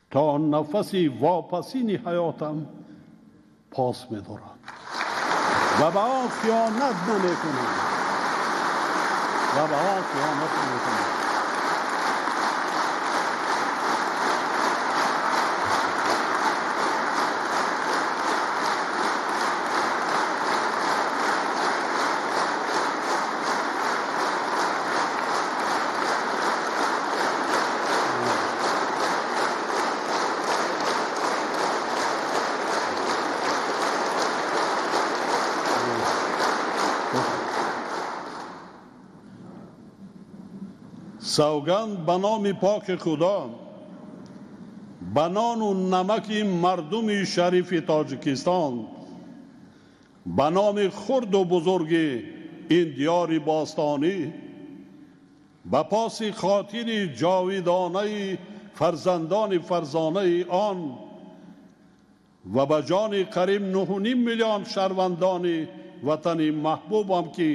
Speaker 6: то нафаси вопасини ҳаётам пос медорам ва ба он хиёнат намекунам, ва ба он хиёнат намекунам. Савганд ба номи поки Худо, ба нону намаки мардуми шарифи Тоҷикистон, ба номи хурду бузурги ин диёри бостонӣ, ба поси хотири ҷовидонаи фарзандони фарзонаи он ва ба ҷони қариб 9.5 миллион шаҳрвандони ватани маҳбубам, ки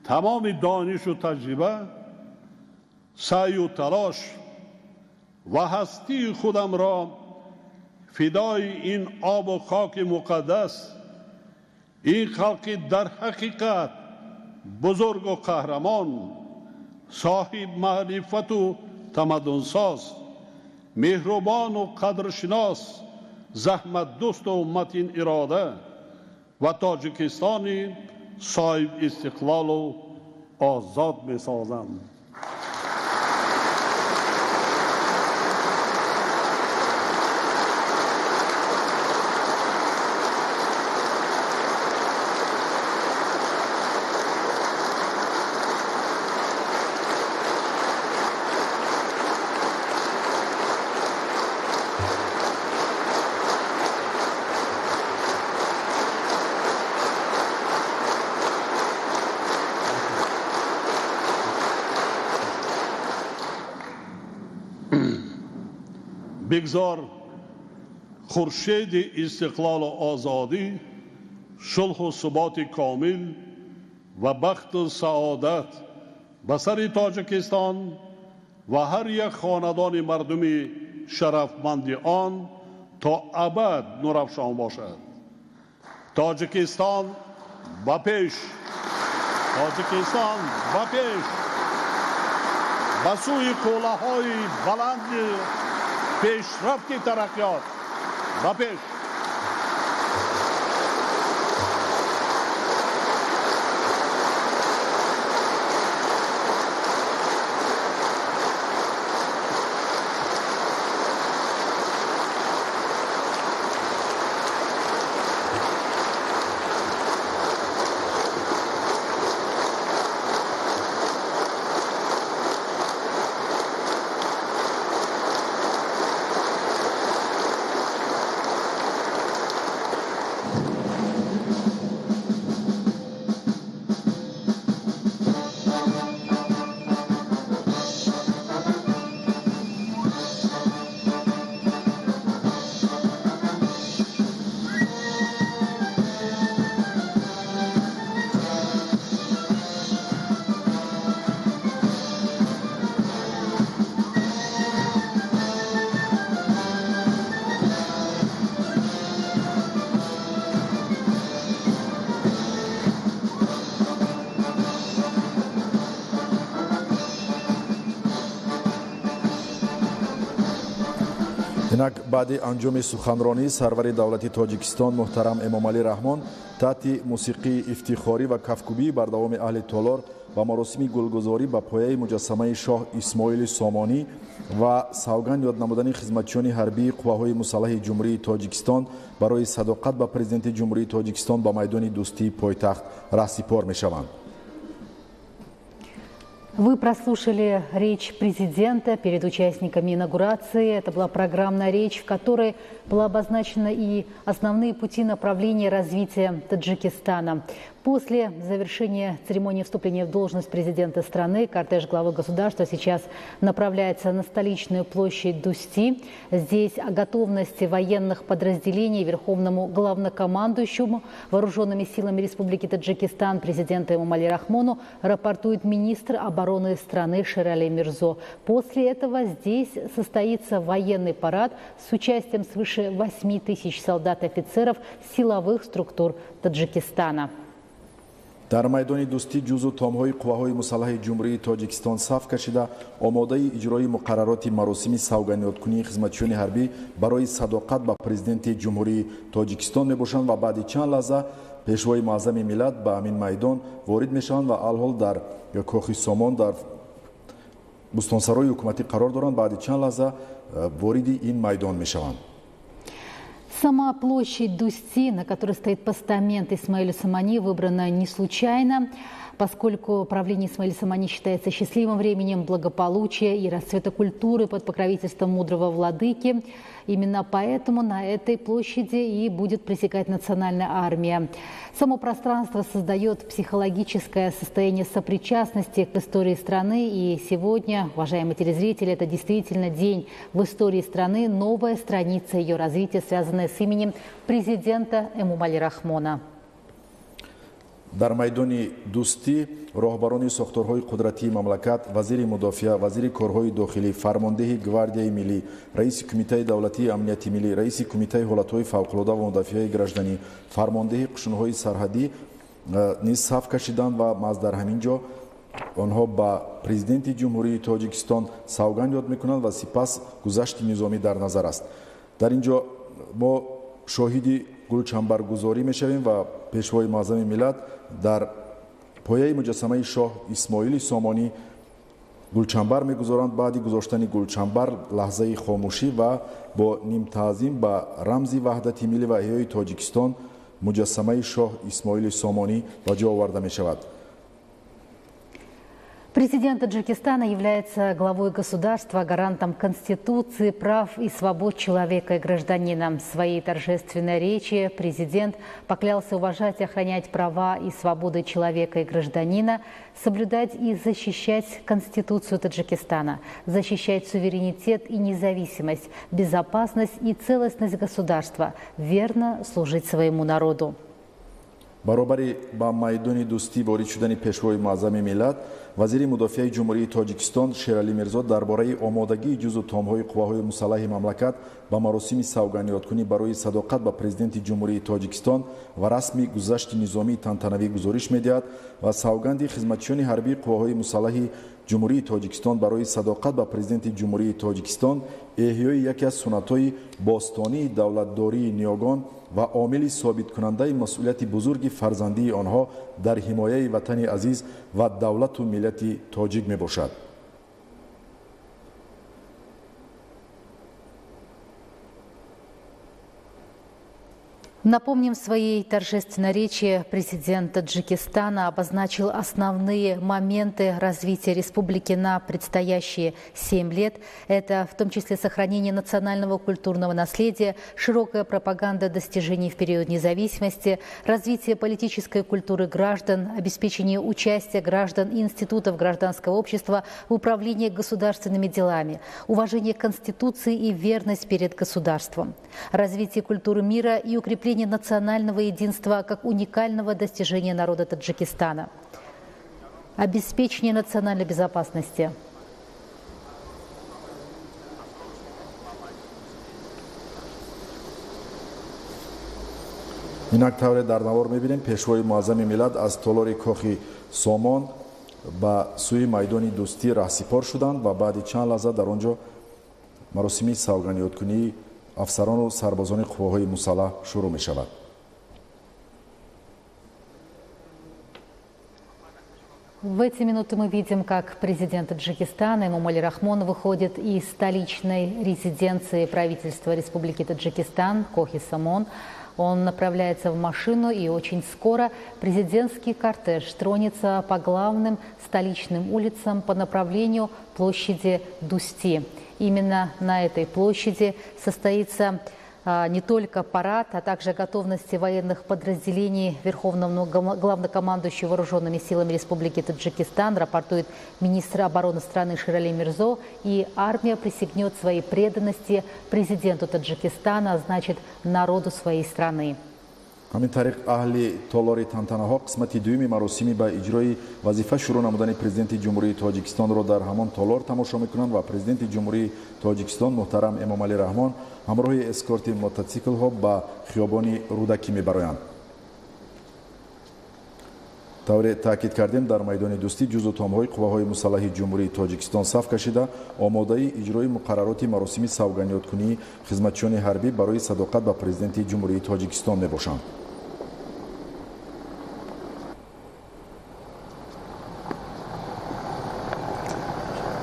Speaker 6: тамоми донишу таҷриба, саъю талош ва ҳастии худамро фидои ин обу хоки муқаддас, ин халқи дар ҳақиқат бузургу қаҳрамон, соҳиб маърифату тамаддунсоз, меҳрубону қадршинос, заҳматдӯсту матин ирода ва Тоҷикистони соҳиб истиқлолу озод месозам. Бигзор хуршеди истиқлолу озодӣ, сулҳу суботи комил ва бахту саодат ба сари Тоҷикистон ва ҳар як хонадони мардуми шарафманди он то абад нурафшон бошад. Тоҷикистон ба пеш! Тоҷикистон ба пеш! Ба сӯи қуллаҳои баланди пешрафти тараққиёт ба пеш!
Speaker 1: Инак баъди анҷоми суханронӣ сарвари давлати Тоҷикистон муҳтарам Эмомалӣ Раҳмон таҳти мусиқии ифтихорӣ ва кафкӯбии бардавоми аҳли толор ба маросими гулгузорӣ ба пояи муҷассамаи шоҳ Исмоили Сомонӣ ва савганд ёд намудани хизматчиёни ҳарбии қувваҳои мусаллаҳи Ҷумҳурии Тоҷикистон барои садоқат ба президенти Ҷумҳурии Тоҷикистон ба майдони дӯстии пойтахт раҳсипор мешаванд.
Speaker 2: Вы прослушали речь президента перед участниками инаугурации. Это была программная речь, в которой была обозначена и основные пути направления развития Таджикистана. После завершения церемонии вступления в должность президента страны кортеж главы государства сейчас направляется на столичную площадь Дусти. Здесь о готовности военных подразделений верховному главнокомандующему вооруженными силами Республики Таджикистан президенту Эмомали Рахмону рапортует министр обороны страны Шерали Мирзо. После этого здесь состоится военный парад с участием свыше 8 тысяч солдат и офицеров силовых структур Таджикистана.
Speaker 1: Дар майдони Дӯстӣ ҷузу томҳои қувваҳои мусаллаҳи Ҷумҳурии Тоҷикистон саф кашида, омодаи иҷрои муқаррароти маросими савгандёдкунии хизматчиёни ҳарбӣ барои садоқат ба президенти Ҷумҳурии Тоҷикистон мебошанд ва баъди чанд лаҳза пешвои муаззами миллат ба ҳамин майдон ворид мешаванд ва алҳол дар Кохи Сомон дар бӯстонсарои ҳукуматӣ қарор доранд. Баъди чанд лаҳза вориди ин майдон мешаванд.
Speaker 2: Сама площадь Дусти, на которой стоит постамент Исмаилю Сомони, выбрана не случайно, поскольку правление Исмаиля Сомони считается счастливым временем благополучия и расцвета культуры под покровительством мудрого владыки. Именно поэтому на этой площади и будет пресекать национальная армия. Само пространство создает психологическое состояние сопричастности к истории страны. И сегодня, уважаемые телезрители, это действительно день в истории страны, новая страница ее развития, связанная с именем президента Эмомали Рахмона.
Speaker 1: Дар майдони Дӯстӣ роҳбарони сохторҳои қудратии мамлакат, вазири мудофиа, вазири корҳои дохилӣ, фармондеҳи гвардияи миллӣ, раиси Кумитаи давлатии амнияти миллӣ, раиси Кумитаи ҳолатҳои фавқулода ва мудофиаи гражданӣ, фармондеҳи қушунҳои сарҳадӣ низ саф кашиданд ва маҳз дар ҳамин ҷо онҳо ба президенти Ҷумҳурии Тоҷикистон савганд ёд мекунанд ва сипас гузашти низомӣ дар назар аст. Дар ин ҷо мо шоҳиди гулчамбаргузорӣ мешавем ва пешвои муаззами миллат дар пояи муҷассамаи шоҳ Исмоили Сомонӣ гулчамбар мегузоранд. Баъди гузоштани гулчамбар лаҳзаи хомӯшӣ ва бо нимтаъзим ба рамзи ваҳдати миллӣ ва эҳёи Тоҷикистон муҷассамаи шоҳ Исмоили Сомонӣ ба ҷо оварда мешавад.
Speaker 2: Президент Таджикистана является главой государства, гарантом Конституции, прав и свобод человека и гражданина. В своей торжественной речи президент поклялся уважать и охранять права и свободы человека и гражданина, соблюдать и защищать Конституцию Таджикистана, защищать суверенитет и независимость, безопасность и целостность государства, верно служить своему народу.
Speaker 1: Баробари ба майдони Дӯстӣ ворид шудани пешвои муаззами миллат, вазири мудофиаи Ҷумҳурии Тоҷикистон Шералӣ Мирзо дар бораи омодагии ҷузу томҳои қувваҳои мусаллаҳи мамлакат ба маросими савгандёдкунӣ барои садоқат ба президенти Ҷумҳурии Тоҷикистон ва расми гузашти низомии тантанавӣ гузориш медиҳад ва савганди хизматчиёни ҳарбии қувваҳои мусаллаҳи Ҷумҳурии Тоҷикистон барои садоқат ба президенти Ҷумҳурии Тоҷикистон эҳёи яке аз суннатҳои бостонии давлатдории ниёгон ва омили собиткунандаи масъулияти бузурги фарзандии онҳо дар ҳимояи ватани азиз ва давлату миллати тоҷик мебошад.
Speaker 2: Напомним, в своей торжественной речи президент Таджикистана обозначил основные моменты развития республики на предстоящие 7 лет. Это в том числе сохранение национального культурного наследия, широкая пропаганда достижений в период независимости, развитие политической культуры граждан, обеспечение участия граждан и институтов гражданского общества в управлении государственными делами, уважение Конституции и верность перед государством, развитие культуры мира и укрепление национального единства как уникального достижения народа Таджикистана, обеспечение национальной безопасности.
Speaker 1: Инак тавре дар навор мебинем, пешвои муаззами миллат аз толори Кохи Сомон ба сӯи майдони Дӯстӣ раҳсипор шуданд ва баъди чанд лаҳза дар он ҷо маросими савгандёдкунии афсарону сарбозони қувваҳои мусаллаҳ шурӯъ мешавад.
Speaker 2: В эти минуты мы видим, как президент Таджикистана Эмомали Рахмон выходит из столичной резиденции правительства Республики Таджикистан Кохи Сомон. Он направляется в машину, и очень скоро президентский кортеж тронется по главным столичным улицам по направлению площади Дусти. Именно на этой площади состоится не только парад, а также готовности военных подразделений Верховного главнокомандующего Вооруженными силами Республики Таджикистан, рапортует министр обороны страны Ширали Мирзо. И армия присягнет своей преданности президенту Таджикистана, а значит, народу своей страны.
Speaker 1: Ҳамин тариқ, аҳли толори тантанаҳо қисмати дуюми маросими ба иҷрои вазифа шурӯъ намудани Президенти Ҷумҳурии Тоҷикистонро дар ҳамон толор тамошо мекунанд ва Президенти Ҷумҳурии Тоҷикистон муҳтарам Эмомалӣ Раҳмон ҳамроҳи эскорти мототсиклҳо ба хиёбони Рӯдакӣ мебароянд. Тавре таъкид кардем, дар майдони Дӯстӣ ҷузу томҳои қувваҳои мусаллаҳи Ҷумҳурии Тоҷикистон саф кашида, омодаи иҷрои муқаррароти маросими савгандёдкунии хизматчиёни ҳарбӣ барои садоқат ба Президенти Ҷумҳурии Тоҷикистон мебошанд.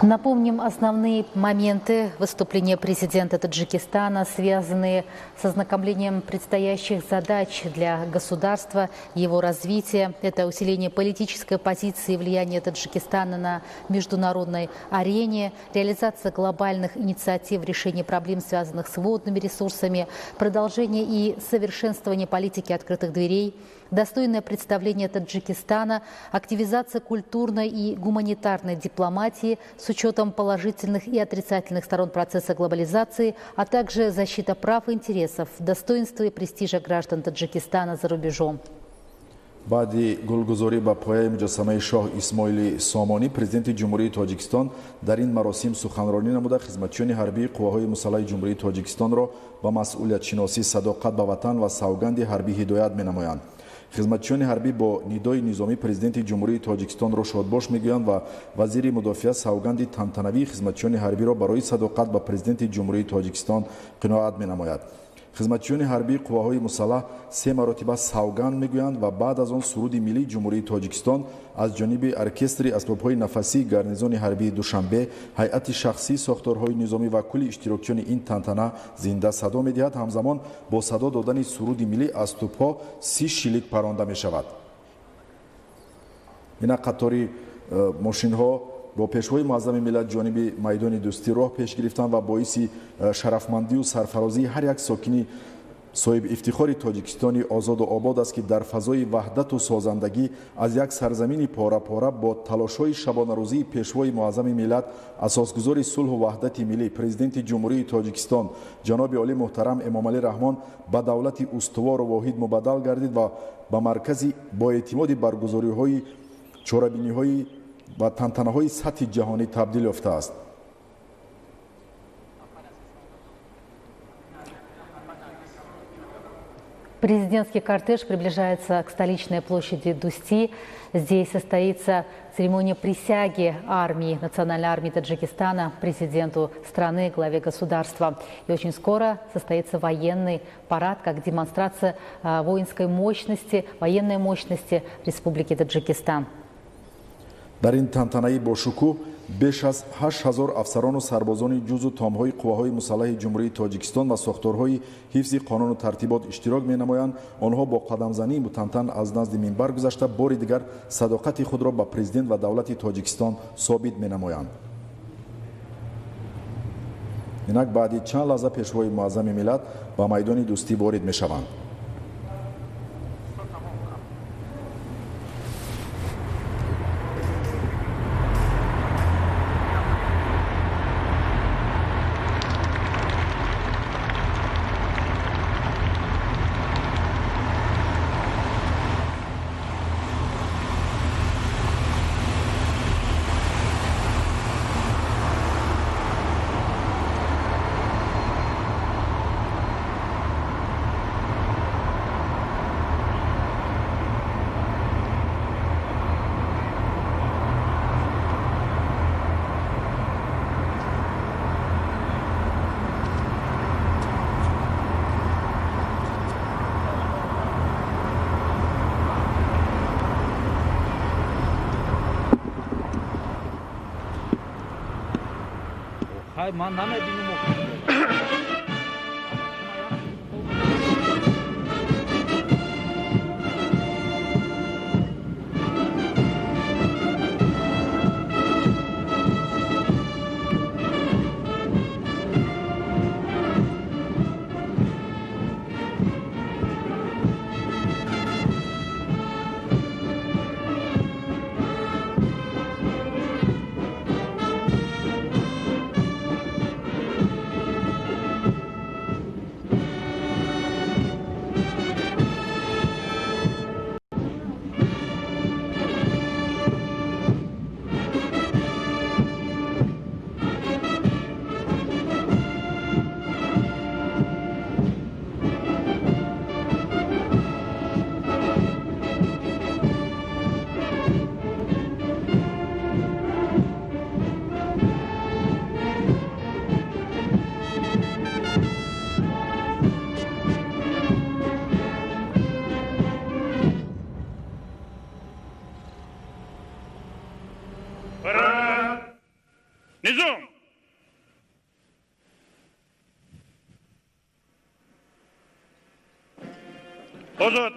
Speaker 2: Напомним основные моменты выступления президента Таджикистана, связанные с ознакомлением предстоящих задач для государства, его развития. Это усиление политической позиции и влияния Таджикистана на международной арене, реализация глобальных инициатив в решении проблем, связанных с водными ресурсами, продолжение и совершенствование политики открытых дверей, достойное представление Таджикистана, активизация культурной и гуманитарной дипломатии с учетом положительных и отрицательных сторон процесса глобализации, а также защита прав и интересов, достоинства и престижа граждан Таджикистана за рубежом.
Speaker 1: Баъди гулгузорӣ ба пояи муҷассамаи шоҳ Исмоили Сомонӣ, Президенти Ҷумҳурии Тоҷикистон дар ин маросим суханронӣ намуда, хизматчиёни ҳарбии қувваҳои мусаллаҳи Ҷумҳурии Тоҷикистонро ба масъулиятшиносӣ, садоқат ба ватан ва савганди ҳарбӣ ҳидоят менамоянд. Хизматчиёни ҳарбӣ бо нидои низомӣ Президенти Ҷумҳурии Тоҷикистонро шодбош мегӯянд ва вазири мудофиа савганди тантанавии хизматчиёни ҳарбиро барои садоқат ба Президенти Ҷумҳурии Тоҷикистон қиноат менамояд. Хизматчиёни ҳарбии қувваҳои мусаллаҳ се маротиба савганд мегӯянд ва баъд аз он суруди миллии Ҷумҳурии Тоҷикистон аз ҷониби оркестри асбобҳои нафасии гарнизони ҳарбии Душанбе, ҳайати шахсии сохторҳои низомӣ ва кулли иштирокчиёни ин тантана зинда садо медиҳад. Ҳамзамон бо садо додани суруди миллӣ аз тӯбҳо 30 шилик паронда мешавад. Ина қатори мошинҳо бо Пешвои муаззами миллат ҷониби майдони Дӯстӣ роҳ пеш гирифтанд ва боиси шарафмандию сарфарозии ҳар як сокини соҳиби ифтихори Тоҷикистони озоду обод аст, ки дар фазои ваҳдату созандагӣ аз як сарзамини пора-пора бо талошҳои шабонарӯзии Пешвои муаззами миллат, асосгузори сулҳу ваҳдати миллӣ, Президенти Ҷумҳурии Тоҷикистон ҷаноби олӣ муҳтарам Эмомалӣ Раҳмон ба давлати устувору воҳид мубаддал гардид ва ба маркази боэътимоди баргузориҳои чорабиниҳои ва тантанаҳои сатҳи ҷаҳонӣ табдил ёфтааст.
Speaker 2: Президентский кортеж приближается к столичной площади Дусти. Здесь состоится церемония присяги армии, Национальной армии Таджикистана, президенту страны, главе государства. И очень скоро состоится военный парад, как демонстрация воинской мощности, военной мощности Республики Таджикистан.
Speaker 1: Дар ин тантанаи бошукӯҳ беш аз 8000 афсарону сарбозони ҷузу томҳои қувваҳои мусаллаҳи Ҷумҳурии Тоҷикистон ва сохторҳои ҳифзи қонуну тартибот иштирок менамоянд. Онҳо бо қадамзании мутантан аз назди минбар гузашта, бори дигар садоқати худро ба президент ва давлати Тоҷикистон собит менамоянд. Инак баъди чанд лаҳза Пешвои муаззами миллат ба майдони Дӯстӣ ворид мешаванд.
Speaker 7: Ман намебинам.
Speaker 8: Озод.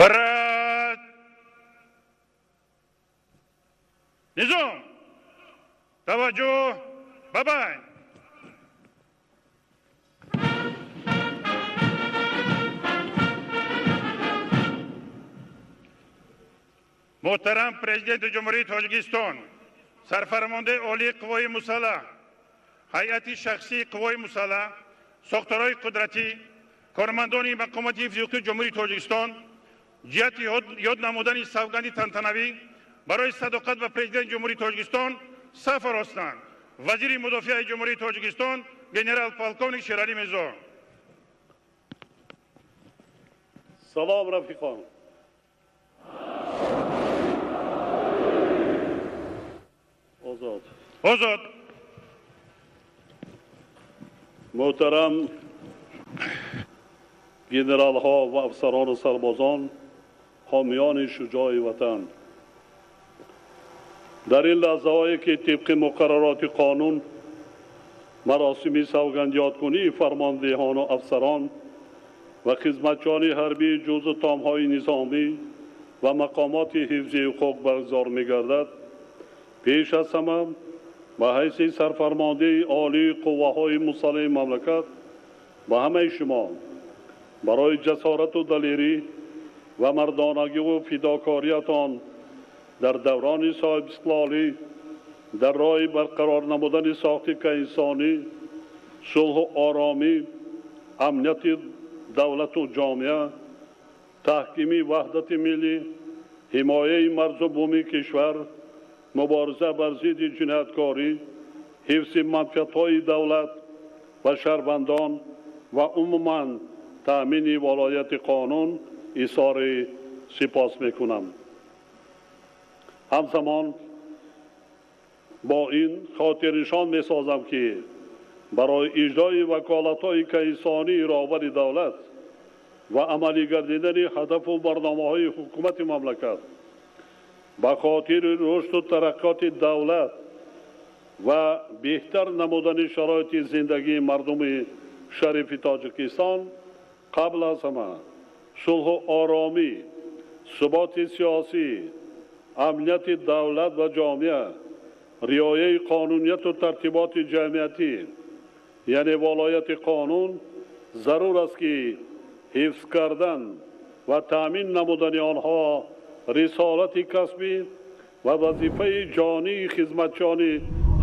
Speaker 8: Парад! Низом! Таваҷҷӯҳ! Бабай! Муҳтарам Президенти Ҷумҳурии Тоҷикистон, Сарфармондаи Олии Қувваҳои Мусаллаҳ, ҳайати шахсии Қувваҳои мусаллаҳ, сохторҳои қудратӣ, кормандони мақомоти ҳифзи ҳуқуқи Ҷумҳурии Тоҷикистон ҷиҳати ёд намудани савганди тантанавӣ барои садоқат ба Президенти Ҷумҳурии Тоҷикистон саф оростанд. Вазири мудофиаи Ҷумҳурии Тоҷикистон генерал-полковник Шералӣ Мирзо.
Speaker 6: Салом, рафиқон. Озод.
Speaker 8: Озод.
Speaker 6: Муҳтарам генералҳо ва афсарону сарбозон, ҳомиёни шуҷои ватан, дар ин лаҳзаҳое ки тибқи муқаррароти қонун маросими савгандёдкунии фармондеҳону афсарон ва хизматчиёни ҳарбии ҷузъу томҳои низомӣ ва мақомоти ҳифзи ҳуқуқ баргузор мегардад, пеш аз ҳама ба ҳайси сарфармондеҳи олии қувваҳои мусаллаҳи мамлакат ба ҳамаи шумо барои ҷасорату далерӣ ва мардонагиву фидокориятон дар даврони соҳибистиқлолӣ дар роҳи барқарор намудани сохти инсонӣ, сулҳу оромӣ, амнияти давлату ҷомеа, таҳкими ваҳдати миллӣ, ҳимояи марзу бумии кишвар, мубориза бар зидди ҷинояткорӣ, ҳифзи манфиатҳои давлат ва шаҳрвандон ва умуман таъмини волояти қонун изҳори сипос мекунам. Ҳамзамон бо ин хотирнишон месозам, ки барои иҷрои ваколатҳои каисонии роҳбари давлат ва амалӣ гардидани ҳадафу барномаҳои ҳукумати мамлакат ба хотири рушду тараққиёти давлат ва беҳтар намудани шароити зиндагии мардуми шарифи Тоҷикистон қабл аз ҳама сулҳу оромӣ, суботи сиёсӣ, амнияти давлат ва ҷомеа, риояи қонунияту тартиботи ҷамъиятӣ, яъне волояти қонун зарур аст, ки ҳифз кардан ва таъмин намудани онҳо рисолати касбӣ ва вазифаи ҷонии хизматчиёни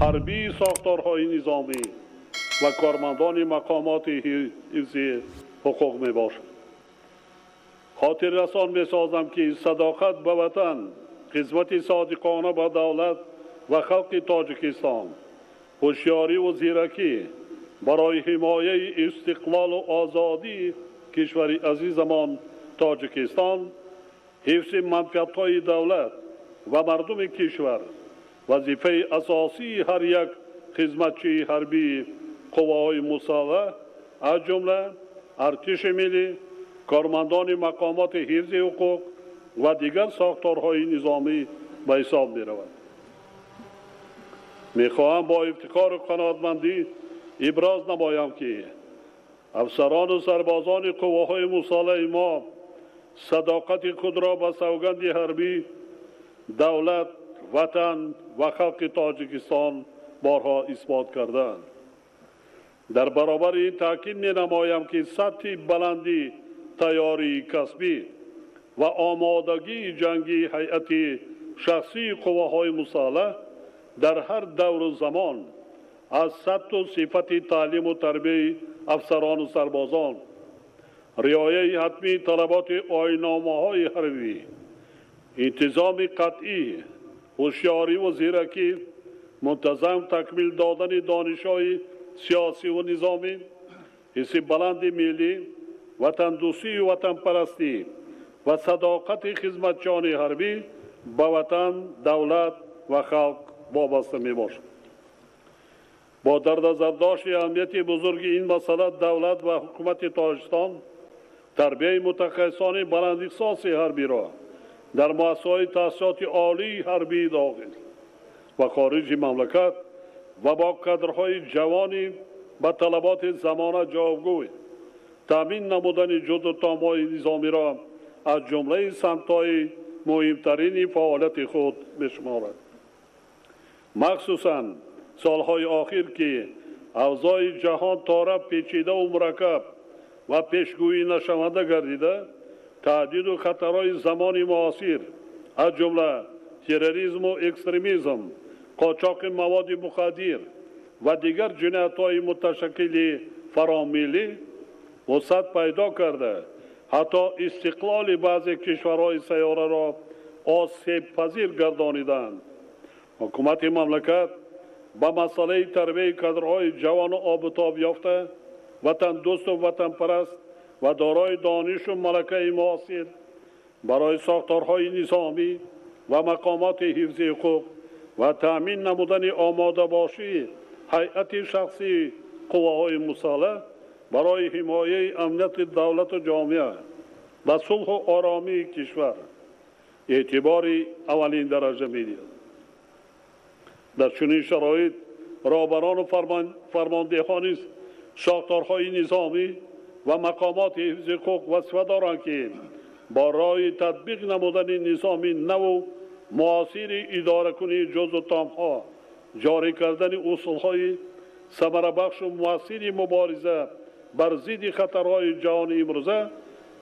Speaker 6: ҳарбии сохторҳои низомӣ ва кормандони мақомоти ҳифзи ҳуқуқ мебошад. Хотиррасон месозам, ки садоқат ба ватан, хизмати содиқона ба давлат ва халқи Тоҷикистон, ҳушёриву зиракӣ барои ҳимояи истиқлолу озодии Кишвари азизамон Тоҷикистон, ҳифзи манфиатҳои давлат ва мардуми кишвар вазифаи асосии ҳар як хизматчии ҳарбии қувваҳои мусаллаҳ, аз ҷумла артиши миллӣ, кормандони мақомоти ҳифзи ҳуқуқ ва дигар сохторҳои низомӣ ба ҳисоб меравад. Мехоҳам бо ифтихору қаноатмандӣ иброз намоям, ки афсарону сарбозони қувваҳои мусаллаҳи мо садоқати худро ба савганди ҳарбӣ, давлат, ватан ва халқи Тоҷикистон борҳо исбот кардаанд. Дар баробари ин таъкид менамоям, ки сатҳи баланди тайёрии касбӣ ва омодагии ҷангии ҳайати шахсии қувваҳои мусаллаҳ дар ҳар давру замон аз сатҳу сифати таълиму тарбияи афсарону сарбозон, риояи ҳатмии талаботи оинномаҳои ҳарбӣ, интизоми қатъӣ, ҳушёриву зиракӣ, мунтазам такмил додани донишҳои сиёсиву низомӣ, ҳисси баланди миллӣ, ватандӯстию ватанпарастӣ ва садоқати хизматчиёни ҳарбӣ ба ватан, давлат ва халқ вобаста мебошад. Бо дар назардошти аҳамияти бузурги ин масъала, давлат ва ҳукумати Тоҷикистон тарбияи мутахассисони баландихтисоси ҳарбиро дар муассисаҳои таҳсилоти олии ҳарбии дохил ва хориҷи мамлакат ва бо кадрҳои ҷавони ба талаботи замона ҷавобгӯй таъмин намудани ҷузъу томҳои низомиро аз ҷумлаи самтҳои муҳимтарини фаъолияти худ мешуморад. Махсусан солҳои охир, ки авзои ҷаҳон тора печидаву мураккаб ва пешгӯӣ нашаванда гардида, таҳдиду хатарҳои замони муосир, аз ҷумла терроризму экстремизм, қочоқи маводи мухаддир ва дигар ҷиноятҳои муташаккили фаромиллӣ вусъат пайдо карда, ҳатто истиқлоли баъзе кишварҳои сайёраро осебпазир гардониданд. Ҳукумати мамлакат ба масъалаи тарбияи кадрҳои ҷавону обутоб ёфта, ватандӯсту ватанпараст ва дорои донишу малакаи муосир барои сохторҳои низомӣ ва мақомоти ҳифзи ҳуқуқ ва таъмин намудани омодабошии ҳайати шахсии қувваҳои мусаллаҳ барои ҳимояи амнияти давлату ҷомеа ва сулҳу оромии кишвар эътибори аввалин дараҷа медиҳад. Дар чунин шароит роҳбарону фармондеҳони сохторҳои низомӣ ва мақомоти ҳифзи ҳуқуқ вазифа доранд, ки бо роҳи татбиқ намудани низоми наву муосири идоракунии ҷузъу томҳо, ҷорӣ кардани усулҳои самарабахшу муассири мубориза бар зидди хатарҳои ҷаҳони имрӯза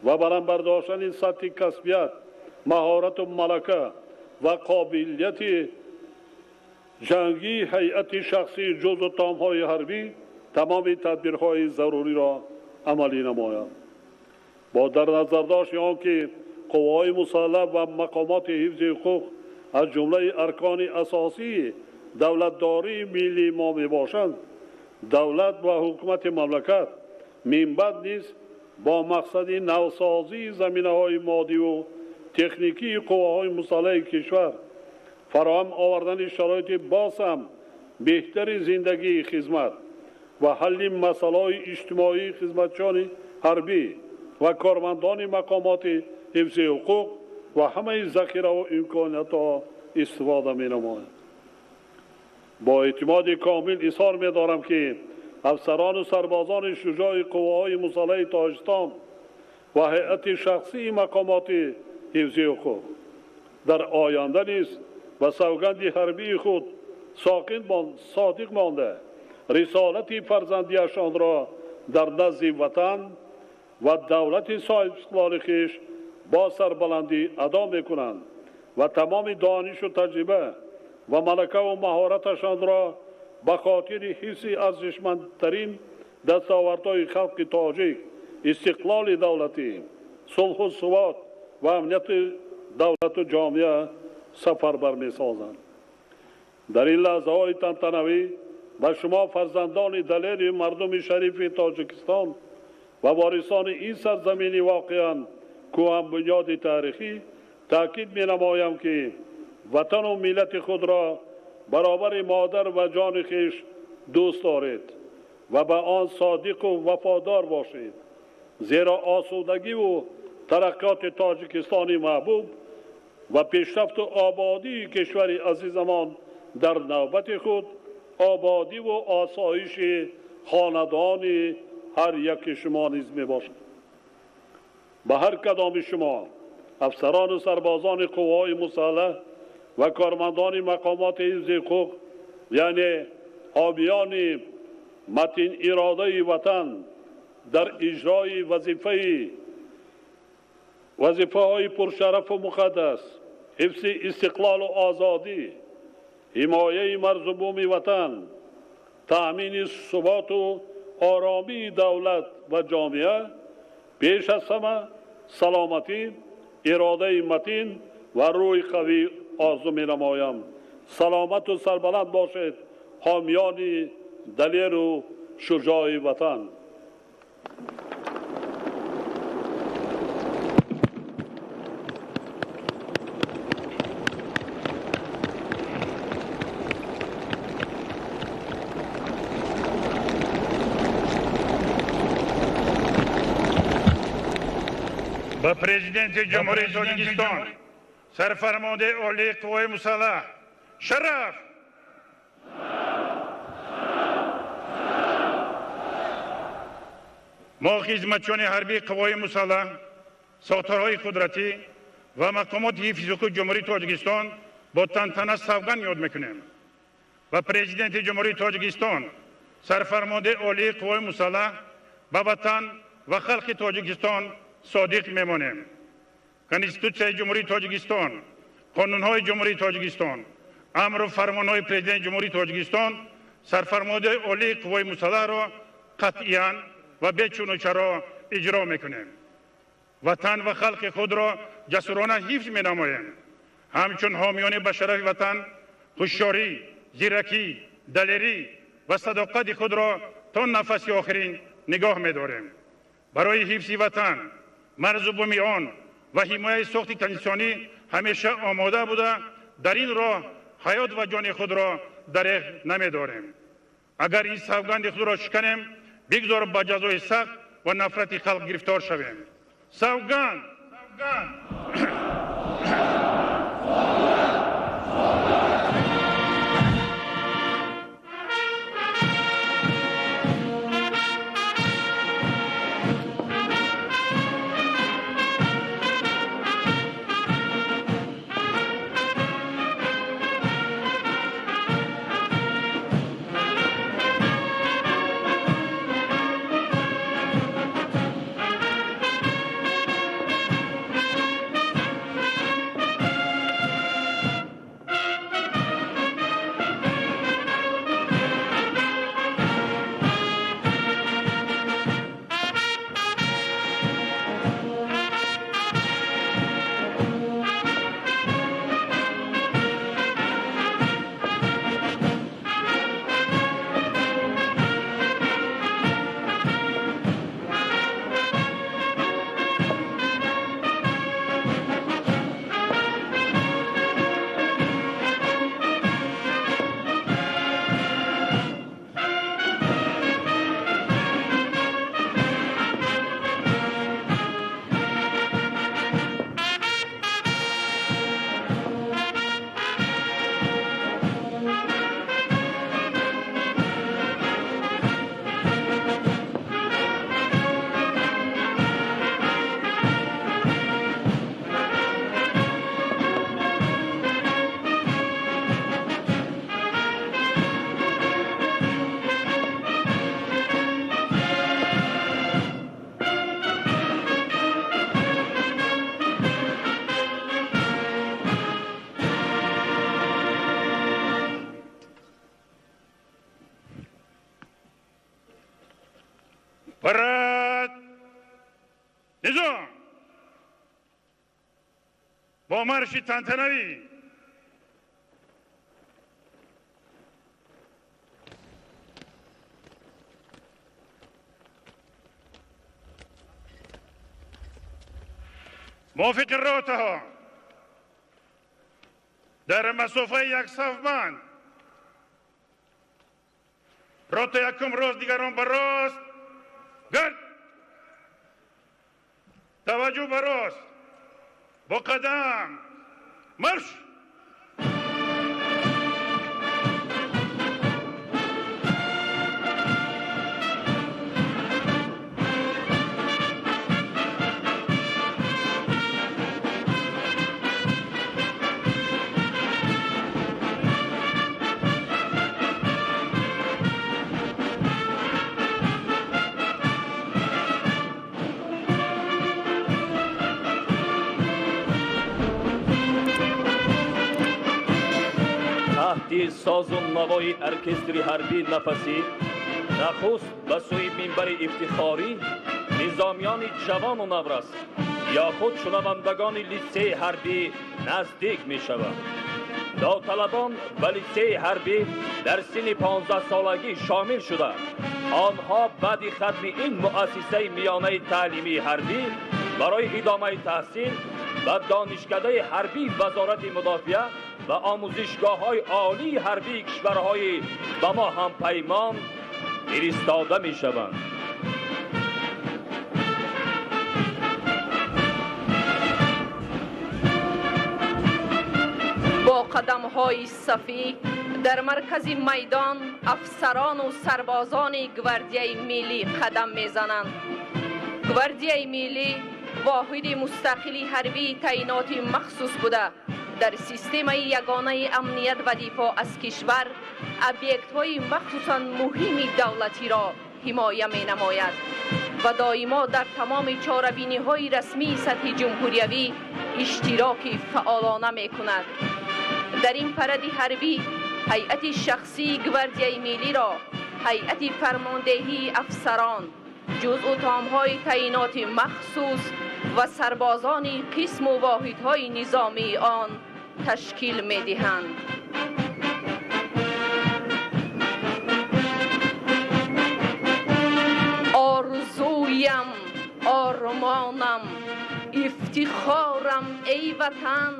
Speaker 6: ва баланд бардоштани сатҳи касбият, маҳорату малака ва қобилияти ҷангии ҳайати шахсии ҷузъу томҳои ҳарбӣ тамоми тадбирҳои заруриро амалӣ намоянд. Бо дар назардошти он ки қувваҳои мусаллаҳ ва мақомоти ҳифзи ҳуқуқ аз ҷумлаи аркони асосии давлатдории миллии мо мебошанд, давлат ва ҳукумати мамлакат минбаъд низ бо мақсади навсозии заминаҳои моддиву техникии қувваҳои мусаллаҳи кишвар, фароҳам овардани шароити боз ҳам беҳтари зиндагии хизмат ва ҳалли масъалаҳои иҷтимоии хизматчиёни ҳарбӣ ва кормандони мақомоти ҳифзи ҳуқуқ ва ҳамаи захираву имкониятҳо истифода менамояд. Бо эътимоди комил изҳор медорам, ки афсарону сарбозони шуҷои қувваҳои мусаллаҳи Тоҷикистон ва ҳайати шахсии мақомоти ҳифзи ҳуқуқ дар оянда низ ба савганди ҳарбии худ содиқ монда, рисолати фарзандиашонро дар назди ватан ва давлати соҳибистиқлоли хеш бо сарбаландӣ адо мекунанд ва тамоми донишу таҷриба ва малакаву маҳораташонро ба хотири ҳифзи арзишмандтарин дастовардҳои халқи тоҷик, истиқлоли давлатӣ, сулҳу субот ва амнияти давлату ҷомеа сафарбар месозанд. Дар ин лаҳзаҳои тантанавӣ ба шумо, фарзандони далери мардуми шарифи Тоҷикистон Ва ворисони ин сарзамини воқеан кӯҳанбунёди таърихӣ таъкид менамоям, ки ватану миллати худро баробари модар ва ҷони хеш дӯст доред ва ба он содиқу вафодор бошед, зеро осудагиву тараққиёти Тоҷикистони маҳбуб ва пешрафту ободии кишвари азизамон дар навбати худ ободиву осоиши хонадони ҳар яки шумо низ мебошад. Ба ҳар кадоми шумо, афсарону сарбозони қувваҳои мусаллаҳ ва кормандони мақомоти ҳифзи ҳуқуқ, яъне ҳомиёни матин иродаи ватан дар иҷрои вазифаҳои пуршарафу муқаддас, ҳифзи истиқлолу озодӣ, ҳимояи марзу буми ватан, таъмини суботу оромии давлат ва ҷомеа, пеш аз ҳама саломатӣ, иродаи матин ва рӯҳи қавӣ орзу менамоям. Саломату сарбаланд бошед, ҳомиёни далеру шуҷои ватан.
Speaker 8: Ба президенти Ҷумҳурии Тоҷикистон, сарфармондаи олии қувваҳои мусаллаҳ, шараф! Мо хизматчиёни ҳарбии қувваҳои мусаллаҳ, сохторҳои қудратӣ ва мақомоти ҳифзи ҳуқуқи Ҷумҳурии Тоҷикистон бо тантана савганд ёд мекунем. Ба президенти Ҷумҳурии Тоҷикистон, сарфармондаи олии қувваҳои мусаллаҳ, ба ватан ва халқи Тоҷикистон содиқ мемонем. Конститутсияи Ҷумҳурии Тоҷикистон, қонунҳои Ҷумҳурии Тоҷикистон, амру фармонҳои президенти Ҷумҳурии Тоҷикистон, сарфармондаи олии қувваҳои мусаллаҳро қатъиян ва бечуну чаро иҷро мекунем. Ватан ва халқи худро ҷасурона ҳифз менамоем. Ҳамчун ҳомиёни ба шарафи ватан, ҳушёрӣ, зиракӣ, далерӣ ва садоқати худро то нафаси охирин нигоҳ медорем. Барои ҳифзи ватан, марзу буми он ва ҳимояи сохти конститутсионӣ ҳамеша омода буда, дар ин роҳ ҳаёт ва ҷони худро дареғ намедорем. Агар ин савганди худро шиканем, бигзор ба ҷазои сахт ва нафрати халқ гирифтор шавем. Савганд! Парад! Низом! Бо марши тантанавӣ! Мувофиқи ротаҳо дар масофаи як сафбанд рота якум рост, дигарон ба рост гард, таваҷҷӯҳ ба рост, бо қадам марш.
Speaker 3: Таҳти созу навои оркестри ҳарбии нафасӣ нахуст ба сӯи минбари ифтихорӣ низомиёни ҷавону наврас ё худ шунавандагони литсеи ҳарбӣ наздик мешаванд. Довталабон ба литсеи ҳарбӣ дар синни 15-солагӣ шомил шуда, онҳо баъди хатми ин муассисаи миёнаи таълимии ҳарбӣ барои идомаи таҳсил ба донишкадаи ҳарбии Вазорати мудофиа ва омӯзишгоҳҳои олии ҳарбии кишварҳои ба мо ҳампаймон фиристода мешаванд.
Speaker 9: Бо қадамҳои сафӣ дар маркази майдон афсарону сарбозони Гвардияи миллӣ қадам мезананд. Гвардияи миллӣ воҳиди мустақили ҳарбии таъиноти махсус буда, дар системаи ягонаи амният ва дифоъ аз кишвар объектҳои махсусан муҳими давлатиро ҳимоя менамояд ва доимо дар тамоми чорабиниҳои расмии сатҳи ҷумҳуриявӣ иштироки фаъолона мекунад. Дар ин паради ҳарбӣ ҳайати шахсии Гвардияи миллиро ҳайати фармондеҳии афсарон, ҷузъу томҳои таъиноти махсус ва сарбозони қисму воҳидҳои низомии он ташкил медиҳанд. Орзуям, ормонам, ифтихорам, эй ватан,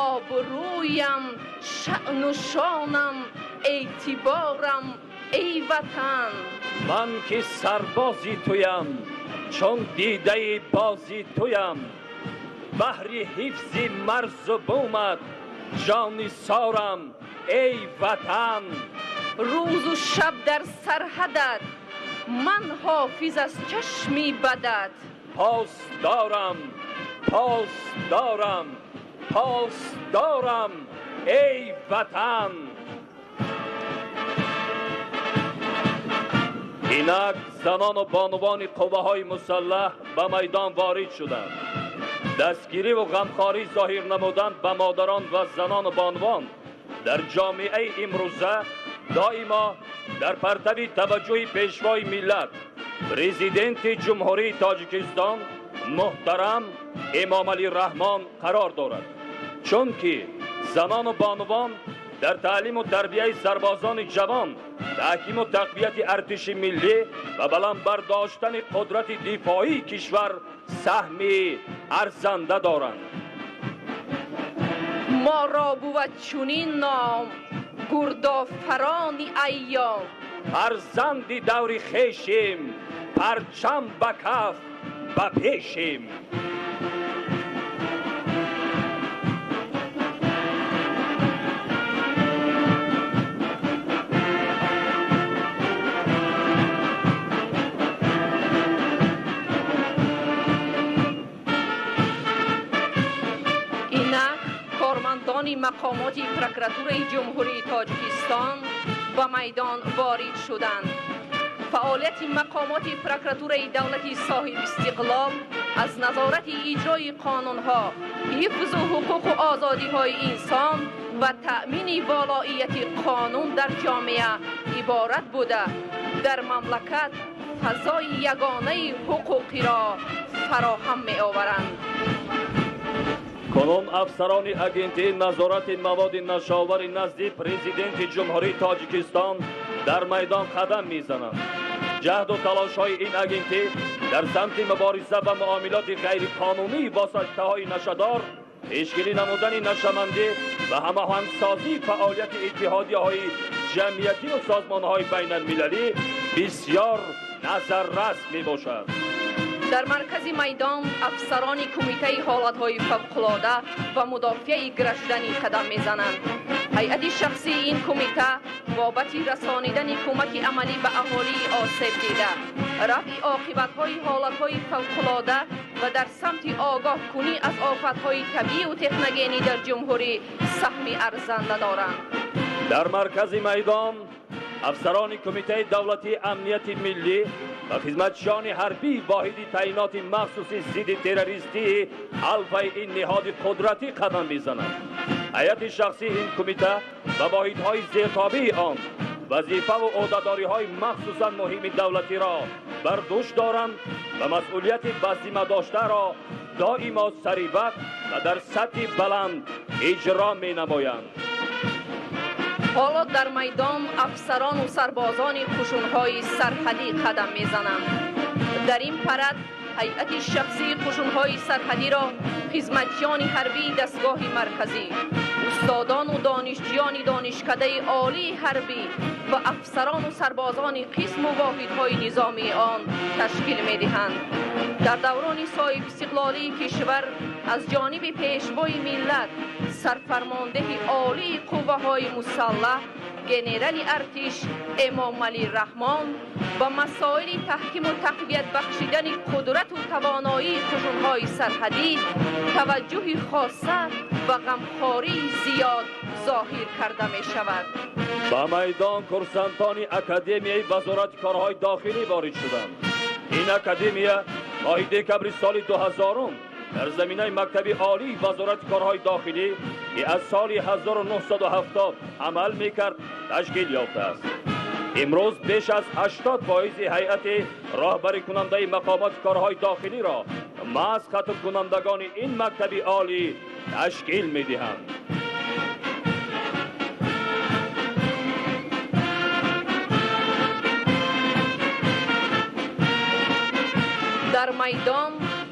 Speaker 9: обрӯям, шаъну шонам, эътиборам, эй ватан.
Speaker 3: Ман ки сарбози туям, чун дидаи бози туям, баҳри ҳифзи марзу бумат ҷони сорам, эй ватан.
Speaker 9: Рӯзу шаб дар сарҳадат ман ҳофиз аз чашми бадат.
Speaker 3: Пос дорам, пос дорам, пос дорам, эй ватан. Инак занону бонувони қувваҳои мусаллаҳ ба майдон ворид шуданд. Дастгириву ғамхорӣ зоҳир намудан ба модарон ва занону бонувон дар ҷомеаи имрӯза доимо дар партави таваҷҷӯҳи пешвои миллат, президенти Ҷумҳурии Тоҷикистон муҳтарам Эмомалӣ Раҳмон қарор дорад. Чунки занону бонувон дар таълиму тарбияи сарбозони ҷавон, таҳкиму тақвияти артиши миллӣ ва баланд бардоштани қудрати дифоии кишвар саҳми арзанда доранд.
Speaker 9: Моро бувад чунин ном, гурдофарони айём.
Speaker 3: Фарзанди даври хешем, парчам ба каф ба пешем.
Speaker 9: Инак кормандони мақомоти прокуратураи Ҷумҳурии Тоҷикистон ба майдон ворид шуданд. Фаъолияти мақомоти прокуратураи давлати соҳибистиқлол аз назорати иҷрои қонунҳо, ҳифзу ҳуқуқу озодиҳои инсон ва таъмини волоияти қонун дар ҷомеа иборат буда, дар мамлакат фазои ягонаи ҳуқуқиро фароҳам меоваранд.
Speaker 3: Кунун афсарони агентии назорати маводи нашовари назди президенти Ҷумҳурии Тоҷикистон дар майдон қадам мезананд. Ҷаҳду талошҳои ин агентӣ Дар самти мубориза ба муомилоти ғайриқонунии воситаҳои нашъадор, пешгирӣ намудани нашъамандӣ ва ҳамоҳангсозии фаъолияти иттиҳодияҳои ҷамъиятию созмонҳои байналмилалӣ бисёр назаррас мебошад.
Speaker 9: Дар маркази майдон афсарони кумитаи ҳолатҳои фавқулода ва мудофиаи гражданӣ қадам мезананд. Ҳайати шахсии ин кумита бобати расонидани кӯмаки амалӣ ба аҳолии осеб дида, рафъи оқибатҳои ҳолатҳои фавқулода ва дар самти огоҳкунӣ аз офатҳои табиию техногенӣ дар ҷумҳурӣ саҳми арзанда доранд.
Speaker 3: Дар маркази майдон афсарони кумитаи давлатии амнияти миллӣ ва хизматчиёни ҳарбии воҳиди таъиноти махсуси зидди террористии алфаи ин ниҳоди қудратӣ қадам мезананд. Ҳайати шахсии ин кумита ва воҳидҳои зертобии он вазифаву ӯҳдадориҳои махсусан муҳими давлатиро бар дӯш доранд ва масъулияти ба зимма доштаро доимо сари вақт ва дар сатҳи баланд иҷро менамоянд.
Speaker 9: Ҳоло дар майдон афсарону сарбозони қушунҳои сарҳадӣ қадам мезананд. Дар ин парад ҳайати шахсии қушунҳои сарҳадиро хизматчиёни ҳарбии дастгоҳи марказӣ, устодону донишҷӯёни донишкадаи олии ҳарбӣ ва афсарону сарбозони қисму воҳидҳои низомии он ташкил медиҳанд. Дар даврони соҳибистиқлолии кишвар аз ҷониби пешвои миллат, сарфармондеҳи олии қувваҳои мусаллаҳ, генерали артиш Эмомалӣ Раҳмон ба масоили таҳкиму тақвият бахшидани қудрату тавоноии қушунҳои сарҳадӣ таваҷҷӯҳи хоса ва ғамхории зиёд зоҳир карда мешавад.
Speaker 3: Ба майдон курсантони Академияи Вазорати корҳои дохилӣ ворид шуданд. Ин академия моҳи декабри соли 2000 дар заминаи мактаби олии Вазорати корҳои дохилӣ, ки аз соли 1970 амал мекард, ташкил ёфтааст. Имрӯз беш аз 80% ҳайати роҳбарикунандаи мақомоти корҳои дохилиро маҳз хатмкунандагони ин мактаби олӣ ташкил медиҳанд.
Speaker 9: Дар майдон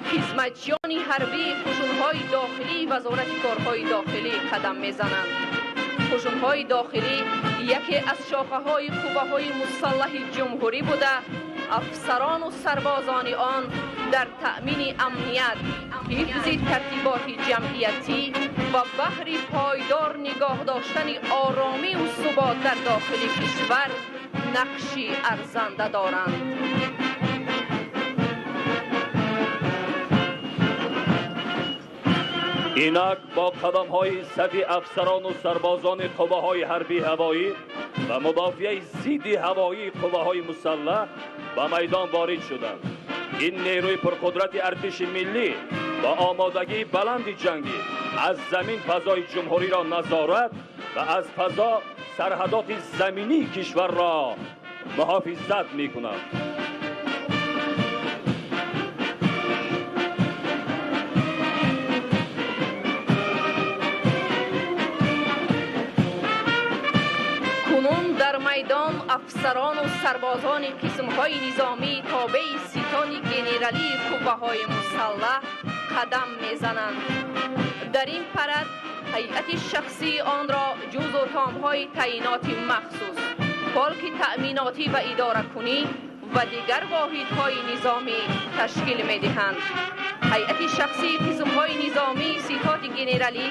Speaker 9: хизматчиёни ҳарбии қушунҳои дохилии Вазорати корҳои дохилӣ қадам мезананд. Қушунҳои дохилӣ яке аз шохаҳои қувваҳои мусаллаҳи ҷумҳурӣ буда, афсарону сарбозони он дар таъмини амният, ҳифзи тартиботи ҷамъиятӣ ва баҳри пойдор нигоҳ доштани оромию субот дар дохили кишвар нақши арзанда доранд.
Speaker 3: Инак бо қадамҳои сафи афсарону сарбозони қувваҳои ҳарбии ҳавоӣ ва мудофиаи зидди ҳавоии қувваҳои мусаллаҳ ба майдон ворид шуданд. Ин нерӯи пурқудрати артиши миллӣ бо омодагии баланди ҷангӣ аз замин фазои ҷумҳуриро назорат ва аз фазо сарҳадоти заминии кишварро муҳофизат мекунад.
Speaker 9: Кунун дар майдон афсарону сарбозони қисмҳои низомии тобеи ситони генералии қувваҳои мусаллаҳ қадам мезананд. Дар ин парад ҳайати шахсии онро ҷузъу томҳои таъиноти махсус, полки таъминотӣ ва идоракунӣ ва дигар воҳидҳои низомӣ ташкил медиҳанд. Ҳайати шахсии қисмҳои низомии ситоди генералӣ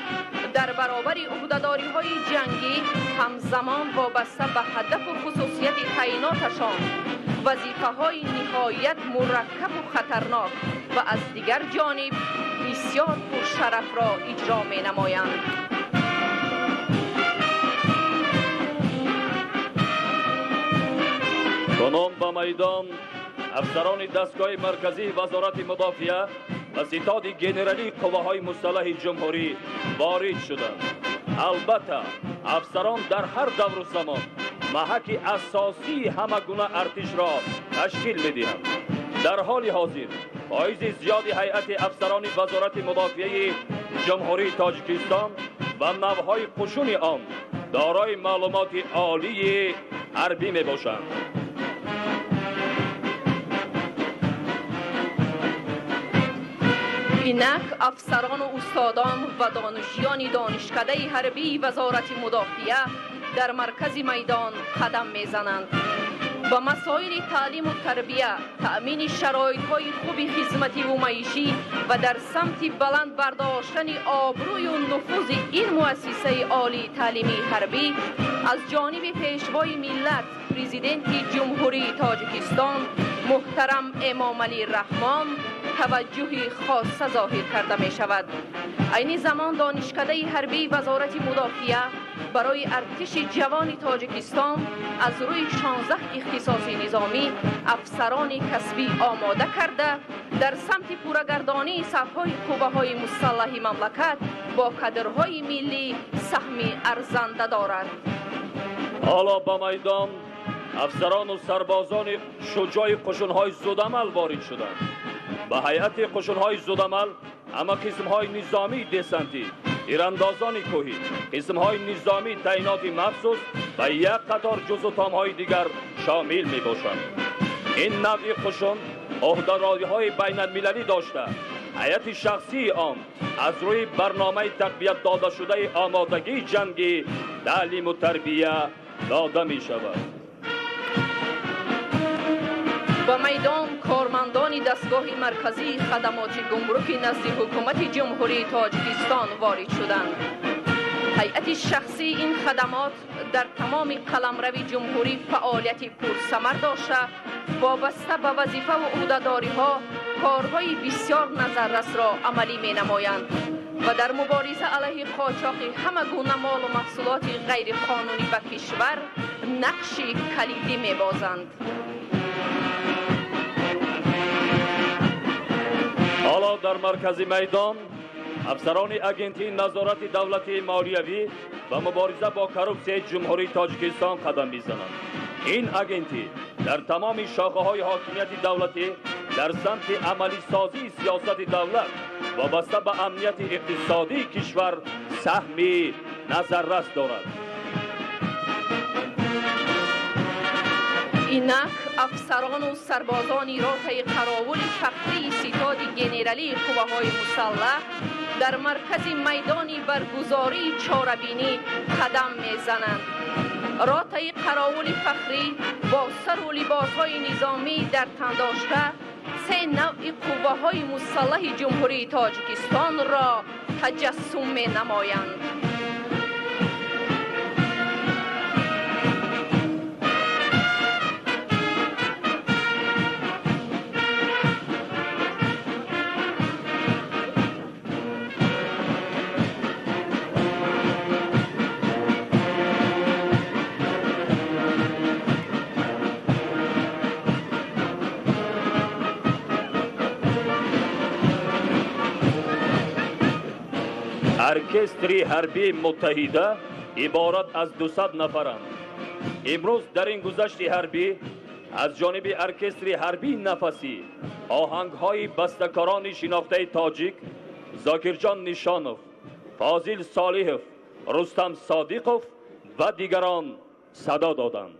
Speaker 9: дар баробари ӯҳдадориҳои ҷангӣ ҳамзамон вобаста ба ҳадафу хусусияти таъиноташон вазифаҳои ниҳоят мураккабу хатарнок ва аз дигар ҷониб бисёр пуршарафро иҷро менамоянд.
Speaker 3: Кунун ба майдон афсарони дастгоҳи марказии Вазорати мудофиа ва ситоди генералии қувваҳои мусаллаҳи ҷумҳурӣ ворид шуданд. Албатта, афсарон дар ҳар давру замон маҳаки асосии ҳама гуна артишро ташкил медиҳанд. Дар ҳоли ҳозир фоизи зиёди ҳайати афсарони Вазорати мудофиаи Ҷумҳурии Тоҷикистон ва навъҳои қушуни он дорои маълумоти олии ҳарбӣ мебошанд.
Speaker 9: Инак афсарону устодон ва донишҷӯёни донишкадаи ҳарбии Вазорати мудофиа дар маркази майдон қадам мезананд. Ба масоили таълиму тарбия, таъмини шароитҳои хуби хизмативу маишӣ ва дар самти баланд бардоштани обрӯю нуфузи ин муассисаи олии таълимии ҳарбӣ аз ҷониби Пешвои миллат, Президенти Ҷумҳурии Тоҷикистон муҳтарам Эмомалӣ Раҳмон таваҷҷӯҳи хосса зоҳир карда мешавад. Айни замон донишкадаи ҳарбии Вазорати мудофиа барои артиши ҷавони Тоҷикистон аз рӯи 16 ихтисоси низомӣ афсарони касбӣ омода карда, дар самти пуррагардонии сафҳои қувваҳои мусаллаҳи мамлакат бо кадрҳои миллӣ саҳми арзанда дорад.
Speaker 3: Ҳоло ба майдон афсарону сарбозони шуҷои қушунҳои зудамал ворид шуданд. Ба ҳайати қушунҳои зудамал ҳама қисмҳои низомии десантӣ, тирандозони кӯҳӣ, қисмҳои низомии таъиноти махсус ва як қатор ҷузъу томҳои дигар шомил мебошанд. Ин навъи қушун ӯҳдадориҳои байналмилалӣ дошта, ҳайати шахсии он аз рӯи барномаи тақвият додашудаи омодагии ҷангӣ таълиму тарбия дода мешавад.
Speaker 9: Ба майдон кормандони дастгоҳи марказии хадамоти гумруки назди ҳукумати Ҷумҳурии Тоҷикистон ворид шуданд. Ҳайати шахсии ин хадамот дар тамоми қаламрави ҷумҳурӣ фаъолияти пурсамар дошта, вобаста ба вазифаву ӯҳдадориҳо корҳои бисёр назаррасро амалӣ менамоянд ва дар мубориза алайҳи қочоқи ҳама гуна молу маҳсулоти ғайриқонунӣ ба кишвар нақши калидӣ мебозанд.
Speaker 3: Ҳоло дар маркази майдон афсарони агентии назорати давлатии молиявӣ ва мубориза бо коррупсияи Ҷумҳурии Тоҷикистон қадам мезананд. Ин агентӣ дар тамоми шохаҳои ҳокимияти давлатӣ дар самти амалисозии сиёсати давлат вобаста ба амнияти иқтисодии кишвар саҳми назаррас дорад.
Speaker 9: Инак афсарону сарбозони ротаи қаровули фахрии ситоди генералии қувваҳои мусаллаҳ дар маркази майдони баргузории чорабинӣ қадам мезананд. Ротаи қаровули фахрӣ бо сару либосҳои низомӣ дар тан дошта се навъи қувваҳои мусаллаҳи Ҷумҳурии Тоҷикистонро таҷассум менамоянд.
Speaker 3: Оркестри ҳарбии муттаҳида иборат аз 200 нафаранд. Имрӯз дар ин гузашти ҳарбӣ аз ҷониби оркестри ҳарбии нафасӣ оҳангҳои бастакорони шинохтаи тоҷик Зокирҷон Нишонов, Фозил Солиҳов, Рустам Содиқов ва дигарон садо доданд.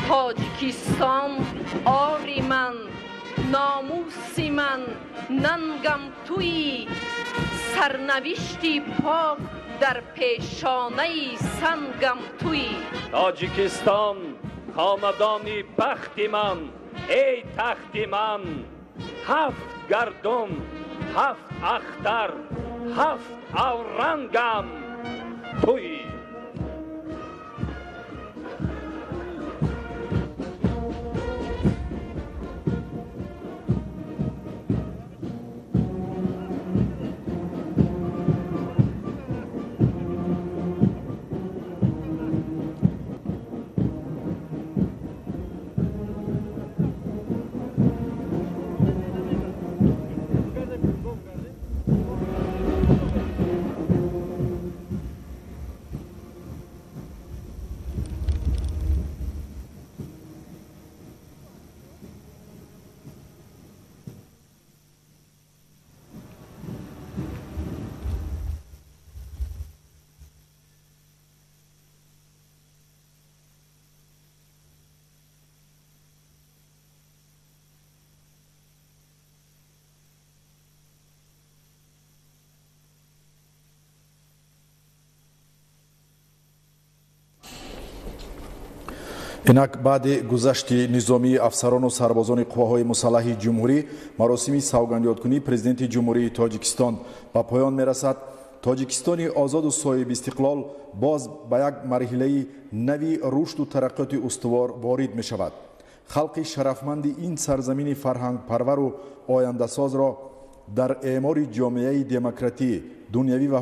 Speaker 9: Тоҷикистон ори ман, номуси ман, нангам туи, сарнавишти пок дар пешонаи сангам туи.
Speaker 3: Тоҷикистон хонадони бахти ман, Эй тахти ман, ҳафт гардун, ҳафт ахтар, ҳафт аврангам туӣ.
Speaker 1: Инак баъди гузашти низомии афсарону сарбозони қувваҳои мусаллаҳи ҷумҳурӣ маросими савгандёдкунии президенти Ҷумҳурии Тоҷикистон ба поён мерасад. Тоҷикистони озоду соҳибистиқлол боз ба як марҳилаи нави рушду тараққиёти устувор ворид мешавад. Халқи шарафманди ин сарзамини фарҳангпарвару ояндасозро дар эъмори ҷомеаи демократӣ, дунявӣ ва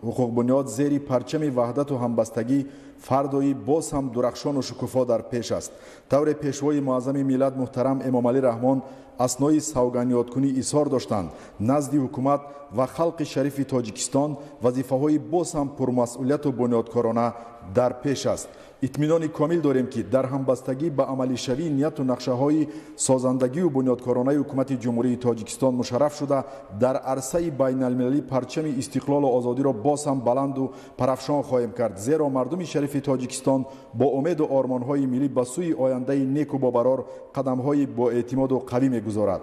Speaker 1: ҳуқуқбунёд зери парчами ваҳдату ҳамбастагӣ фардои боз ҳам дурахшону шукуфо дар пеш аст. Тавре пешвои муаззами миллат муҳтарам Эмомалӣ Раҳмон аснои савгандёдкунӣ изҳор доштанд, назди ҳукумат ва халқи шарифи Тоҷикистон вазифаҳои боз ҳам пурмасъулияту бунёдкорона дар пеш аст. Итминони комил дорем, ки дар ҳамбастагӣ ба амалишавии нияту нақшаҳои созандагию бунёдкоронаи ҳукумати Ҷумҳурии Тоҷикистон мушарраф шуда, дар арсаи байналмилалӣ парчами истиқлолу озодиро боз ҳам баланду парафшон хоҳем кард, зеро мардуми шарифи Тоҷикистон бо умеду ормонҳои миллӣ ба сӯи ояндаи неку бобарор қадамҳои боэътимоду қавӣ мегузорад.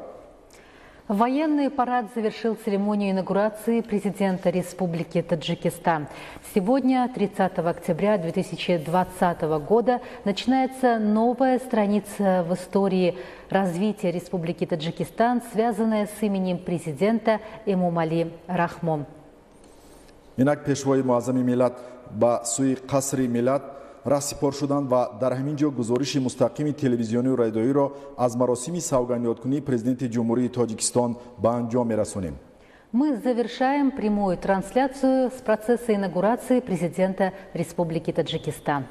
Speaker 2: Военный парад завершил церемонию инаугурации президента Республики Таджикистан. Сегодня, 30 октября 2020 года, начинается новая страница в истории развития Республики Таджикистан, связанная с именем президента Эмомали Рахмон.
Speaker 1: Инак пешвои муаззами миллат ба сӯи қасри миллат раҳсипор шуданд ва дар ҳамин ҷо гузориши мустақими телевизионию радиоиро аз маросими савгандёдкунии президенти Ҷумҳурии Тоҷикистон ба анҷом мерасонем.
Speaker 2: Мы завершаем прямую трансляцию с процесса инаугурации президента Республики Таджикистан.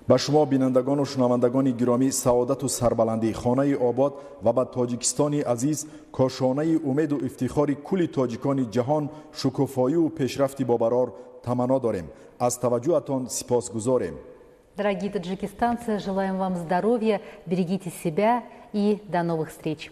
Speaker 1: Ба шумо бинандагону шунавандагони гиромӣ саодату сарбаландӣ, хонаи обод ва ба Тоҷикистони азиз, кошонаи умеду ифтихори кулли тоҷикони ҷаҳон шукуфоию пешрафти бобарор таманно дорем. Аз таваҷҷӯҳатон сипосгузорем.
Speaker 2: Дорогие таджикистанцы, желаем вам здоровья, берегите себя и до новых встреч.